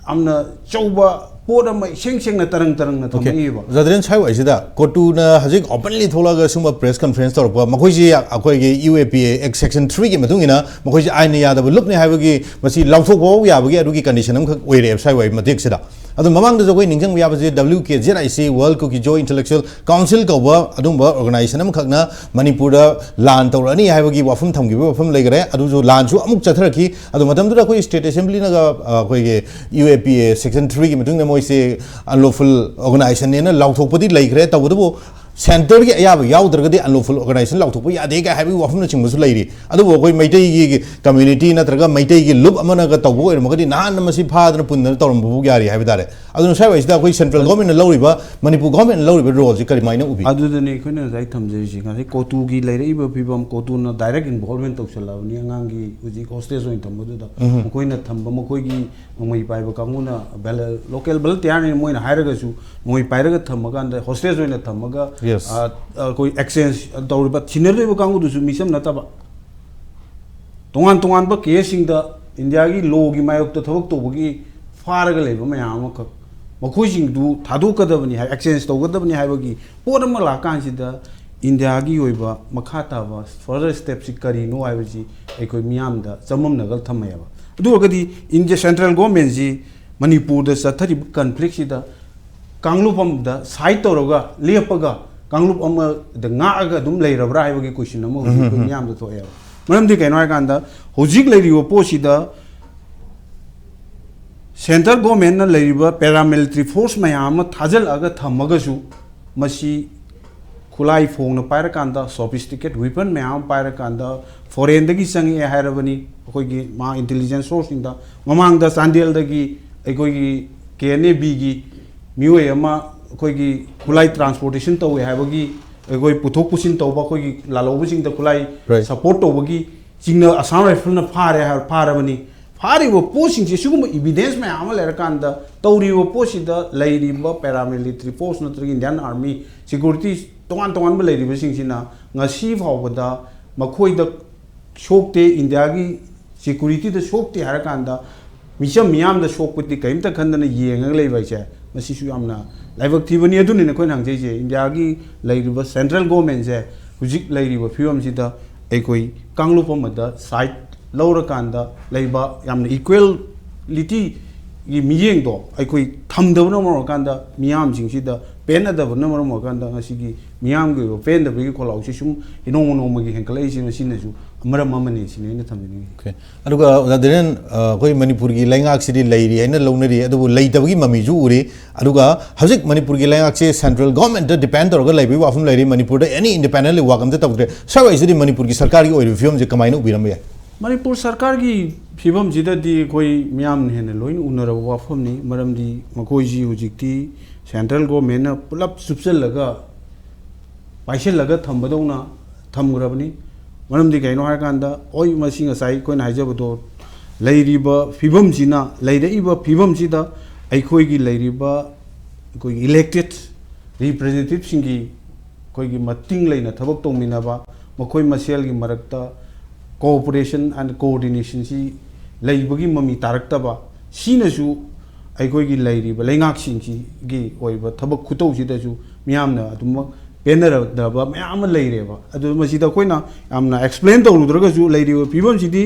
ꯌꯥꯝꯅ ꯑꯆꯧꯕ ꯄꯣꯠ ꯑꯃ ꯏꯁꯦꯡ ꯁꯦꯡꯅ ꯇꯔꯪ ꯇꯔꯪꯅ ꯊꯝꯃꯛꯏꯕ꯫ ꯖꯗ꯭ꯔꯦꯟ, ꯁ꯭ꯋꯥꯏ ꯋꯥꯏꯁꯤꯗ ꯀꯣꯇꯨꯅ ꯍꯧꯖꯤꯛ ꯑꯣꯄꯟꯂꯤ ꯊꯣꯛꯂꯛꯑꯒ ꯁꯨꯝꯕ ꯄ꯭ꯔꯦꯁ ꯀꯟꯐꯔꯦꯟꯁ ꯇꯧꯔꯛꯄ, ꯃꯈꯣꯏꯁꯤ ꯑꯩꯈꯣꯏꯒꯤ ꯌꯨ ꯑꯦ ꯄꯤ ꯑꯦ ꯑꯦꯛ ꯁꯦꯛꯁꯟ ꯊ꯭ꯔꯤꯒꯤ ꯃꯇꯨꯡ ꯏꯟꯅ ꯃꯈꯣꯏꯁꯤ ꯑꯥꯏꯟꯅ ꯌꯥꯗꯕ ꯂꯨꯞꯅꯤ ꯍꯥꯏꯕꯒꯤ, ꯃꯁꯤ ꯂꯥꯎꯊꯣꯛꯄ ꯐꯥꯎ ꯌꯥꯕꯒꯤ ꯑꯗꯨꯒꯤ ꯀꯟꯗꯤꯁꯟ ꯑꯃꯈꯛ ꯑꯣꯏꯔꯛꯑꯦꯕ ꯁ꯭ꯋꯥꯏ ꯋꯥꯏ ꯃꯇꯦꯛꯁꯤꯗ꯫ ꯑꯗꯨ ꯃꯃꯥꯡꯗꯁꯨ ꯑꯩꯈꯣꯏ ꯅꯤꯡꯁꯤꯡꯕ ꯌꯥꯕꯁꯦ, W K Z I C, world Kuki Zo intellectual council ꯀꯧꯕ ꯑꯗꯨꯒꯨꯝꯕ ꯑꯣꯔꯒꯅꯥꯏꯖꯦꯁꯟ ꯑꯃꯈꯛꯅ ꯃꯅꯤꯄꯨꯔꯗ ꯂꯥꯟ ꯇꯧꯔꯛꯑꯅꯤ ꯍꯥꯏꯕꯒꯤ ꯋꯥꯐꯝ ꯊꯝꯈꯤꯕ ꯋꯥꯐꯝ ꯂꯩꯈꯔꯦ꯫ ꯑꯗꯨꯁꯨ ꯂꯥꯟꯁꯨ ꯑꯃꯨꯛ ꯆꯠꯊꯔꯛꯈꯤ꯫ ꯑꯗꯨ ꯃꯇꯝꯗꯨꯗ ꯑꯩꯈꯣꯏ ꯁ꯭ꯇꯦꯠ ꯑꯦꯁꯦꯝꯕ꯭ꯂꯤꯅꯒ, ꯑ, ꯑꯩꯈꯣꯏꯒꯤ ꯌꯨ ꯑꯦ ꯄꯤ ꯑꯦ ꯁꯦꯛꯁꯟ ꯊ꯭ꯔꯤꯒꯤ ꯃꯇꯨꯡꯗ ꯃꯣꯏꯁꯦ ꯑꯟꯂꯣꯐꯨꯜ ꯑꯣꯔꯒꯅꯥꯏꯖꯦꯁꯟꯅꯦꯅ ꯂꯥꯎꯊꯣꯛꯄꯗꯤ ꯂꯩꯈ꯭ꯔꯦ꯫ ꯇꯧꯕꯇꯕꯨ ꯁꯦꯟꯇꯔꯒꯤ ꯑꯌꯥꯕ ꯌꯥꯎꯗ꯭ꯔꯒꯗꯤ ꯑꯟꯂꯣꯐꯨꯜ ꯑꯣꯔꯒꯅꯥꯏꯖꯦꯁꯟ ꯂꯥꯎꯊꯣꯛꯄ ꯌꯥꯗꯦ ꯀꯥꯏ ꯍꯥꯏꯕꯒꯤ ꯋꯥꯐꯝꯅꯆꯤꯡꯕꯁꯨ ꯂꯩꯔꯤ꯫ ꯑꯗꯨꯕꯨ ꯑꯩꯈꯣꯏ ꯃꯩꯇꯩꯒꯤ ꯀꯝꯃ꯭ꯌꯨꯅꯤꯇꯤ ꯅꯠꯇ꯭ꯔꯒ ꯃꯩꯇꯩꯒꯤ ꯂꯨꯞ ꯑꯃꯅꯒ ꯇꯧꯕ ꯑꯣꯏꯔꯝꯃꯒꯗꯤ ꯅꯍꯥꯟꯅ ꯃꯁꯤ ꯐꯥꯗꯅ ꯄꯨꯟꯗꯅ ꯇꯧꯔꯝꯕꯕꯨ ꯌꯥꯔꯤ ꯍꯥꯏꯕ ꯇꯥꯔꯦ꯫ ꯑꯗꯨꯅ ꯁ꯭ꯋꯥꯏꯋꯥꯏꯁꯤꯗ ꯑꯩꯈꯣꯏ ꯁꯦꯟꯇ꯭ꯔꯦꯜ ꯒꯣꯔꯃꯦꯟꯅ ꯂꯧꯔꯤꯕ, ꯃꯅꯤꯄꯨꯔ ꯒꯣꯔꯃꯦꯟꯅ ꯂꯧꯔꯤꯕ ꯔꯣꯜꯁꯤ ꯀꯔꯤꯃꯥꯏꯅ ꯎꯕꯤ? ꯑꯗꯨꯗꯅꯦ ꯑꯩꯈꯣꯏꯅ ꯉꯁꯥꯏ ꯊꯝꯖꯔꯤꯁꯤ꯫ ꯉꯁꯥꯏ ꯀꯣꯇꯨꯒꯤ ꯂꯩꯔꯛꯏꯕ ꯐꯤꯕꯝ, ꯀꯣꯇꯨꯅ ꯗꯥꯏꯔꯦꯛ ꯏꯟꯚꯣꯜꯚꯃꯦꯟ ꯇꯧꯁꯜꯂꯛꯑꯕꯅꯤ ꯑꯉꯥꯡꯒꯤ ꯍꯧꯖꯤꯛ ꯍꯣꯁꯇꯦꯖ ꯑꯣꯏꯅ ꯊꯝꯕꯗꯨꯗ꯫ ꯃꯈꯣꯏꯅ ꯊꯝꯕ, ꯃꯈꯣꯏꯒꯤ ꯅꯣꯡꯃꯩ ꯄꯥꯏꯕ ꯀꯥꯡꯕꯨꯅ ꯚꯦꯂ-, ꯂꯣꯀꯦꯜ ꯚꯣꯂꯟꯇꯤꯌꯥꯔꯅꯤ ꯃꯣꯏꯅ ꯍꯥꯏꯔꯒꯁꯨ, ꯅꯣꯡꯃꯩ ꯄꯥꯏꯔꯒ ꯊꯝꯃꯀꯥꯟꯗ ꯍꯣꯁꯇꯦꯖ ꯑꯣꯏꯅ ꯊꯝꯃꯒ, Yes. ꯑ, ꯑꯩꯈꯣꯏ ꯑꯦꯛꯁꯆꯦꯟꯖ ꯇꯧꯔꯤꯕ, ꯊꯤꯅꯗꯣꯏꯕ ꯀꯥꯡꯕꯨꯗꯨꯁꯨ ꯃꯤꯆꯝ ꯅꯠꯇꯕ, ꯇꯣꯉꯥꯟ ꯇꯣꯉꯥꯟꯕ ꯀꯦꯁꯁꯤꯡꯗ ꯏꯟꯗꯤꯌꯥꯒꯤ ꯂꯣꯒꯤ ꯃꯥꯌꯣꯛꯇ ꯊꯕꯛ ꯇꯧꯕꯒꯤ ꯐꯥꯔꯒ ꯂꯩꯕ ꯃꯌꯥꯝ ꯑꯃꯈꯛ, ꯃꯈꯣꯏꯁꯤꯡꯗꯨ ꯊꯥꯗꯣꯛꯀꯗꯕꯅꯤ ꯍꯥꯏ, exchange ꯇꯧꯒꯗꯕꯅꯤ ꯍꯥꯏꯕꯒꯤ ꯄꯣꯠ ꯑꯃ ꯂꯥꯛꯀꯥꯟꯁꯤꯗ ꯏꯟꯗꯤꯌꯥꯒꯤ ꯑꯣꯏꯕ ꯃꯈꯥ ꯇꯥꯕ further step ꯁꯤ ꯀꯔꯤꯅꯣ ꯍꯥꯏꯕꯁꯤ ꯑꯩꯈꯣꯏ ꯃꯤꯌꯥꯝꯗ ꯆꯃꯝꯅꯒ ꯊꯝꯃꯦꯕ꯫ ꯑꯗꯨ ꯑꯣꯏꯔꯒꯗꯤ ꯏꯟꯗꯤꯌꯥ central government ꯁꯤ ꯃꯅꯤꯄꯨꯔꯗ ꯆꯠꯊꯔꯤꯕ conflict ꯁꯤꯗ ꯀꯥꯡꯂꯨꯞ ꯑꯃꯗ side ꯇꯧꯔꯒ ꯂꯦꯞꯄꯒ ꯀꯥꯡꯂꯨꯞ ꯑꯃꯗ ꯉꯥꯛꯑꯒ ꯑꯗꯨꯝ ꯂꯩꯔꯕ꯭ꯔꯥ ꯍꯥꯏꯕꯒꯤ question ꯑꯃ ꯍꯧꯖꯤꯛ ꯑꯩꯈꯣꯏ ꯃꯤꯌꯥꯝꯗ ꯊꯣꯛꯑꯦꯕ꯫ ꯃꯔꯝꯗꯤ ꯀꯩꯅꯣ ꯍꯥꯏꯀꯥꯟꯗ ꯍꯧꯖꯤꯛ ꯂꯩꯔꯤꯕ ꯄꯣꯠꯁꯤꯗ central government ꯅ ꯂꯩꯔꯤꯕ paramilitary force ꯃꯌꯥꯝ ꯑꯃ ꯊꯥꯖꯤꯜꯂꯛꯑꯒ ꯊꯝꯃꯒꯁꯨ ꯃꯁꯤ ꯈꯨꯠꯂꯥꯏ ꯐꯣꯡꯅ ꯄꯥꯏꯔꯀꯥꯟꯗ, sophisticate weapon ꯃꯌꯥꯝ ꯑꯃ ꯄꯥꯏꯔꯀꯥꯟꯗ, foreign ꯗꯒꯤ ꯆꯪꯉꯛꯑꯦ ꯍꯥꯏꯔꯕꯅꯤ꯫ ꯑꯩꯈꯣꯏꯒꯤ ꯃꯥ intelligence source ꯁꯤꯡꯗ ꯃꯃꯥꯡꯗ ꯆꯥꯟꯗꯦꯜꯗꯒꯤ ꯑꯩꯈꯣꯏꯒꯤ K N A B ꯒꯤ ꯃꯤꯑꯣꯏ ꯑꯃ ꯑꯩꯈꯣꯏꯒꯤ ꯈꯨꯠꯂꯥꯏ transportation ꯇꯧꯋꯦ ꯍꯥꯏꯕꯒꯤ ꯑꯩꯈꯣꯏ ꯄꯨꯊꯣꯛ ꯄꯨꯁꯤꯟ ꯇꯧꯕ ꯑꯩꯈꯣꯏꯒꯤ ꯂꯥꯜꯍꯧꯕꯁꯤꯡꯗ ꯈꯨꯠꯂꯥꯏ Right. support ꯇꯧꯕꯒꯤ ꯆꯤꯡꯅ Assam Rifle ꯅ ꯐꯥꯔꯦ ꯍꯥꯏ-, ꯐꯥꯔꯕꯅꯤ꯫ ꯐꯥꯔꯤꯕ ꯄꯣꯠꯁꯤꯡꯁꯦ ꯁꯤꯒꯨꯝꯕ evidence ꯃꯌꯥꯝ ꯑꯃ ꯂꯩꯔꯀꯥꯟꯗ ꯇꯧꯔꯤꯕ ꯄꯣꯠꯁꯤꯗ ꯂꯩꯔꯤꯕ paramilitary force ꯅꯠꯇ꯭ꯔꯒ Indian Army, security ꯇꯣꯉꯥꯟ ꯇꯣꯉꯥꯟꯕ ꯂꯩꯔꯤꯕꯁꯤꯡꯁꯤꯅ ꯉꯁꯤ ꯐꯥꯎꯕꯗ ꯃꯈꯣꯏꯗ ꯁꯣꯛꯇꯦ, ꯏꯟꯗꯤꯌꯥꯒꯤ security ꯗ ꯁꯣꯛꯇꯦ ꯍꯥꯏꯔꯀꯥꯟꯗ ꯃꯤꯆꯝ ꯃꯤꯌꯥꯝꯗ ꯁꯣꯛꯄꯗꯤ ꯀꯔꯤꯝꯇ ꯈꯟꯗꯅ ꯌꯦꯡꯉꯒ ꯂꯩꯕ ꯍꯥꯏꯁꯦ ꯃꯁꯤꯁꯨ ꯌꯥꯝꯅ ꯂꯥꯏꯕꯛ ꯊꯤꯕꯅꯤ꯫ ꯑꯗꯨꯅꯤꯅ ꯑꯩꯈꯣꯏꯅ ꯍꯪꯖꯩꯁꯦ, ꯏꯟꯗꯤꯌꯥꯒꯤ ꯂꯩꯔꯤꯕ central government ꯁꯦ ꯍꯧꯖꯤꯛ ꯂꯩꯔꯤꯕ ꯐꯤꯕꯝꯁꯤꯗ ꯑꯩꯈꯣꯏ ꯀꯥꯡꯂꯨꯞ ꯑꯃꯗ side ꯂꯧꯔꯀꯥꯟꯗ ꯂꯩꯕ ꯌꯥꯝꯅ equality ꯒꯤ ꯃꯤꯠꯌꯦꯡꯗꯣ ꯑꯩꯈꯣꯏ ꯊꯝꯗꯕꯅ ꯃꯔꯝ ꯑꯣꯏꯔꯀꯥꯟꯗ ꯃꯤꯌꯥꯝꯁꯤꯡꯁꯤꯗ ꯄꯦꯟꯅꯗꯕꯅ ꯃꯔꯝ ꯑꯣꯏꯔꯀꯥꯟꯗ ꯉꯁꯤꯒꯤ ꯃꯤꯌꯥꯝꯒꯤ ꯑꯣꯏꯕ ꯄꯦꯟꯗꯕꯒꯤ ꯈꯣꯜꯂꯥꯎꯁꯤ ꯁꯨꯝ ꯅꯣꯡꯃ ꯅꯣꯡꯃꯒꯤ ꯍꯦꯟꯒꯠꯂꯛꯏꯁꯤ ꯃꯁꯤꯅꯁꯨ ꯃꯔꯝ ꯑꯃꯅꯤ ꯁꯤꯅꯤ ꯑꯩꯅ ꯊꯝꯖꯅꯤꯡꯉꯤ꯫ Okay. ꯑꯗꯨꯒ ꯑꯣꯖꯥ ꯙꯤꯔꯦꯟ, ꯑ, ꯑꯩꯈꯣꯏ ꯃꯅꯤꯄꯨꯔꯒꯤ ꯂꯩꯉꯥꯛꯁꯤꯗꯤ ꯂꯩꯔꯤ ꯍꯥꯏꯅ ꯂꯧꯅꯔꯤ, ꯑꯗꯨꯕꯨ ꯂꯩꯇꯕꯒꯤ ꯃꯃꯤꯁꯨ ꯎꯔꯤ꯫ ꯑꯗꯨꯒ ꯍꯧꯖꯤꯛ ꯃꯅꯤꯄꯨꯔꯒꯤ ꯂꯩꯉꯥꯛꯁꯦ central government ꯇ depend ꯇꯧꯔꯒ ꯂꯩꯕꯒꯤ ꯋꯥꯐꯝ ꯂꯩꯔꯤ꯫ ꯃꯅꯤꯄꯨꯔꯗ any independently work ꯑꯝꯇ ꯇꯧꯗ꯭ꯔꯦ꯫ ꯁ꯭ꯋꯥꯏꯁꯤꯗꯤ ꯃꯅꯤꯄꯨꯔꯒꯤ ꯁꯔꯀꯥꯔꯒꯤ ꯑꯣꯏꯔꯤꯕ ꯐꯤꯕꯝꯁꯦ ꯀꯃꯥꯏꯅ ꯎꯕꯤꯔꯝꯕ ꯌꯥꯏ? ꯃꯅꯤꯄꯨꯔ ꯁꯔꯀꯥꯔꯒꯤ ꯐꯤꯕꯝꯁꯤꯗꯗꯤ ꯑꯩꯈꯣꯏ ꯃꯤꯌꯥꯝꯅ ꯍꯦꯟꯅ ꯂꯣꯏꯅ ꯎꯅꯔꯕ ꯋꯥꯐꯝꯅꯤ꯫ ꯃꯔꯝꯗꯤ ꯃꯈꯣꯏꯁꯤ ꯍꯧꯖꯤꯛꯇꯤ central government ꯅ ꯄꯨꯂꯞ ꯆꯨꯞꯁꯤꯜꯂꯒ ꯄꯥꯏꯁꯤꯜꯂꯒ ꯊꯝꯕꯗꯧꯅ ꯊꯝꯈ꯭ꯔꯕꯅꯤ꯫ ꯃꯔꯝꯗꯤ ꯀꯩꯅꯣ ꯍꯥꯏꯔꯀꯥꯟꯗ, ꯍꯣꯏ, ꯃꯁꯤ ꯉꯁꯥꯏ ꯑꯩꯈꯣꯏꯅ ꯍꯥꯏꯖꯕꯗꯣ, ꯂꯩꯔꯤꯕ ꯐꯤꯕꯝꯁꯤꯅ, ꯂꯩꯔꯛꯏꯕ ꯐꯤꯕꯝꯁꯤꯗ ꯑꯩꯈꯣꯏꯒꯤ ꯂꯩꯔꯤꯕ ꯑꯩꯈꯣꯏꯒꯤ elected representative ꯁꯤꯡꯒꯤ ꯑꯩꯈꯣꯏꯒꯤ ꯃꯇꯤꯡ ꯂꯩꯅ ꯊꯕꯛ ꯇꯧꯃꯤꯟꯅꯕ, ꯃꯈꯣꯏ ꯃꯁꯦꯜꯒꯤ ꯃꯔꯛꯇ cooperation and coordination ꯁꯤ ꯂꯩꯕꯒꯤ ꯃꯃꯤ ꯇꯥꯔꯛꯇꯕ, ꯁꯤꯅꯁꯨ ꯑꯩꯈꯣꯏꯒꯤ ꯂꯩꯔꯤꯕ ꯂꯩꯉꯥꯛꯁꯤꯡꯁꯤꯒꯤ ꯑꯣꯏꯕ ꯊꯕꯛ ꯈꯨꯇꯧꯁꯤꯗꯁꯨ ꯃꯤꯌꯥꯝꯅ ꯑꯗꯨꯃꯛ ꯄꯦꯟꯅꯔꯗꯕ ꯃꯌꯥꯝ ꯑꯃ ꯂꯩꯔꯦꯕ꯫ ꯑꯗꯨ ꯃꯁꯤꯗ ꯑꯩꯈꯣꯏꯅ ꯌꯥꯝꯅ ꯑꯦꯛꯁꯄ꯭ꯂꯦꯟ ꯇꯧꯔꯨꯗ꯭ꯔꯒꯁꯨ ꯂꯩꯔꯤꯕ ꯐꯤꯕꯝꯁꯤꯗꯤ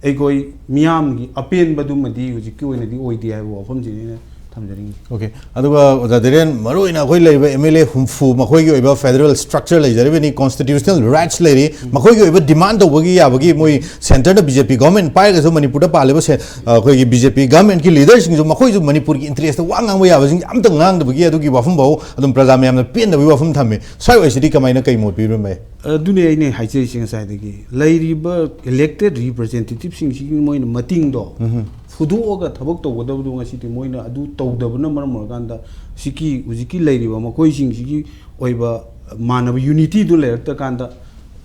ꯑꯩꯈꯣꯏ ꯃꯤꯌꯥꯝꯒꯤ ꯑꯄꯦꯟꯕꯗꯨꯃꯗꯤ ꯍꯧꯖꯤꯛꯀꯤ ꯑꯣꯏꯅꯗꯤ ꯑꯣꯏꯗꯦ ꯍꯥꯏꯕ ꯋꯥꯐꯝꯁꯤꯅꯤ ꯑꯩꯅ ꯊꯝꯖꯅꯤꯡꯉꯤ꯫ ꯑꯣꯀꯦ꯫ ꯑꯗꯨꯒ ꯑꯣꯖꯥ ꯙꯤꯔꯦꯟ, ꯃꯔꯨꯑꯣꯏꯅ ꯑꯩꯈꯣꯏ ꯂꯩꯔꯤꯕ ꯑꯦꯝ ꯑꯦꯜ ꯑꯦ ꯍꯨꯝꯐꯨ, ꯃꯈꯣꯏꯒꯤ ꯑꯣꯏꯕ ꯐꯦꯗꯔꯦꯜ ꯁ꯭ꯇ꯭ꯔꯛꯆꯔ ꯂꯩꯖꯔꯤꯕꯅꯤ, ꯀꯣꯟꯁꯇꯤꯇ꯭ꯌꯨꯁꯅꯦꯜ ꯔꯥꯏꯠꯁ ꯂꯩꯔꯤ, ꯃꯈꯣꯏꯒꯤ ꯑꯣꯏꯕ ꯗꯤꯃꯥꯟ ꯇꯧꯕꯒꯤ ꯌꯥꯕꯒꯤ, ꯃꯣꯏ ꯁꯦꯟꯇꯔꯗ ꯕꯤ ꯖꯦ ꯄꯤ ꯒꯚꯔꯟꯃꯦꯟꯠ ꯄꯥꯏꯔꯒꯁꯨ ꯃꯅꯤꯄꯨꯔꯗ ꯄꯥꯜꯂꯤꯕ ꯁꯦ-, ꯑꯩꯈꯣꯏꯒꯤ ꯕꯤ ꯖꯦ ꯄꯤ ꯒꯚꯔꯟꯃꯦꯟꯠꯀꯤ ꯂꯤꯗꯔꯁꯤꯡꯁꯨ ꯃꯈꯣꯏꯁꯨ ꯃꯅꯤꯄꯨꯔꯒꯤ ꯏꯟꯇꯔꯦꯁꯇ ꯋꯥ ꯉꯥꯡꯕ ꯌꯥꯕꯁꯤꯡ ꯑꯝꯇ ꯉꯥꯡꯗꯕꯒꯤ ꯑꯗꯨꯒꯤ ꯋꯥꯐꯝ ꯐꯥꯎ ꯑꯗꯨꯝ ꯄ꯭ꯔꯖꯥ ꯃꯌꯥꯝꯅ ꯄꯦꯟꯗꯕꯒꯤ ꯋꯥꯐꯝ ꯊꯝꯃꯤ꯫ ꯁ꯭ꯋꯥꯏ ꯑꯣꯏꯁꯤꯗꯤ ꯀꯃꯥꯏꯅ, ꯀꯩ ꯃꯣꯠ ꯄꯤꯕꯤꯔꯝꯕ ꯌꯥꯏ? ꯑꯗꯨꯅꯦ ꯑꯩꯅ ꯍꯥꯏꯖꯔꯤꯁꯦ ꯉꯁꯥꯏꯗꯒꯤ꯫ ꯂꯩꯔꯤꯕ ꯏꯂꯦꯛꯇꯦꯗ ꯔꯤꯄ꯭ꯔꯖꯦꯟꯇꯦꯇꯤꯚꯁꯤꯡꯁꯤꯒꯤ ꯃꯣꯏꯅ ꯃꯇꯤꯡꯗꯣ ꯐꯨꯗꯣꯛꯑꯒ ꯊꯕꯛ ꯇꯧꯒꯗꯕꯗꯣ ꯉꯁꯤꯗꯤ ꯃꯣꯏꯅ ꯑꯗꯨ ꯇꯧꯗꯕꯅ ꯃꯔꯝ ꯑꯣꯏꯔꯀꯥꯟꯗ ꯁꯤꯒꯤ ꯍꯧꯖꯤꯛꯀꯤ ꯂꯩꯔꯤꯕ ꯃꯈꯣꯏꯁꯤꯡꯁꯤꯒꯤ ꯑꯣꯏꯕ ꯃꯥꯟꯅꯕ ꯌꯨꯅꯤꯇꯤꯗꯨ ꯂꯩꯔꯛꯇ꯭ꯔꯀꯥꯟꯗ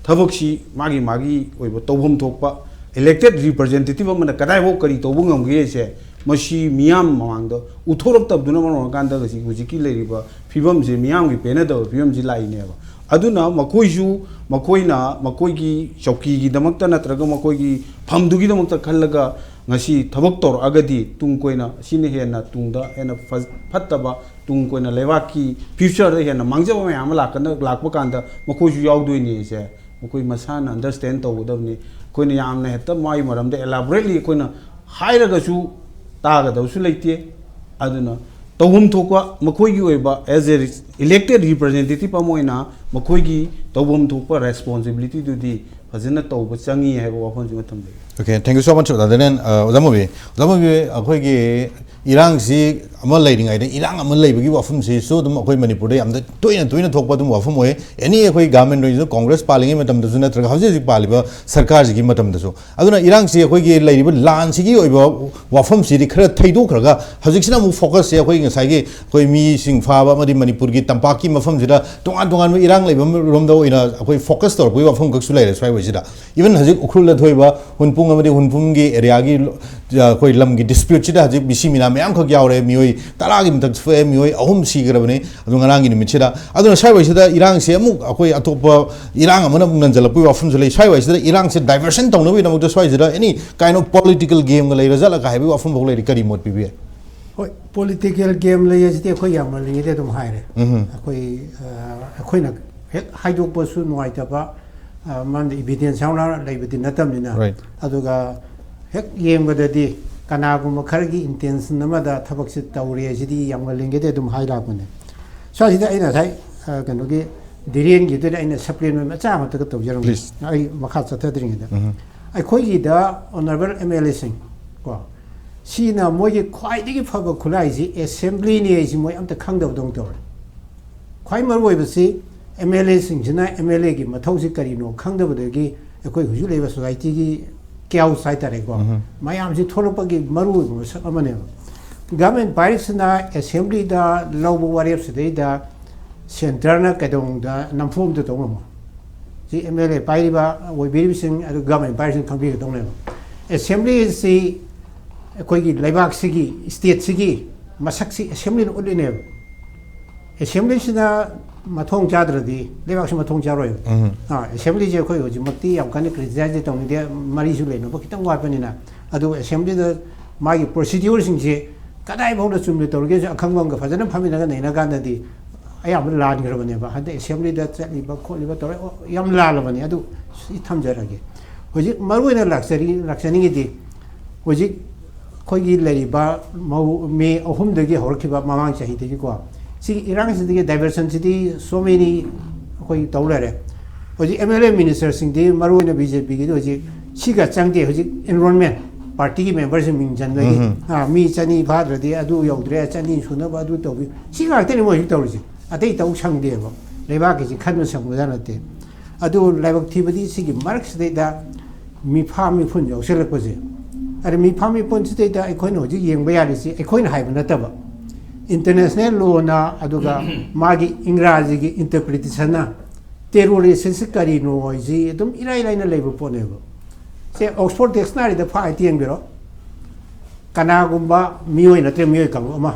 ꯊꯕꯛꯁꯤ ꯃꯥꯒꯤ ꯃꯥꯒꯤ ꯑꯣꯏꯕ ꯇꯧꯐꯝ ꯊꯣꯛꯄ ꯏꯂꯦꯛꯇꯦꯗ ꯔꯤꯄ꯭ꯔꯖꯦꯟꯇꯦꯇꯤꯚ ꯑꯃꯅ ꯀꯗꯥꯏꯐꯥꯎ ꯀꯔꯤ ꯇꯧꯕ ꯉꯝꯒꯦꯁꯦ ꯃꯁꯤ ꯃꯤꯌꯥꯝ ꯃꯃꯥꯡꯗ ꯎꯠꯊꯣꯔꯛꯇꯕꯗꯨꯅ ꯃꯔꯝ ꯑꯣꯏꯔꯀꯥꯟꯗ ꯍꯧꯖꯤꯛ, ꯍꯧꯖꯤꯛꯀꯤ ꯂꯩꯔꯤꯕ ꯐꯤꯕꯝꯁꯦ ꯃꯤꯌꯥꯝꯒꯤ ꯄꯦꯟꯅꯗꯕ ꯐꯤꯕꯝꯁꯤ ꯂꯥꯛꯏꯅꯦꯕ꯫ ꯑꯗꯨꯅ ꯃꯈꯣꯏꯁꯨ ꯃꯈꯣꯏꯅ ꯃꯈꯣꯏꯒꯤ ꯆꯧꯀꯤꯒꯤꯗꯃꯛꯇ ꯅꯠꯇ꯭ꯔꯒ ꯃꯈꯣꯏꯒꯤ ꯐꯝꯗꯨꯒꯤꯗꯃꯛꯇ ꯈꯜꯂꯒ ꯉꯁꯤ ꯊꯕꯛ ꯇꯧꯔꯛꯑꯒꯗꯤ ꯇꯨꯡ ꯀꯣꯏꯅ ꯑꯁꯤꯅ ꯍꯦꯟꯅ ꯇꯨꯡꯗ ꯍꯦꯟꯅ ꯐ-, ꯐꯠꯇꯕ, ꯇꯨꯡ ꯀꯣꯏꯅ ꯂꯩꯕꯥꯛꯀꯤ ꯐ꯭ꯌꯨꯆꯔꯗ ꯍꯦꯟꯅ ꯃꯥꯡꯖꯕ ꯃꯌꯥꯝ ꯑꯃ ꯂꯥꯛꯀꯅ-, ꯂꯥꯛꯄ ꯀꯥꯟꯗ ꯃꯈꯣꯏꯁꯨ ꯌꯥꯎꯗꯣꯏꯅꯦꯁꯦ ꯃꯈꯣꯏ ꯃꯁꯥꯅ ꯑꯟꯗꯔꯁ꯭ꯇꯦꯟ ꯇꯧꯒꯗꯕꯅꯤ꯫ ꯑꯩꯈꯣꯏꯅ ꯌꯥꯝꯅ ꯍꯦꯛꯇ ꯃꯥꯒꯤ ꯃꯔꯝꯗ ꯑꯦꯂꯥꯕꯣꯔꯦꯠꯂꯤ ꯑꯩꯈꯣꯏꯅ ꯍꯥꯏꯔꯒꯁꯨ ꯇꯥꯒꯗꯕꯁꯨ ꯂꯩꯇꯦ꯫ ꯑꯗꯨꯅ ꯇꯧꯐꯝ ꯊꯣꯛꯄ ꯃꯈꯣꯏꯒꯤ ꯑꯣꯏꯕ as a elected representative ꯑꯃ ꯑꯣꯏꯅ ꯃꯈꯣꯏꯒꯤ ꯇꯧꯐꯝ ꯊꯣꯛꯄ ꯔꯦꯁꯄꯣꯟꯁꯤꯕꯤꯂꯤꯇꯤꯗꯨꯗꯤ ꯐꯖꯅ ꯇꯧꯕ ꯆꯪꯉꯤ ꯍꯥꯏꯕ ꯋꯥꯐꯝꯁꯤꯃ ꯊꯝꯖꯒꯦ꯫ Okay, thank you so much, ꯑꯣꯖꯥ ꯙꯤꯔꯦꯟ꯫ ꯑ, ꯑꯣꯖꯥ ꯃꯣꯕꯤ, ꯑꯣꯖꯥ ꯃꯣꯕꯤ, ꯑꯩꯈꯣꯏꯒꯤ ꯏꯔꯥꯡꯁꯤ ꯑꯃ ꯂꯩꯔꯤꯉꯩꯗ, ꯏꯔꯥꯡ ꯑꯃ ꯂꯩꯕꯒꯤ ꯋꯥꯐꯝꯁꯤꯁꯨ ꯑꯗꯨꯝ ꯑꯩꯈꯣꯏ ꯃꯅꯤꯄꯨꯔꯗ ꯌꯥꯝꯅ ꯇꯣꯏꯅ ꯇꯣꯏꯅ ꯊꯣꯛꯄ ꯑꯗꯨꯝ ꯋꯥꯐꯝ ꯑꯣꯏ꯫ ꯑꯦꯅꯤ ꯑꯩꯈꯣꯏ ꯒꯚꯔꯟꯃꯦꯟꯠ ꯑꯣꯏꯔꯁꯨ, ꯀꯣꯡꯒ꯭ꯔꯦꯁ ꯄꯥꯜꯂꯤꯉꯩ ꯃꯇꯝꯗꯁꯨ ꯅꯠꯇ꯭ꯔꯒ ꯍꯧꯖꯤꯛ ꯍꯧꯖꯤꯛ ꯄꯥꯜꯂꯤꯕ ꯁꯔꯀꯥꯔꯁꯤꯒꯤ ꯃꯇꯝꯗꯁꯨ꯫ ꯑꯗꯨꯅ ꯏꯔꯥꯡꯁꯤ ꯑꯩꯈꯣꯏꯒꯤ ꯂꯩꯔꯤꯕ ꯂꯥꯟꯁꯤꯒꯤ ꯑꯣꯏꯕ ꯋꯥꯐꯝꯁꯤꯗꯤ ꯈꯔ ꯊꯩꯗꯣꯛꯈ꯭ꯔꯒ, ꯍꯧꯖꯤꯛꯁꯤꯅ ꯑꯃꯨꯛ ꯐꯣꯀꯁꯁꯦ ꯑꯩꯈꯣꯏ ꯉꯁꯥꯏꯒꯤ ꯑꯩꯈꯣꯏ ꯃꯤꯁꯤꯡ ꯐꯥꯕ ꯑꯃꯗꯤ ꯃꯅꯤꯄꯨꯔꯒꯤ ꯇꯝꯄꯥꯛꯀꯤ ꯃꯐꯝꯁꯤꯗ ꯇꯣꯉꯥꯟ ꯇꯣꯉꯥꯟꯕ ꯏꯔꯥꯡ ꯂꯩꯕ ꯔꯣꯝꯗ ꯑꯣꯏꯅ ꯑꯩꯈꯣꯏ ꯐꯣꯀꯁ ꯇꯧꯔꯛꯄꯒꯤ ꯋꯥꯐꯝ ꯈꯛꯁꯨ ꯂꯩꯔꯦ ꯁ꯭ꯋꯥꯏ ꯋꯥꯏꯁꯤꯗ꯫ ꯏꯚꯟ ꯍꯧꯖꯤꯛ ꯎꯈ꯭ꯔꯨꯜꯗ ꯊꯣꯛꯏꯕ ꯍꯨꯟꯄꯨꯡ ꯑꯃꯗꯤ ꯍꯨꯟꯄꯨꯡꯒꯤ ꯑꯦꯔꯤꯌꯥꯒꯤ, ꯑ, ꯑꯩꯈꯣꯏ ꯂꯝꯒꯤ ꯗꯤꯁꯄ꯭ꯌꯨꯠꯁꯤꯗ ꯍꯧꯖꯤꯛ ꯃꯤꯁꯤ ꯃꯤꯅꯥ ꯃꯌꯥꯝꯈꯛ ꯌꯥꯎꯔꯦ, ꯃꯤꯑꯣꯏ ꯇꯔꯥꯒꯤ ꯃꯊꯛ ꯊꯣꯛꯑꯦ, ꯃꯤꯑꯣꯏ ꯑꯍꯨꯝ ꯁꯤꯈ꯭ꯔꯕꯅꯤ꯫ ꯑꯗꯨ ꯉꯔꯥꯡꯒꯤ ꯅꯨꯃꯤꯠꯁꯤꯗ, ꯑꯗꯨꯅ ꯁ꯭ꯋꯥꯏꯋꯥꯏꯁꯤꯗ ꯏꯔꯥꯡꯁꯦ ꯑꯃꯨꯛ ꯑꯩꯈꯣꯏ ꯑꯇꯣꯞꯄ ꯏꯔꯥꯡ ꯑꯃꯅ ꯑꯃꯨꯛ ꯅꯟꯖꯜꯂꯛꯄꯒꯤ ꯋꯥꯐꯝꯁꯨ ꯂꯩ꯫ ꯁ꯭ꯋꯥꯏꯋꯥꯏꯁꯤꯗ ꯏꯔꯥꯡꯁꯦ ꯗꯥꯏꯚꯔꯁꯟ ꯇꯧꯅꯕꯒꯤꯗꯃꯛꯇ ꯁ꯭ꯋꯥꯏꯁꯤꯗ ꯑꯦꯅꯤ ꯀꯥꯏꯟ ꯑꯣꯐ ꯄꯣꯂꯤꯇꯤꯀꯦꯜ ꯒꯦꯝꯒ ꯂꯩꯔ ꯆꯠꯂꯒ ꯍꯥꯏꯕꯒꯤ ꯋꯥꯐꯝ ꯐꯥꯎ ꯂꯩꯔꯤ꯫ ꯀꯔꯤ ꯃꯣꯠ ꯄꯤꯕꯤ ꯌꯥꯏ? ꯍꯣꯏ, ꯄꯣꯂꯤꯇꯤꯀꯦꯜ ꯒꯦꯝ ꯂꯩ ꯍꯥꯏꯁꯤꯗꯤ ꯑꯩꯈꯣꯏ ꯌꯥꯝ ꯉꯜꯂꯤꯉꯩꯗ ꯑꯗꯨꯝ ꯍꯥꯏꯔꯦ꯫ ꯎꯝ. ꯑꯩꯈꯣꯏ ꯑ, ꯑꯩꯈꯣꯏꯅ ꯍꯦꯛ ꯍꯥꯏꯗꯣꯛꯄꯁꯨ ꯅꯨꯡꯉꯥꯏꯇꯕ, ꯑ, ꯃꯔꯝꯗꯤ ꯏꯚꯤꯗꯦꯟꯁ ꯌꯥꯎꯅ ꯂꯩꯕꯗꯤ ꯅꯠꯇꯕꯅꯤꯅ꯫ Right. ꯑꯗꯨꯒ ꯍꯦꯛ ꯌꯦꯡꯕꯗꯗꯤ ꯀꯅꯥꯒꯨꯝꯕ ꯈꯔꯒꯤ ꯏꯟꯇꯦꯟꯁꯟ ꯑꯃꯗ ꯊꯕꯛꯁꯦ ꯇꯧꯔꯦ ꯍꯥꯏꯁꯤꯗꯤ ꯌꯥꯝ ꯉꯜꯂꯤꯉꯩꯗ ꯑꯗꯨꯝ ꯍꯥꯏ ꯂꯥꯛꯄꯅꯦ꯫ ꯁ꯭ꯋꯥꯏꯁꯤꯗ ꯑꯩꯅ ꯉꯁꯥꯏ ꯑ, ꯀꯩꯅꯣꯒꯤ ꯙꯤꯔꯦꯟꯒꯤꯗꯨꯗ ꯑꯩꯅ ꯁꯄ꯭ꯂꯤꯃꯦꯟ ꯃꯆꯥ ꯑꯃꯠꯇꯒ ꯇꯧꯖꯔꯝꯒꯦ꯫ Please. ꯑꯩ ꯃꯈꯥ ꯆꯠꯊꯗ꯭ꯔꯤꯉꯩꯗ ꯎꯝ. ꯑꯩꯈꯣꯏꯒꯤꯗ ꯑꯣꯅꯔꯦꯕꯜ ꯑꯦꯝ ꯑꯦꯜ ꯑꯦꯁꯤꯡ ꯀꯣ, ꯁꯤꯅ ꯃꯣꯏꯒꯤ ꯈ꯭ꯋꯥꯏꯗꯒꯤ ꯐꯕ ꯈꯨꯠꯂꯥꯏꯁꯤ ꯑꯦꯁꯦꯝꯕ꯭ꯂꯤꯅꯤ ꯍꯥꯏꯁꯤ ꯃꯣꯏ ꯑꯝꯇ ꯈꯪꯗꯕꯗꯧꯅ ꯇꯧꯔꯦ꯫ ꯈ꯭ꯋꯥꯏ ꯃꯔꯨꯑꯣꯏꯕꯁꯤ ꯑꯦꯝ ꯑꯦꯜ ꯑꯦꯁꯤꯡꯁꯤꯅ ꯑꯦꯝ ꯑꯦꯜ ꯑꯦꯒꯤ ꯃꯊꯧꯁꯤ ꯀꯔꯤꯅꯣ ꯈꯪꯗꯕꯗꯒꯤ ꯑꯩꯈꯣꯏ ꯍꯧꯖꯤꯛ ꯂꯩꯔꯤꯕ ꯁꯣꯁꯥꯏꯇꯤꯒꯤ ꯀꯦꯑꯣꯁ ꯍꯥꯏꯇꯥꯔꯦꯀꯣ, ꯎꯝ. ꯃꯌꯥꯝꯁꯤ ꯊꯣꯛꯂꯛꯄꯒꯤ ꯃꯔꯨꯑꯣꯏꯕ ꯃꯁꯛ ꯑꯃꯅꯦꯕ꯫ ꯒꯚꯔꯟꯃꯦꯟ ꯄꯥꯏꯔꯤꯁꯤꯅ ꯑꯦꯁꯦꯝꯕ꯭ꯂꯤꯗ ꯂꯧꯕ ꯋꯥꯔꯦꯞꯁꯤꯗꯩꯗ ꯁꯦꯟꯇꯔꯅ ꯀꯩꯗꯧꯅꯨꯡꯗ ꯅꯝꯐꯨ ꯑꯝꯇ ꯇꯧ ꯉꯝꯃꯣꯏ꯫ ꯁꯤ ꯑꯦꯝ ꯑꯦꯜ ꯑꯦ ꯄꯥꯏꯔꯤꯕ ꯑꯣꯏꯕꯤꯔꯤꯕꯁꯤꯡ ꯑꯗꯨ ꯒꯚꯔꯟꯃꯦꯟ ꯄꯥꯏꯔꯤꯕꯁꯤꯡ ꯈꯪꯕꯤꯒꯗꯧꯅꯦꯕ꯫ ꯑꯦꯁꯦꯝꯕ꯭ꯂꯤ ꯑꯁꯤ ꯑꯩꯈꯣꯏꯒꯤ ꯂꯩꯕꯥꯛꯁꯤꯒꯤ, ꯁ꯭ꯇꯦꯠꯁꯤꯒꯤ ꯃꯁꯛꯁꯤ ꯑꯦꯁꯦꯝꯕ꯭ꯂꯤꯅ ꯎꯠꯂꯤꯅꯦꯕ꯫ ꯑꯦꯁꯦꯝꯕ꯭ꯂꯤꯁꯤꯅ ꯃꯊꯣꯡ ꯆꯥꯗ꯭ꯔꯗꯤ ꯂꯩꯕꯥꯛꯁꯤ ꯃꯊꯣꯡ ꯆꯥꯔꯣꯏꯕ꯫ ꯎꯝ. ꯑꯥ, ꯑꯦꯁꯦꯝꯕ꯭ꯂꯤꯁꯦ ꯑꯩꯈꯣꯏ ꯍꯧꯖꯤꯛꯃꯛꯇꯤ ꯌꯥꯝ ꯀꯟꯅ ꯀ꯭ꯔꯤꯇꯤꯁꯥꯏꯖ ꯇꯧꯅꯤꯡꯗꯦ, ꯃꯔꯤꯁꯨ ꯂꯩꯅꯕ ꯈꯤꯇꯪ ꯋꯥꯠꯄꯅꯤꯅ꯫ ꯑꯗꯨ ꯑꯦꯁꯦꯝꯕ꯭ꯂꯤꯗ ꯃꯥꯒꯤ ꯄ꯭ꯔꯣꯁꯤꯗ꯭ꯌꯨꯔꯁꯤꯡꯁꯦ ꯀꯗꯥꯏꯐꯥꯎꯗ ꯆꯨꯝꯅ ꯇꯧꯔꯒꯦꯁꯨ ꯑꯈꯪꯕ ꯑꯃꯒ ꯐꯖꯅ ꯐꯝꯃꯤꯟꯅꯒ ꯅꯩꯅꯀꯥꯟꯗꯗꯤ ꯑꯌꯥꯝꯕ ꯂꯥꯟꯈ꯭ꯔꯕꯅꯦꯕ꯫ ꯍꯟꯗꯛ ꯑꯦꯁꯦꯝꯕ꯭ꯂꯤꯗ ꯆꯠꯂꯤꯕ ꯈꯣꯠꯂꯤꯕ ꯇꯧꯔ ꯌꯥꯝ ꯂꯥꯜꯂꯕꯅꯦ꯫ ꯑꯗꯨ ꯁꯤ ꯊꯝꯖꯔꯒꯦ꯫ ꯍꯧꯖꯤꯛ ꯃꯔꯨꯑꯣꯏꯅ ꯂꯥꯛꯆꯔꯤ-, ꯂꯥꯛꯆꯅꯤꯡꯉꯤꯗꯤ ꯍꯧꯖꯤꯛ ꯑꯩꯈꯣꯏꯒꯤ ꯂꯩꯔꯤꯕ ꯃꯧ-, ꯃꯦ ꯑꯍꯨꯝꯗꯒꯤ ꯍꯧꯔꯛꯈꯤꯕ ꯃꯃꯥꯡ ꯆꯍꯤꯗꯒꯤꯀꯣ, ꯁꯤꯒꯤ ꯏꯔꯥꯡꯁꯤꯗꯒꯤ ꯗꯥꯏꯚꯔꯁꯟꯁꯤꯗꯤ so many ꯑꯩꯈꯣꯏ ꯇꯧ ꯂꯩꯔꯦ꯫ ꯍꯧꯖꯤꯛ ꯑꯦꯝ ꯑꯦꯜ ꯑꯦ ꯃꯤꯅꯤꯁꯇꯔꯁꯤꯡꯗꯤ ꯃꯔꯨꯑꯣꯏꯅ ꯕꯤ ꯖꯦ ꯄꯤꯒꯤꯗꯤ ꯍꯧꯖꯤꯛ ꯁꯤꯒ ꯆꯪꯗꯦ꯫ ꯍꯧꯖꯤꯛ ꯑꯦꯟꯔꯣꯜꯃꯦꯟ, ꯄꯥꯔꯇꯤꯒꯤ ꯃꯦꯝꯕꯔꯁꯤꯡ ꯃꯤꯡ ꯆꯟꯕꯒꯤ, ꯎꯝ. ꯑꯥ, ꯃꯤ ꯆꯅꯤ ꯐꯥꯗ꯭ꯔꯗꯤ ꯑꯗꯨ ꯌꯧꯗ꯭ꯔꯦ, ꯆꯅꯤ ꯁꯨꯅꯕ ꯑꯗꯨ ꯇꯧꯕꯤ, ꯁꯤ ꯉꯥꯛꯇꯅꯤ ꯃꯣꯏ ꯍꯧꯖꯤꯛ ꯇꯧꯔꯤꯁꯦ꯫ ꯑꯇꯩ ꯇꯧ ꯁꯪꯗꯦꯕ, ꯂꯩꯕꯥꯛꯀꯤꯁꯤ ꯈꯟꯕ ꯁꯪꯕꯖꯥꯠ ꯅꯠꯇꯦ꯫ ꯑꯗꯨ ꯂꯥꯏꯕꯛ ꯊꯤꯕꯗꯤ ꯁꯤꯒꯤ ꯃꯔꯛꯁꯤꯗꯩꯗ ꯃꯤꯐꯥ ꯃꯤꯐꯨꯟ ꯌꯥꯎꯁꯜꯂꯛꯄꯁꯦ꯫ ꯑꯗ ꯃꯤꯐꯥ ꯃꯤꯐꯨꯟꯁꯤꯗꯩꯗ ꯑꯩꯈꯣꯏꯅ ꯍꯧꯖꯤꯛ ꯌꯦꯡꯕ ꯌꯥꯔꯤꯁꯤ ꯑꯩꯈꯣꯏꯅ ꯍꯥꯏꯕ ꯅꯠꯇꯕ, ꯏꯟꯇꯔꯅꯦꯁꯅꯦꯜ ꯂꯣꯅ, ꯑꯗꯨꯒ ꯃꯥꯒꯤ ꯏꯪꯒ꯭ꯔꯥꯖꯤꯒꯤ ꯏꯟꯇꯔꯄ꯭ꯔꯤꯇꯦꯁꯟꯅ ꯇꯦꯔꯣꯔꯤꯁ ꯀꯔꯤꯅꯣ ꯍꯥꯏꯁꯤ ꯑꯗꯨꯝ ꯏꯔꯥꯏ ꯂꯥꯏꯅ ꯂꯩꯕ ꯄꯣꯠꯅꯦꯕ꯫ ꯁꯦ, ꯑꯣꯛꯁꯐꯣꯔꯗ ꯗꯤꯛꯁꯅꯥꯔꯤꯗ ꯐꯥꯛꯑ ꯌꯦꯡꯕꯤꯔꯣ꯫ ꯀꯅꯥꯒꯨꯝꯕ ꯃꯤꯑꯣꯏ ꯅꯠꯇ꯭ꯔꯦ, ꯃꯤꯑꯣꯏ ꯀꯥꯡꯂꯨꯞ ꯑꯃ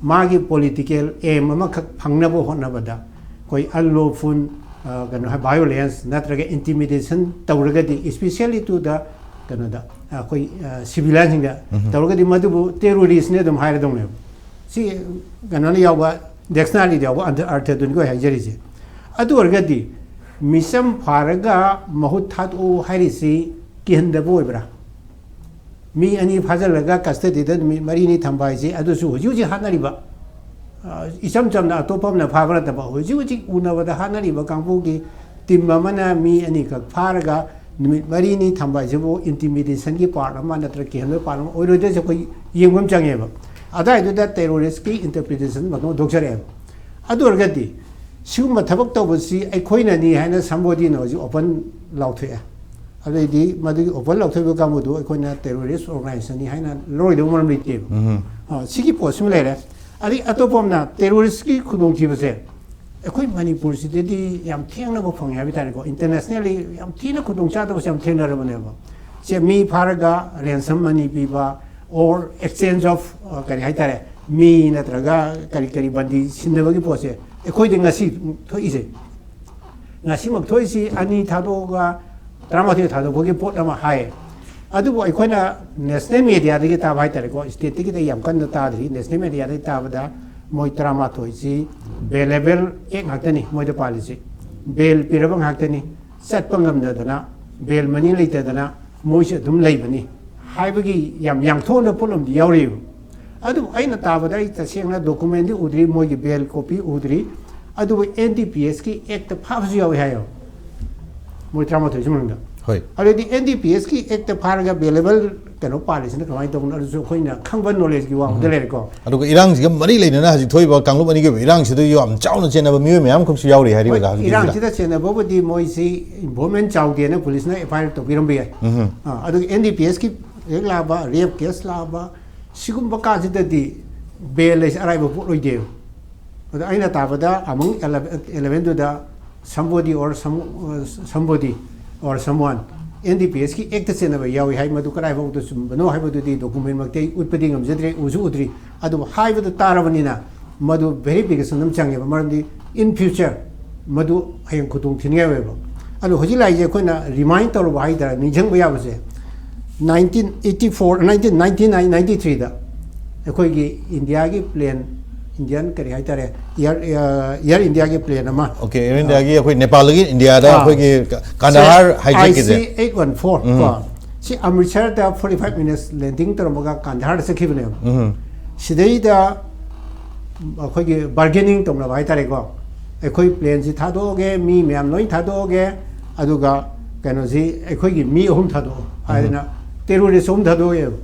ꯃꯥꯒꯤ ꯄꯣꯂꯤꯇꯤꯀꯦꯜ ꯑꯦꯝ ꯑꯃꯈꯛ ꯐꯪꯅꯕ ꯍꯣꯠꯅꯕꯗ ꯑꯩꯈꯣꯏ ꯑꯟꯂꯣꯐꯨꯜ, ꯑ, ꯀꯩꯅꯣ, ꯚꯥꯏꯑꯣꯂꯦꯟꯁ ꯅꯠꯇ꯭ꯔꯒ ꯏꯟꯇꯤꯃꯤꯗꯦꯁꯟ ꯇꯧꯔꯒꯗꯤ, especially to the ꯀꯩꯅꯣꯗ, ꯑꯩꯈꯣꯏ ꯁꯤꯚꯤꯂꯤꯌꯟꯁꯤꯡꯗ ꯇꯧꯔꯒꯗꯤ ꯃꯗꯨꯕꯨ ꯇꯦꯔꯣꯔꯤꯁꯅꯦ ꯑꯗꯨꯝ ꯍꯥꯏꯔꯗꯧꯅꯦꯕ꯫ ꯁꯤ ꯀꯩꯅꯣꯅ ꯌꯥꯎꯕ, ꯗꯤꯛꯁꯅꯥꯔꯤꯗ ꯌꯥꯎꯕ ꯑꯟꯊ- ꯑꯔꯊꯗꯨꯅꯤꯀꯣ ꯑꯩ ꯍꯥꯏꯖꯔꯤꯁꯦ꯫ ꯑꯗꯨ ꯑꯣꯏꯔꯒꯗꯤ ꯃꯤꯆꯝ ꯐꯥꯔꯒ ꯃꯍꯨꯠ ꯊꯥꯗꯣꯛꯎ ꯍꯥꯏꯔꯤꯁꯤ ꯀꯤꯍꯟꯗꯕ ꯑꯣꯏꯕ꯭ꯔꯥ? ꯃꯤ ꯑꯅꯤ ꯐꯥꯖꯤꯜꯂꯒ ꯀꯁꯇꯗꯤꯗ ꯅꯨꯃꯤꯠ ꯃꯔꯤꯅꯤ ꯊꯝꯕ ꯍꯥꯏꯁꯦ, ꯑꯗꯨꯁꯨ ꯍꯧꯖꯤꯛ ꯍꯧꯖꯤꯛ ꯍꯥꯠꯅꯔꯤꯕ, ꯑ, ꯏꯆꯝ ꯆꯝꯅ ꯑꯇꯣꯞꯄ ꯑꯃꯅ ꯐꯥꯕ ꯅꯠꯇꯕ, ꯍꯧꯖꯤꯛ ꯍꯧꯖꯤꯛ ꯎꯅꯕꯗ ꯍꯥꯠꯅꯔꯤꯕ ꯀꯥꯡꯕꯨꯒꯤ ꯇꯤꯝ ꯑꯃꯅ ꯃꯤ ꯑꯅꯤꯈꯛ ꯐꯥꯔꯒ ꯅꯨꯃꯤꯠ ꯃꯔꯤꯅꯤ ꯊꯝꯕ ꯍꯥꯏꯁꯤꯕꯨ ꯏꯟꯇꯤꯃꯤꯗꯦꯁꯟꯒꯤ ꯄꯥꯔꯠ ꯑꯃ ꯅꯠꯇ꯭ꯔꯒ ꯀꯤꯍꯟꯕꯒꯤ ꯄꯥꯔꯠ ꯑꯃ ꯑꯣꯏꯔꯣꯏꯗ꯭ꯔꯁꯦ ꯑꯩꯈꯣꯏ ꯌꯦꯡꯕ ꯑꯃ ꯆꯪꯉꯦꯕ꯫ ꯑꯗꯨꯋꯥꯏꯗꯨꯗ ꯇꯦꯔꯣꯔꯤꯁꯀꯤ ꯏꯟꯇꯔꯄ꯭ꯔꯤꯇꯦꯁꯟ ꯐꯖꯅ ꯊꯣꯛꯆꯔꯛꯑꯦꯕ꯫ ꯑꯗꯨ ꯑꯣꯏꯔꯒꯗꯤ ꯁꯤꯒꯨꯝꯕ ꯊꯕꯛ ꯇꯧꯕꯁꯤ ꯑꯩꯈꯣꯏꯅꯅꯤ ꯍꯥꯏꯅ ꯁꯝꯕꯣꯗꯤꯅ ꯍꯧꯖꯤꯛ ꯑꯣꯄꯟ ꯂꯥꯎꯊꯣꯛꯑꯦ꯫ ꯑꯗꯩꯗꯤ ꯃꯗꯨꯒꯤ ꯑꯣꯄꯟ ꯂꯥꯎꯊꯣꯛꯏꯕ ꯀꯥꯡꯕꯨꯗꯨ ꯑꯩꯈꯣꯏꯅ ꯇꯦꯔꯣꯔꯤꯁ ꯑꯣꯔꯒꯅꯥꯏꯖꯦꯁꯟꯅꯤ ꯍꯥꯏꯅ ꯂꯧꯔꯣꯏꯗꯧꯕ ꯃꯔꯝ ꯂꯩꯇꯦꯕ꯫ ꯑ, ꯁꯤꯒꯤ ꯄꯣꯠꯁꯤꯃ ꯂꯩꯔꯦ꯫ ꯑꯗꯩ ꯑꯇꯣꯞꯄ ꯑꯃꯅ ꯇꯦꯔꯣꯔꯤꯁꯀꯤ ꯈꯨꯗꯣꯡꯊꯤꯕꯁꯦ ꯑꯩꯈꯣꯏ ꯃꯅꯤꯄꯨꯔꯁꯤꯗꯗꯤ ꯌꯥꯝ ꯊꯦꯡꯅꯕ ꯐꯪꯉꯦ ꯍꯥꯏꯕ ꯇꯥꯔꯦꯀꯣ꯫ ꯏꯟꯇꯔꯅꯦꯁꯅꯦꯜꯂꯤ ꯌꯥꯝ ꯊꯤꯅ ꯈꯨꯗꯣꯡꯆꯥꯗꯕꯁꯦ ꯌꯥꯝ ꯊꯦꯡꯅꯔꯕꯅꯦꯕ꯫ ꯁꯦ ꯃꯤ ꯐꯥꯔꯒ ꯔꯦꯟꯁꯝ ꯃꯅꯤ ꯄꯤꯕ, or exchange of, ꯑ, ꯀꯔꯤ ꯍꯥꯏꯇꯥꯔꯦ, ꯃꯤ ꯅꯠꯇ꯭ꯔꯒ ꯀꯔꯤ ꯀꯔꯤ ꯕꯟꯗꯤ ꯁꯤꯟꯅꯕꯒꯤ ꯄꯣꯠꯁꯦ ꯑꯩꯈꯣꯏꯗ ꯉꯁꯤ ꯊꯣꯛꯏꯁꯦ꯫ ꯉꯁꯤꯃꯛ ꯊꯣꯛꯏꯁꯤ ꯑꯅꯤ ꯊꯥꯗꯣꯛꯑꯒ ꯇꯔꯥꯃꯥꯊꯣꯏ ꯊꯥꯗꯣꯛꯄꯒꯤ ꯄꯣꯠ ꯑꯃ ꯍꯥꯏ꯫ ꯑꯗꯨꯕꯨ ꯑꯩꯈꯣꯏꯅ ꯅꯦꯁꯅꯦꯜ ꯃꯦꯗꯤꯌꯥꯗꯒꯤ ꯇꯥꯕ ꯍꯥꯏꯇꯥꯔꯦꯀꯣ, ꯁ꯭ꯇꯦꯠꯇꯒꯤꯗꯤ ꯌꯥꯝ ꯀꯟꯅ ꯇꯥꯗ꯭ꯔꯤ, ꯅꯦꯁꯅꯦꯜ ꯃꯦꯗꯤꯌꯥꯗꯒꯤ ꯇꯥꯕꯗ ꯃꯣꯏ ꯇꯔꯥꯃꯥꯊꯣꯏꯁꯤ ꯕꯦꯂꯦꯕꯜ ꯑꯦꯛ ꯉꯥꯛꯇꯅꯤ ꯃꯣꯏꯗ ꯄꯥꯜꯂꯤꯁꯤ꯫ ꯕꯦꯜ ꯄꯤꯔꯕ ꯉꯥꯛꯇꯅꯤ꯫ ꯆꯠꯄ ꯉꯝꯗꯗꯅ, ꯕꯦꯜ ꯃꯅꯤ ꯂꯩꯇꯗꯅ ꯃꯣꯏꯁꯨ ꯑꯗꯨꯝ ꯂꯩꯕꯅꯤ ꯍꯥꯏꯕꯒꯤ ꯌꯥꯝ ꯌꯥꯡꯊꯣꯛꯅ ꯄꯣꯠꯂꯝꯗꯤ ꯌꯥꯎꯔꯤꯕ꯫ ꯑꯗꯨꯕꯨ ꯑꯩꯅ ꯇꯥꯕꯗ, ꯑꯩ ꯇꯁꯦꯡꯅ ꯗꯣꯀꯨꯃꯦꯟꯗꯤ ꯎꯗ꯭ꯔꯤ, ꯃꯣꯏꯒꯤ ꯕꯦꯜ ꯀꯣꯄꯤ ꯎꯗ꯭ꯔꯤ꯫ ꯑꯗꯨꯕꯨ ꯑꯦꯟ ꯗꯤ ꯄꯤ ꯑꯦꯁꯀꯤ ꯑꯦꯛꯇ ꯐꯥꯕꯁꯨ ꯌꯥꯎꯏ ꯍꯥꯏꯌꯦꯕ, ꯃꯣꯏ ꯇꯔꯥꯃꯥꯊꯣꯏꯁꯤ ꯃꯅꯨꯡꯗ꯫ ꯍꯣꯏ꯫ ꯑꯗꯨꯗꯤ ꯑꯦꯟ ꯗꯤ ꯄꯤ ꯑꯦꯁꯀꯤ ꯑꯦꯛꯇ ꯐꯥꯔꯒ ꯕꯦꯂꯦꯕꯜ ꯀꯩꯅꯣ ꯄꯥꯜꯂꯤꯁꯤꯅ ꯀꯃꯥꯏꯅ ꯇꯧꯕꯅꯣ? ꯑꯗꯨꯁꯨ ꯑꯩꯈꯣꯏꯅ ꯈꯪꯕ ꯅꯣꯂꯦꯖꯀꯤ ꯋꯥꯡꯃꯗ ꯂꯩꯔꯦꯀꯣ꯫ ꯑꯗꯨꯒ ꯏꯔꯥꯡꯁꯤꯒ ꯃꯔꯤ ꯂꯩꯅꯅ ꯍꯧꯖꯤꯛ ꯊꯣꯛꯏꯕ ꯀꯥꯡꯂꯨꯞ ꯑꯅꯤꯒꯤ ꯑꯣꯏꯕ ꯏꯔꯥꯡꯁꯤꯗ ꯌꯥꯝ ꯆꯥꯎꯅ ꯆꯦꯟꯅꯕ ꯃꯤꯑꯣꯏ ꯃꯌꯥꯝ ꯑꯃꯈꯛꯁꯨ ꯌꯥꯎꯔꯤ ꯍꯥꯏꯔꯤꯕ ꯍꯣꯏ, ꯍꯧꯖꯤꯛꯀꯤꯁꯤꯗ꯫ ꯏꯔꯥꯡꯁꯤꯗ ꯆꯦꯟꯅꯕꯕꯨꯗꯤ ꯃꯣꯏꯁꯤ ꯏꯟꯚꯣꯜꯃꯦꯟ ꯆꯥꯎꯗꯦꯅ ꯄꯨꯂꯤꯁꯅ ꯑꯦꯐ ꯑꯥꯏ ꯑꯥꯔ ꯇꯧꯕꯤꯔꯝꯕ ꯌꯥꯏ꯫ ꯑꯥ, ꯑꯗꯨꯒ ꯑꯦꯟ ꯗꯤ ꯄꯤ ꯑꯦꯁꯀꯤ ꯍꯦꯛ ꯂꯥꯛꯑꯕ, ꯔꯦꯞ ꯀꯦꯁ ꯂꯥꯛꯑꯕ, ꯁꯤꯒꯨꯝꯕ ꯀꯥꯟꯁꯤꯗꯗꯤ ꯕꯦꯜ ꯍꯥꯏꯁꯦ ꯑꯔꯥꯏꯕ ꯄꯣꯠ ꯑꯣꯏꯗꯦꯕ꯫ ꯑꯗꯣ ꯑꯩꯅ ꯇꯥꯕꯗ ꯑꯃꯨꯛ eleven elevenꯗꯨꯗ somebody or some, somebody or someone N D P ꯑꯦꯁꯀꯤ ꯑꯦꯛꯇ ꯆꯦꯟꯅꯕ ꯌꯥꯎꯏ ꯍꯥꯏ꯫ ꯃꯗꯨ ꯀꯗꯥꯏꯐꯥꯎꯗ ꯆꯨꯝꯕꯅꯣ ꯍꯥꯏꯕꯗꯨꯗꯤ ꯗꯣꯀꯨꯃꯦꯟꯃꯛꯇꯤ ꯑꯩ ꯎꯠꯄꯗꯤ ꯉꯝꯖꯗ꯭ꯔꯦ, ꯎꯁꯨ ꯎꯗ꯭ꯔꯤ꯫ ꯑꯗꯨꯕꯨ ꯍꯥꯏꯕꯗꯨ ꯇꯥꯔꯕꯅꯤꯅ ꯃꯗꯨ ꯚꯦꯔꯤꯐꯤꯀꯦꯁꯟ ꯑꯃ ꯆꯪꯉꯦꯕ꯫ ꯃꯔꯝꯗꯤ in future ꯃꯗꯨ ꯍꯌꯦꯡ ꯈꯨꯗꯣꯡ ꯊꯤꯅꯤꯡꯉꯥꯏ ꯑꯣꯏꯌꯦꯕ꯫ ꯑꯗꯣ ꯍꯧꯖꯤꯛ ꯂꯥꯛꯏꯁꯦ ꯑꯩꯈꯣꯏꯅ ꯔꯤꯃꯥꯏꯟ ꯇꯧꯔꯨꯕ ꯍꯥꯏ ꯇꯥꯔꯦ, ꯅꯤꯡꯁꯤꯡꯕ ꯌꯥꯕꯁꯦ, nineteen eighty four, nineteen ninety nine, ninety ꯊ꯭ꯔꯤꯗ ꯑꯩꯈꯣꯏꯒꯤ ꯏꯟꯗꯤꯌꯥꯒꯤ ꯄ꯭ꯂꯦꯟ, ꯏꯟꯗꯤꯌꯥꯟ ꯀꯔꯤ ꯍꯥꯏꯇꯥꯔꯦ, ꯏꯌꯥꯔ, ꯏꯌꯥꯔ ꯏꯟꯗꯤꯌꯥꯒꯤ ꯄ꯭ꯂꯦꯟ ꯑꯃ, ꯑꯣꯀꯦ, ꯑꯦꯌꯔ ꯏꯟꯗꯤꯌꯥꯒꯤ ꯑꯩꯈꯣꯏ ꯅꯦꯄꯥꯜꯗꯒꯤ ꯏꯟꯗꯤꯌꯥꯗ ꯑꯥ꯫ ꯑꯩꯈꯣꯏꯒꯤ ꯀ- ꯀꯥꯟꯗꯍꯥꯔ ꯍꯥꯏꯖꯦꯠꯀꯤꯁꯦ꯫ I C eight one four ꯀꯣ, ꯁꯤ ꯑꯃ꯭ꯔꯤꯠꯁꯔꯗ ꯐꯣꯔꯇꯤ ꯐꯥꯏꯚ ꯃꯤꯅꯠꯁ ꯂꯦꯟꯗꯤꯡ ꯇꯧꯔꯝꯃꯒ ꯀꯥꯟꯗꯍꯥꯔꯗ ꯆꯠꯈꯤꯕꯅꯦꯕ꯫ ꯎꯝ꯫ ꯁꯤꯗꯩꯗ ꯑꯩꯈꯣꯏꯒꯤ ꯕꯥꯔꯒꯦꯅꯤꯡ ꯇꯧꯅꯕ ꯍꯥꯏꯇꯥꯔꯦꯀꯣ, ꯑꯩꯈꯣꯏ ꯄ꯭ꯂꯦꯟꯁꯤ ꯊꯥꯗꯣꯛꯑꯒꯦ, ꯃꯤ ꯃꯌꯥꯝ ꯂꯣꯏ ꯊꯥꯗꯣꯛꯑꯒꯦ, ꯑꯗꯨꯒ ꯀꯩꯅꯣꯁꯤ ꯑꯩꯈꯣꯏꯒꯤ ꯃꯤ ꯑꯍꯨꯝ ꯊꯥꯗꯣꯛꯑꯣ ꯍꯥꯏꯗꯅ ꯇꯦꯔꯣꯔꯤꯁ ꯑꯍꯨꯝ ꯊꯥꯗꯣꯛꯑꯦꯕ꯫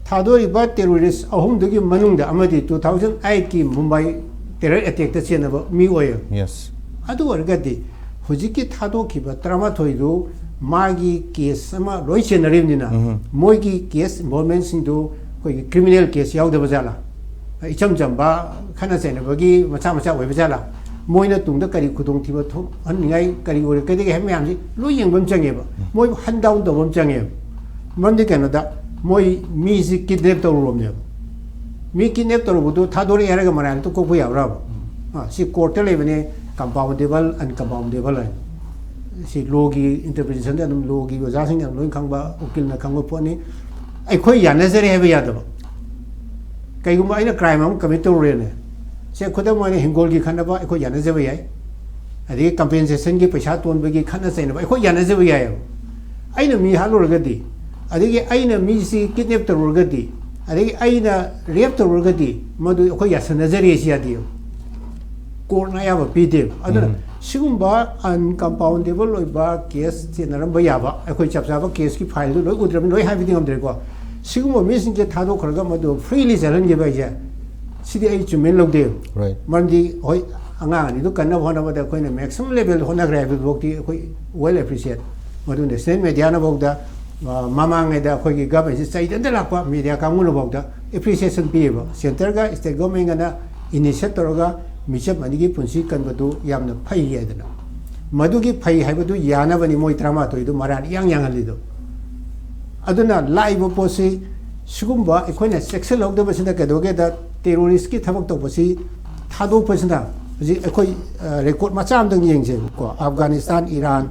ꯊꯥꯗꯣꯛꯏꯕ ꯇꯦꯔꯣꯔꯤꯁ ꯑꯍꯨꯝꯗꯨꯒꯤ ꯃꯅꯨꯡꯗ ꯑꯃꯗꯤ ꯇꯨ ꯊꯥꯎꯖꯟ ꯑꯩꯠꯀꯤ ꯃꯨꯝꯕꯥꯏ ꯇꯦꯔꯔ ꯑꯦꯇꯦꯛꯇ ꯆꯦꯟꯅꯕ ꯃꯤ ꯑꯣꯏꯌꯦꯕ꯫ ꯌꯦꯁ꯫ ꯑꯗꯨ ꯑꯣꯏꯔꯒꯗꯤ ꯍꯧꯖꯤꯛꯀꯤ ꯊꯥꯗꯣꯛꯈꯤꯕ ꯇꯔꯥꯃꯥꯊꯣꯏꯗꯨ ꯃꯥꯒꯤ ꯀꯦꯁ ꯑꯃ ꯂꯣꯏ ꯆꯦꯟꯅꯔꯤꯕꯅꯤꯅ, ꯎꯝ꯫ ꯃꯣꯏꯒꯤ ꯀꯦꯁ ꯏꯟꯚꯣꯜꯚꯃꯦꯟꯁꯤꯡꯗꯨ ꯑꯩꯈꯣꯏꯒꯤ ꯀ꯭ꯔꯤꯃꯤꯅꯦꯜ ꯀꯦꯁ ꯌꯥꯎꯗꯕ ꯖꯥꯠꯂꯥ? ꯏꯆꯝ ꯆꯝꯕ ꯈꯠꯅ ꯆꯩꯅꯕꯒꯤ ꯃꯆꯥ ꯃꯆꯥ ꯑꯣꯏꯕ ꯖꯥꯠꯂꯥ? ꯃꯣꯏꯅ ꯇꯨꯡꯗ ꯀꯔꯤ ꯈꯨꯗꯣꯡꯊꯤꯕ ꯊꯣꯛꯍꯟꯅꯤꯡꯉꯥꯏ ꯀꯔꯤ ꯑꯣꯏꯔꯛꯀꯗꯒꯦ ꯍꯥꯏꯕ ꯃꯌꯥꯝꯁꯤ ꯂꯣꯏ ꯌꯦꯡꯕ ꯑꯃ ꯆꯪꯉꯦꯕ꯫ ꯃꯣꯏ ꯍꯟ ꯗꯥꯎꯟ ꯇꯧꯕ ꯑꯃ ꯆꯪꯉꯦꯕ꯫ ꯃꯔꯝꯗꯤ ꯀꯩꯅꯣꯗ, ꯃꯣꯏ ꯃꯤꯁꯤ ꯀꯤꯗꯅꯦꯞ ꯇꯧꯔꯨꯔꯕꯅꯦꯕ꯫ ꯃꯤ ꯀꯤꯗꯅꯦꯞ ꯇꯧꯔꯨꯕꯗꯨ ꯊꯥꯗꯣꯔꯛꯑꯦ ꯍꯥꯏꯔꯒ ꯃꯔꯥꯏꯅ ꯇꯣꯛꯊꯣꯛꯄ ꯌꯥꯕ꯭ꯔꯕ? ꯑꯥ, ꯁꯤ ꯀꯣꯔꯠꯇ ꯂꯩꯕꯅꯦ, ꯀꯝꯄꯥꯎꯟꯗꯦꯕꯜ, ꯑꯟꯀꯝꯄꯥꯎꯟꯗꯦꯕꯜ ꯍꯥꯏꯅ꯫ ꯁꯤ ꯂꯣꯒꯤ ꯏꯟꯇꯔꯄ꯭ꯔꯤꯇꯦꯁꯟꯗ ꯑꯗꯨꯝ, ꯂꯣꯒꯤ ꯑꯣꯖꯥꯁꯤꯡꯅ ꯑꯗꯨꯝ ꯂꯣꯏ ꯈꯪꯕ, ꯎꯀꯤꯜꯅ ꯈꯪꯕ ꯄꯣꯠꯅꯤ꯫ ꯑꯩꯈꯣꯏ ꯌꯥꯅꯖꯔꯦ ꯍꯥꯏꯕ ꯌꯥꯗꯕ꯫ ꯀꯩꯒꯨꯝꯕ ꯑꯩꯅ ꯀ꯭ꯔꯥꯏꯝ ꯑꯃ ꯀꯃꯤꯠ ꯇꯧꯔꯨꯔꯦꯅꯦ, ꯁꯦ, ꯈꯨꯗꯝ ꯑꯣꯏꯅ ꯍꯤꯡꯒꯣꯜꯒꯤ ꯈꯠꯅꯕ ꯑꯩꯈꯣꯏ ꯌꯥꯅꯖꯕ ꯌꯥꯏ, ꯑꯗꯒꯤ ꯀꯝꯄꯦꯟꯁꯦꯁꯟꯒꯤ ꯄꯩꯁꯥ ꯇꯣꯟꯕꯒꯤ ꯈꯠꯅ ꯆꯩꯅꯕ ꯑꯩꯈꯣꯏ ꯌꯥꯅꯖꯕ ꯌꯥꯏꯑꯕ꯫ ꯑꯩꯅ ꯃꯤ ꯍꯥꯠꯂꯨꯔꯒꯗꯤ, ꯑꯗꯒꯤ ꯑꯩꯅ ꯃꯤꯁꯤ ꯀꯤꯗꯅꯦꯞ ꯇꯧꯔꯨꯔꯒꯗꯤ, ꯑꯗꯒꯤ ꯑꯩꯅ ꯔꯦꯞ ꯇꯧꯔꯨꯔꯒꯗꯤ, ꯃꯗꯨ ꯑꯩꯈꯣꯏ ꯌꯥꯁꯟꯅꯖꯔꯦ ꯁꯤ ꯌꯥꯗꯦꯕ꯫ ꯀꯣꯔꯠꯅ ꯑꯌꯥꯕ ꯄꯤꯗꯦꯕ꯫ ꯑꯗꯨꯅ ꯎꯝ꯫ ꯁꯤꯒꯨꯝꯕ ꯑꯟꯀꯝꯄꯥꯎꯟꯗꯦꯕꯜ ꯑꯣꯏꯕ ꯀꯦꯁ ꯆꯦꯟꯅꯔꯝꯕ ꯌꯥꯕ, ꯑꯩꯈꯣꯏ ꯆꯞ ꯆꯥꯕ ꯀꯦꯁꯀꯤ ꯐꯥꯏꯜꯗꯨ ꯂꯣꯏ ꯎꯗ꯭ꯔꯕꯅꯤꯅ ꯂꯣꯏ ꯍꯥꯏꯕꯗꯤ ꯉꯝꯗ꯭ꯔꯦꯀꯣ꯫ ꯁꯤꯒꯨꯝꯕ ꯃꯤꯁꯤꯡꯁꯦ ꯊꯥꯗꯣꯛꯈ꯭ꯔꯒ ꯃꯗꯨ ꯐ꯭ꯔꯤꯂꯤ ꯆꯠꯍꯟꯈꯤꯕ ꯍꯥꯏꯁꯦ, ꯁꯤꯗꯤ ꯑꯩ ꯆꯨꯝꯃꯦꯅ ꯂꯧꯗꯦꯕ꯫ Right. ꯃꯔꯝꯗꯤ ꯍꯣꯏ, ꯑꯉꯥꯡ ꯑꯅꯤꯗꯨ ꯀꯟꯅꯕ ꯍꯣꯠꯅꯕꯗ ꯑꯩꯈꯣꯏꯅ ꯃꯦꯛꯁꯤꯃꯝ ꯂꯦꯚꯦꯜꯗ ꯍꯣꯠꯅꯈ꯭ꯔꯦ ꯍꯥꯏꯕꯗꯨꯐꯥꯎꯗꯤ ꯑꯩꯈꯣꯏ well appreciate꯫ ꯃꯗꯨ ꯅꯦꯁꯅꯦꯜ ꯃꯦꯗꯤꯌꯥꯅꯐꯥꯎꯗ, ꯑ, ꯃꯃꯥꯡꯉꯩꯗ ꯑꯩꯈꯣꯏꯒꯤ ꯒꯚꯔꯟꯃꯦꯟꯁꯤ ꯆꯩꯗꯅ ꯂꯥꯛꯄ ꯃꯦꯗꯤꯌꯥ ꯀꯥꯡꯕꯨꯅꯐꯥꯎꯗ ꯑꯦꯄ꯭ꯔꯤꯁꯤꯌꯦꯁꯟ ꯄꯤꯌꯦꯕ꯫ ꯁꯦꯟꯇꯔꯒ ꯁ꯭ꯇꯦꯠ ꯒꯚꯔꯟꯃꯦꯟꯒꯅ ꯏꯅꯤꯁꯤꯌꯦꯠ ꯇꯧꯔꯒ ꯃꯤꯆꯝ ꯑꯅꯤꯒꯤ ꯄꯨꯟꯁꯤ ꯀꯟꯕꯗꯨ ꯌꯥꯝꯅ ꯐꯩ ꯍꯥꯏꯗꯅ꯫ ꯃꯗꯨꯒꯤ ꯐꯩ ꯍꯥꯏꯕꯗꯨ ꯌꯥꯅꯕꯅꯤ ꯃꯣꯏ ꯇꯔꯥꯃꯥꯊꯣꯏꯗꯨ ꯃꯔꯥꯟ ꯏꯌꯥꯡ ꯌꯥꯡꯍꯜꯂꯤꯗꯣ꯫ ꯑꯗꯨꯅ ꯂꯥꯛꯏꯕ ꯄꯣꯠꯁꯤ ꯁꯤꯒꯨꯝꯕ ꯑꯩꯈꯣꯏꯅ ꯆꯦꯛꯁꯤꯜꯍꯧꯗꯕꯁꯤꯅ ꯀꯩꯗꯧꯒꯦꯗ, ꯇꯦꯔꯣꯔꯤꯁꯀꯤ ꯊꯕꯛ ꯇꯧꯕꯁꯤ ꯊꯥꯗꯣꯛꯄꯁꯤꯅ ꯍꯧꯖꯤꯛ ꯑꯩꯈꯣꯏ, ꯑ, ꯔꯦꯀꯣꯔꯠ ꯃꯆꯥ ꯑꯃꯇꯪ ꯌꯦꯡꯁꯦꯕꯀꯣ꯫ ꯑꯐꯒꯥꯅꯤꯁꯇꯥꯟ, ꯏꯔꯥꯟ,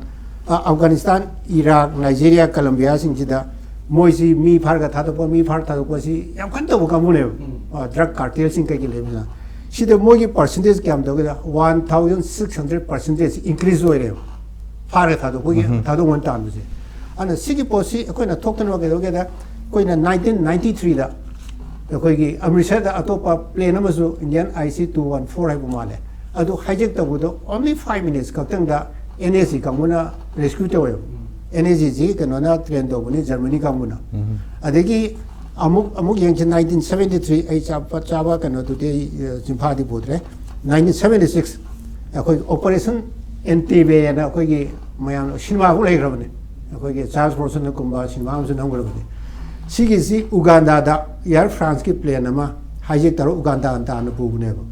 ꯑ, ꯑꯐꯒꯥꯅꯤꯁꯇꯥꯟ, ꯏꯔꯥꯛ, ꯅꯥꯏꯖꯦꯔꯤꯌꯥ, ꯀꯂꯝꯕꯤꯌꯥꯁꯤꯡꯁꯤꯗ ꯃꯣꯏꯁꯤ ꯃꯤ ꯐꯥꯔꯒ ꯊꯥꯗꯣꯛꯄ, ꯃꯤ ꯐꯥꯔꯒ ꯊꯥꯗꯣꯛꯄ, ꯁꯤ ꯌꯥꯝ ꯀꯟꯅ ꯇꯧꯕ ꯀꯥꯡꯕꯨꯅꯦꯕ꯫ ꯗ꯭ꯔꯒ ꯀꯥꯔꯇꯦꯜꯁꯤꯡ ꯀꯩꯀꯩ ꯂꯩꯕꯅꯤꯅ꯫ ꯁꯤꯗ ꯃꯣꯏꯒꯤ ꯄꯥꯔꯁꯦꯟꯇꯦꯖ ꯀꯌꯥꯝ ꯇꯧꯒꯦꯗ, one thousand six hundred percentage increase ꯑꯣꯏꯔꯦꯕ, ꯐꯥꯔꯒ ꯊꯥꯗꯣꯛꯄꯒꯤ, ꯊꯥꯗꯣꯛ ꯃꯟ ꯇꯥꯟꯕꯁꯦ꯫ ꯑꯗꯨꯅ ꯁꯤꯒꯤ ꯄꯣꯠꯁꯤ ꯑꯩꯈꯣꯏꯅ ꯊꯣꯛꯇꯅꯕ ꯀꯩꯗꯧꯒꯦꯗ, ꯑꯩꯈꯣꯏꯅ ꯅꯥꯏꯟꯇꯤꯟ ꯅꯥꯏꯟꯇꯤ ꯊ꯭ꯔꯤꯗ ꯑꯩꯈꯣꯏꯒꯤ ꯑꯃ꯭ꯔꯤꯠꯁꯔꯗ ꯑꯇꯣꯞꯄ ꯄ꯭ꯂꯦꯟ ꯑꯃꯁꯨ, Indian I C two one four ꯍꯥꯏꯕ ꯃꯥꯜꯂꯦ, ꯑꯗꯨ ꯍꯥꯏꯖꯦꯛ ꯇꯧꯕꯗꯣ ꯑꯣꯟꯂꯤ ꯐꯥꯏꯚ ꯃꯤꯅꯤꯠꯁ ꯈꯛꯇꯪꯗ ꯑꯦꯟ ꯑꯦꯁ ꯖꯤ ꯀꯥꯡꯕꯨꯅ ꯔꯦꯁꯀ꯭ꯌꯨ ꯇꯧꯋꯦꯕ꯫ ꯑꯦꯟ ꯑꯦꯁ ꯖꯤꯁꯤ ꯀꯩꯅꯣꯅ ꯇ꯭ꯔꯦꯟ ꯇꯧꯕꯅꯤ, ꯖꯔꯃꯅꯤ ꯀꯥꯡꯕꯨꯅ꯫ ꯑꯗꯒꯤ ꯑꯃꯨꯛ, ꯑꯃꯨꯛ ꯌꯦꯡꯁꯤ, ꯅꯥꯏꯟꯇꯤꯟ ꯁꯕꯦꯟꯇꯤ ꯊ꯭ꯔꯤ, ꯑꯩ ꯆꯥꯕ, ꯆꯥꯕ ꯀꯩꯅꯣꯗꯨꯗꯤ ꯑꯩ, ꯑ, ꯆꯤꯟꯐꯥꯗꯤ ꯄꯨꯗ꯭ꯔꯦ꯫ ꯅꯥꯏꯟꯇꯤꯟ ꯁꯕꯦꯟꯇꯤ ꯁꯤꯛꯁ ꯑꯩꯈꯣꯏ ꯑꯣꯄꯔꯦꯁꯟ ꯑꯦꯟꯇꯦꯕꯦ ꯍꯥꯏꯅ ꯑꯩꯈꯣꯏꯒꯤ ꯃꯌꯥꯝ ꯁꯤꯅꯦꯃꯥꯐꯥꯎ ꯂꯩꯈ꯭ꯔꯕꯅꯤ, ꯑꯩꯈꯣꯏꯒꯤ ꯆꯥꯔꯜꯁ ꯕ꯭ꯔꯣꯟꯁꯟꯅ ꯀꯨꯝꯕ ꯁꯤꯅꯦꯃꯥ ꯑꯃꯁꯨ ꯅꯝꯈ꯭ꯔꯕꯅꯤ꯫ ꯁꯤꯒꯤꯁꯤ ꯎꯒꯥꯟꯗꯥꯗ ꯑꯦꯌꯔ ꯐ꯭ꯔꯥꯟꯁꯀꯤ ꯄ꯭ꯂꯦꯟ ꯑꯃ ꯍꯥꯏꯖꯦꯛ ꯇꯧꯔ ꯎꯒꯥꯟꯗꯥ ꯇꯥꯟꯅ ꯄꯨꯕꯅꯦꯕ꯫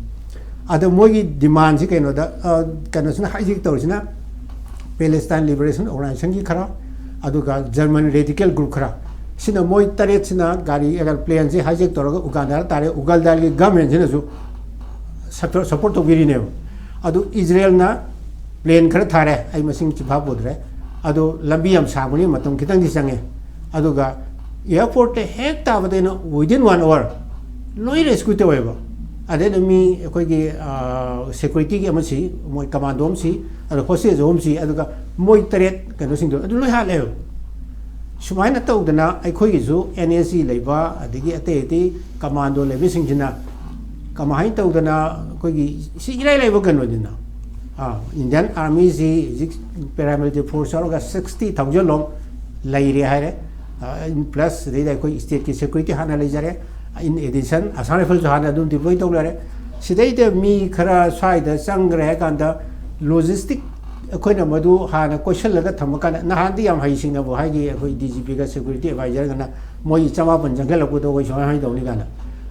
ꯑꯗꯣ ꯃꯣꯏꯒꯤ ꯗꯤꯃꯥꯟꯁꯤ ꯀꯩꯅꯣꯗ, ꯑ, ꯀꯩꯅꯣꯁꯤꯅ ꯍꯥꯏꯖꯦꯛ ꯇꯧꯔꯤꯁꯤꯅ ꯄꯦꯂꯦꯁꯇꯥꯏꯟ ꯂꯤꯕꯔꯦꯁꯟ ꯑꯣꯔꯒꯅꯥꯏꯖꯦꯁꯟꯒꯤ ꯈꯔ, ꯑꯗꯨꯒ ꯖꯔꯃꯟ ꯔꯦꯗꯤꯀꯦꯜ ꯒ꯭ꯔꯨꯞ ꯈꯔ, ꯁꯤꯅ ꯃꯣꯏ ꯇꯔꯦꯠꯁꯤꯅ ꯒꯥꯔꯤ, ꯄ꯭ꯂꯦꯟꯁꯤ ꯍꯥꯏꯖꯦꯛ ꯇꯧꯔꯒ ꯎꯒꯥꯟꯗꯥꯗ ꯇꯥꯔꯦ꯫ ꯎꯒꯥꯟꯗꯥꯒꯤ ꯒꯃꯦꯟꯁꯤꯅꯁꯨ ꯁꯞꯄꯣꯔꯠ ꯇꯧꯕꯤꯔꯤꯅꯦꯕ꯫ ꯑꯗꯨ ꯏꯖꯔꯦꯜꯅ ꯄ꯭ꯂꯦꯟ ꯈꯔ ꯊꯥꯔꯦ, ꯑꯩ ꯃꯁꯤꯡ ꯆꯤꯟꯐꯥ ꯄꯨꯗ꯭ꯔꯦ꯫ ꯑꯗꯣ ꯂꯝꯕꯤ ꯌꯥꯝ ꯁꯥꯡꯕꯅꯤ, ꯃꯇꯝ ꯈꯤꯇꯪꯗꯤ ꯆꯪꯉꯦ꯫ ꯑꯗꯨꯒ ꯑꯦꯌꯥꯔꯄꯣꯔꯠꯇ ꯍꯦꯛ ꯇꯥꯕꯗꯩꯅ within one hour ꯂꯣꯏ ꯔꯦꯁꯀ꯭ꯌꯨ ꯇꯧꯋꯦꯕ꯫ ꯑꯗꯩꯗ ꯃꯤ ꯑꯩꯈꯣꯏꯒꯤ, ꯑ, ꯁꯦꯀ꯭ꯌꯨꯔꯤꯇꯤꯒꯤ ꯑꯃ ꯁꯤ, ꯃꯣꯏ ꯀꯃꯥꯟꯗꯣ ꯑꯃ ꯁꯤ, ꯑꯗ ꯍꯣꯁꯇꯦꯖ ꯑꯍꯨꯝ ꯁꯤ, ꯑꯗꯨꯒ ꯃꯣꯏ ꯇꯔꯦꯠ ꯀꯩꯅꯣꯁꯤꯡꯗꯣ ꯑꯗꯨ ꯂꯣꯏ ꯍꯥꯠꯂꯦꯕ꯫ ꯁꯨꯃꯥꯏꯅ ꯇꯧꯗꯅ ꯑꯩꯈꯣꯏꯒꯤꯁꯨ ꯑꯦꯟ ꯑꯦꯁ ꯖꯤ ꯂꯩꯕ, ꯑꯗꯒꯤ ꯑꯇꯩ ꯑꯇꯩ ꯀꯃꯥꯟꯗꯣ ꯂꯩꯕꯁꯤꯡꯁꯤꯅ ꯀꯃꯥꯏꯅ ꯇꯧꯗꯅ, ꯑꯩꯈꯣꯏꯒꯤ ꯁꯤ ꯏꯔꯥꯏ ꯂꯥꯏꯕ ꯀꯩꯅꯣꯅꯤꯅ, ꯑ, ꯏꯟꯗꯤꯌꯥꯟ ꯑꯥꯔꯃꯤꯁꯤ ꯍꯧꯖꯤꯛ ꯄꯦꯔꯥꯃꯤꯂꯤꯇꯔꯤ ꯐꯣꯔꯁ ꯌꯥꯎꯔꯒ ꯁꯤꯛꯁꯇꯤ ꯊꯥꯎꯖꯟ ꯂꯣꯝ ꯂꯩꯔꯦ ꯍꯥꯏꯔꯦ꯫ ꯑ, ꯄ꯭ꯂꯁ ꯁꯤꯗꯩꯗ ꯑꯩꯈꯣꯏ ꯁ꯭ꯇꯦꯠꯀꯤ ꯁꯦꯀ꯭ꯌꯨꯔꯤꯇꯤ ꯍꯥꯟꯅ ꯂꯩꯖꯔꯦ꯫ In addition, ꯑꯁꯥꯝ ꯔꯥꯏꯐꯜꯁꯨ ꯍꯥꯟꯅ ꯑꯗꯨꯝ ꯗꯤꯄ꯭ꯂꯣꯏ ꯇꯧ ꯂꯩꯔꯦ꯫ ꯁꯤꯗꯩꯗ ꯃꯤ ꯈꯔ ꯁ꯭ꯋꯥꯏꯗ ꯆꯪꯈ꯭ꯔꯦ ꯍꯥꯏ ꯀꯥꯟꯗ, ꯂꯣꯖꯤꯁꯇꯤꯛ ꯑꯩꯈꯣꯏꯅ ꯃꯗꯨ ꯍꯥꯟꯅ ꯀꯣꯏꯁꯜꯂꯒ ꯊꯝꯕ ꯀꯥꯟꯗ, ꯅꯍꯥꯟꯗꯤ ꯌꯥꯝ ꯍꯩꯁꯤꯡꯅꯕꯨ ꯍꯥꯏꯈꯤ ꯑꯩꯈꯣꯏ ꯗꯤ ꯖꯤ ꯄꯤꯒ ꯁꯦꯀ꯭ꯌꯨꯔꯤꯇꯤ ꯑꯦꯗꯚꯥꯏꯖꯔꯒꯅ, ꯃꯣꯏ ꯆꯃꯥꯄꯟ ꯆꯪꯁꯤꯜꯂꯛꯄꯗꯣ ꯑꯩꯈꯣꯏ ꯁꯨꯃꯥꯏꯅ ꯁꯨꯃꯥꯏꯅ ꯇꯧꯅꯤ ꯀꯥꯏꯅ꯫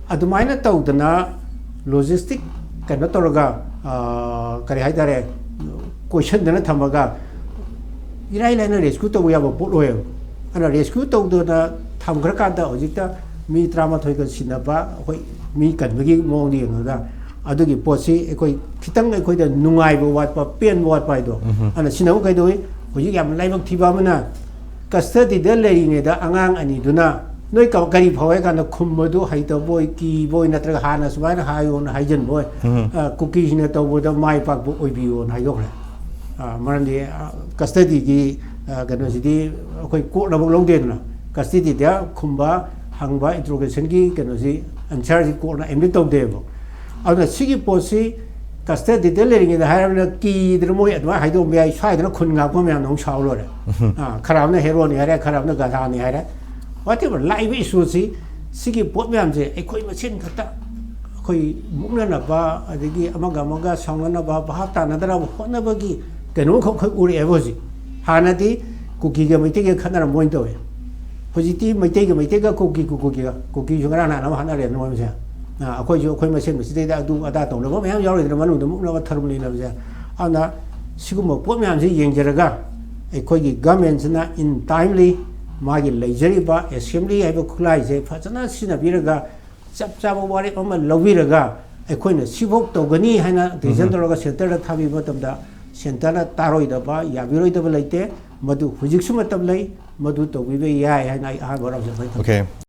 ꯑꯗꯨꯃꯥꯏꯅ ꯇꯧꯗꯅ ꯂꯣꯖꯤꯁꯇꯤꯛ ꯀꯩꯅꯣ ꯇꯧꯔꯒ, ꯑ, ꯀꯔꯤ ꯍꯥꯏꯇꯥꯔꯦ, ꯀꯣꯏꯁꯟꯗꯅ ꯊꯝꯃꯒ ꯏꯔꯥꯏ ꯂꯥꯏꯅ ꯔꯦꯁꯀ꯭ꯌꯨ ꯇꯧꯕ ꯌꯥꯕ ꯄꯣꯠ ꯑꯣꯏꯌꯦꯕ꯫ ꯑꯗꯨꯅ ꯔꯦꯁꯀ꯭ꯌꯨ ꯇꯧꯗꯅ ꯊꯝꯈ꯭ꯔꯀꯥꯟꯗ ꯍꯧꯖꯤꯛꯇ ꯃꯤ ꯇꯔꯥꯃꯥꯊꯣꯏꯒ ꯁꯤꯟꯅꯕ, ꯑꯩꯈꯣꯏ ꯃꯤ ꯀꯟꯕꯒꯤ ꯃꯑꯣꯡꯗ ꯌꯦꯡꯉꯒ, ꯑꯗꯨꯒꯤ ꯄꯣꯠꯁꯤ ꯑꯩꯈꯣꯏ ꯈꯤꯇꯪ ꯑꯩꯈꯣꯏꯗ ꯅꯨꯡꯉꯥꯏꯕ ꯋꯥꯠꯄ, ꯄꯦꯟꯕ ꯋꯥꯠꯄ ꯍꯥꯏꯗꯣ꯫ ꯑꯗꯨꯅ ꯁꯤꯅ ꯑꯃꯨꯛ ꯀꯩꯗꯧꯏ? ꯍꯧꯖꯤꯛ ꯌꯥꯝ ꯂꯥꯏꯕꯛ ꯊꯤꯕ ꯑꯃꯅ, ꯀꯁꯇꯗꯤꯗ ꯂꯩꯔꯤꯉꯩꯗ ꯑꯉꯥꯡ ꯑꯅꯤꯗꯨꯅ ꯅꯣꯏ ꯀ- ꯀꯔꯤ ꯐꯥꯎ ꯍꯥꯏ ꯀꯥꯟꯗ ꯈꯨꯝꯕꯗꯨ ꯍꯩꯇꯕꯣꯏ, ꯀꯤꯕꯣꯏ, ꯅꯠꯇ꯭ꯔꯒ ꯍꯥꯟꯅ ꯁꯨꯃꯥꯏꯅ ꯍꯥꯏꯌꯣꯅ ꯍꯥꯏꯖꯟꯕꯣꯏ, ꯎꯝ꯫ ꯑ, ꯀꯨꯀꯤꯁꯤꯡꯅ ꯇꯧꯕꯗ ꯃꯥꯏ ꯄꯥꯛꯄ ꯑꯣꯏꯕꯤꯌꯣꯅ ꯍꯥꯏꯗꯣꯛꯈ꯭ꯔꯦ꯫ ꯑ, ꯃꯔꯝꯗꯤ, ꯑ, ꯀꯁꯇꯗꯤꯒꯤ, ꯑ, ꯀꯩꯅꯣꯁꯤꯗꯤ ꯑꯩꯈꯣꯏ ꯀꯣꯔꯠꯅ ꯑꯃꯨꯛ ꯂꯧꯗꯦꯗꯅ, ꯀꯁꯇꯗꯤꯗ ꯈꯨꯝꯕ ꯍꯪꯕ ꯏꯟꯇ꯭ꯔꯣꯒꯦꯁꯟꯒꯤ ꯀꯩꯅꯣꯁꯤ, ꯑꯟꯁꯔꯁꯤ ꯀꯣꯔꯠꯅ ꯑꯦꯗꯃꯤꯠ ꯇꯧꯗꯦꯕ꯫ ꯑꯗꯨꯅ ꯁꯤꯒꯤ ꯄꯣꯠꯁꯤ ꯀꯁꯇꯗꯤꯗ ꯂꯩꯔꯤꯉꯩꯗ ꯍꯥꯏꯔꯕꯅꯤꯅ ꯀꯤꯗꯅ ꯃꯣꯏ ꯑꯗꯨꯃꯥꯏꯅ ꯍꯥꯏꯗꯣꯛꯑꯝꯕ ꯌꯥꯏ, ꯁ꯭ꯋꯥꯏꯗꯅ ꯈꯨꯟ ꯉꯥꯛꯄ ꯃꯌꯥꯝꯅ ꯑꯃꯨꯛ ꯁꯥꯎ ꯂꯣꯏꯔꯦ꯫ ꯑꯥ, ꯈꯔ ꯑꯃꯅ ꯍꯦꯔꯣꯅꯤ ꯍꯥꯏꯔꯦ, ꯈꯔ ꯑꯃꯅ ꯒꯙꯥꯅꯤ ꯍꯥꯏꯔꯦ꯫ Whatever, ꯂꯥꯛꯏꯕ ꯏꯁꯨꯁꯤ, ꯁꯤꯒꯤ ꯄꯣꯠ ꯃꯌꯥꯝꯁꯦ ꯑꯩꯈꯣꯏ ꯃꯁꯦꯟ ꯈꯛꯇ ꯑꯩꯈꯣꯏ ꯃꯨꯛꯅꯅꯕ, ꯑꯗꯒꯤ ꯑꯃꯒ ꯑꯃꯒ ꯁꯥꯎꯅꯅꯕ, ꯚꯥꯞ ꯇꯥꯅꯗꯅꯕ ꯍꯣꯠꯅꯕꯒꯤ ꯀꯩꯅꯣꯝꯈꯛ ꯑꯩꯈꯣꯏ ꯎꯔꯛꯑꯦꯕ ꯍꯧꯖꯤꯛ꯫ ꯍꯥꯟꯅꯗꯤ ꯀꯨꯀꯤꯒ ꯃꯩꯇꯩꯒ ꯈꯠꯅꯔꯝꯕ ꯑꯣꯏꯅ ꯇꯧꯋꯦ꯫ ꯍꯧꯖꯤꯛꯇꯤ ꯃꯩꯇꯩꯒ ꯃꯩꯇꯩꯒ, ꯀꯨꯀꯤ ꯀꯨꯀꯤꯒ, ꯀꯨꯀꯤꯁꯨ ꯉꯔꯥꯡ ꯅꯍꯥꯟ ꯑꯃ ꯍꯥꯠꯅꯔꯦ ꯃꯣꯏ ꯃꯁꯦꯟ꯫ ꯑꯥ, ꯑꯩꯈꯣꯏꯁꯨ ꯑꯩꯈꯣꯏ ꯃꯁꯦꯟ ꯃꯁꯤꯗꯩꯗ ꯑꯗꯨ ꯑꯗꯥ ꯇꯧꯅꯕ ꯃꯌꯥꯝ ꯌꯥꯎꯔꯤꯗꯅ, ꯃꯅꯨꯡꯗ ꯃꯨꯛꯅꯕ ꯊꯔꯨꯝ ꯂꯩꯅꯕꯁꯦ꯫ ꯑꯗꯨꯅ ꯁꯤꯒꯨꯝꯕ ꯄꯣꯠ ꯃꯌꯥꯝꯁꯤ ꯌꯦꯡꯖꯔꯒ ꯑꯩꯈꯣꯏꯒꯤ ꯒꯃꯦꯟꯁꯤꯅ in timely ꯃꯥꯒꯤ ꯂꯩꯖꯔꯤꯕ ꯑꯦꯁꯦꯝꯕ꯭ꯂꯤ ꯍꯥꯏꯕ ꯈꯨꯠꯂꯥꯏꯁꯦ ꯐꯖꯅ ꯁꯤꯖꯤꯟꯅꯕꯤꯔꯒ ꯆꯞ ꯆꯥꯕ ꯋꯥꯔꯦꯞ ꯑꯃ ꯂꯧꯕꯤꯔꯒ ꯑꯩꯈꯣꯏꯅ ꯁꯤꯐꯧ ꯇꯧꯒꯅꯤ ꯍꯥꯏꯅ ꯗꯤꯁꯤꯖꯟ ꯇꯧꯔꯒ ꯁꯦꯟꯇꯔꯗ ꯊꯥꯕꯤꯕ ꯃꯇꯝꯗ ꯁꯦꯟꯇꯔꯅ ꯇꯥꯔꯣꯏꯗꯕ, ꯌꯥꯕꯤꯔꯣꯏꯗꯕ ꯂꯩꯇꯦ꯫ ꯃꯗꯨ ꯍꯧꯖꯤꯛꯁꯨ ꯃꯇꯝ ꯂꯩ, ꯃꯗꯨ ꯇꯧꯕꯤꯕ ꯌꯥꯏ ꯍꯥꯏꯅ ꯑꯩ ꯑꯍꯥꯟꯕ ꯋꯥꯔꯣꯞꯁꯦ ꯑꯗꯨꯃꯥꯏꯅ ꯊꯝꯖꯩ꯫ Okay꯫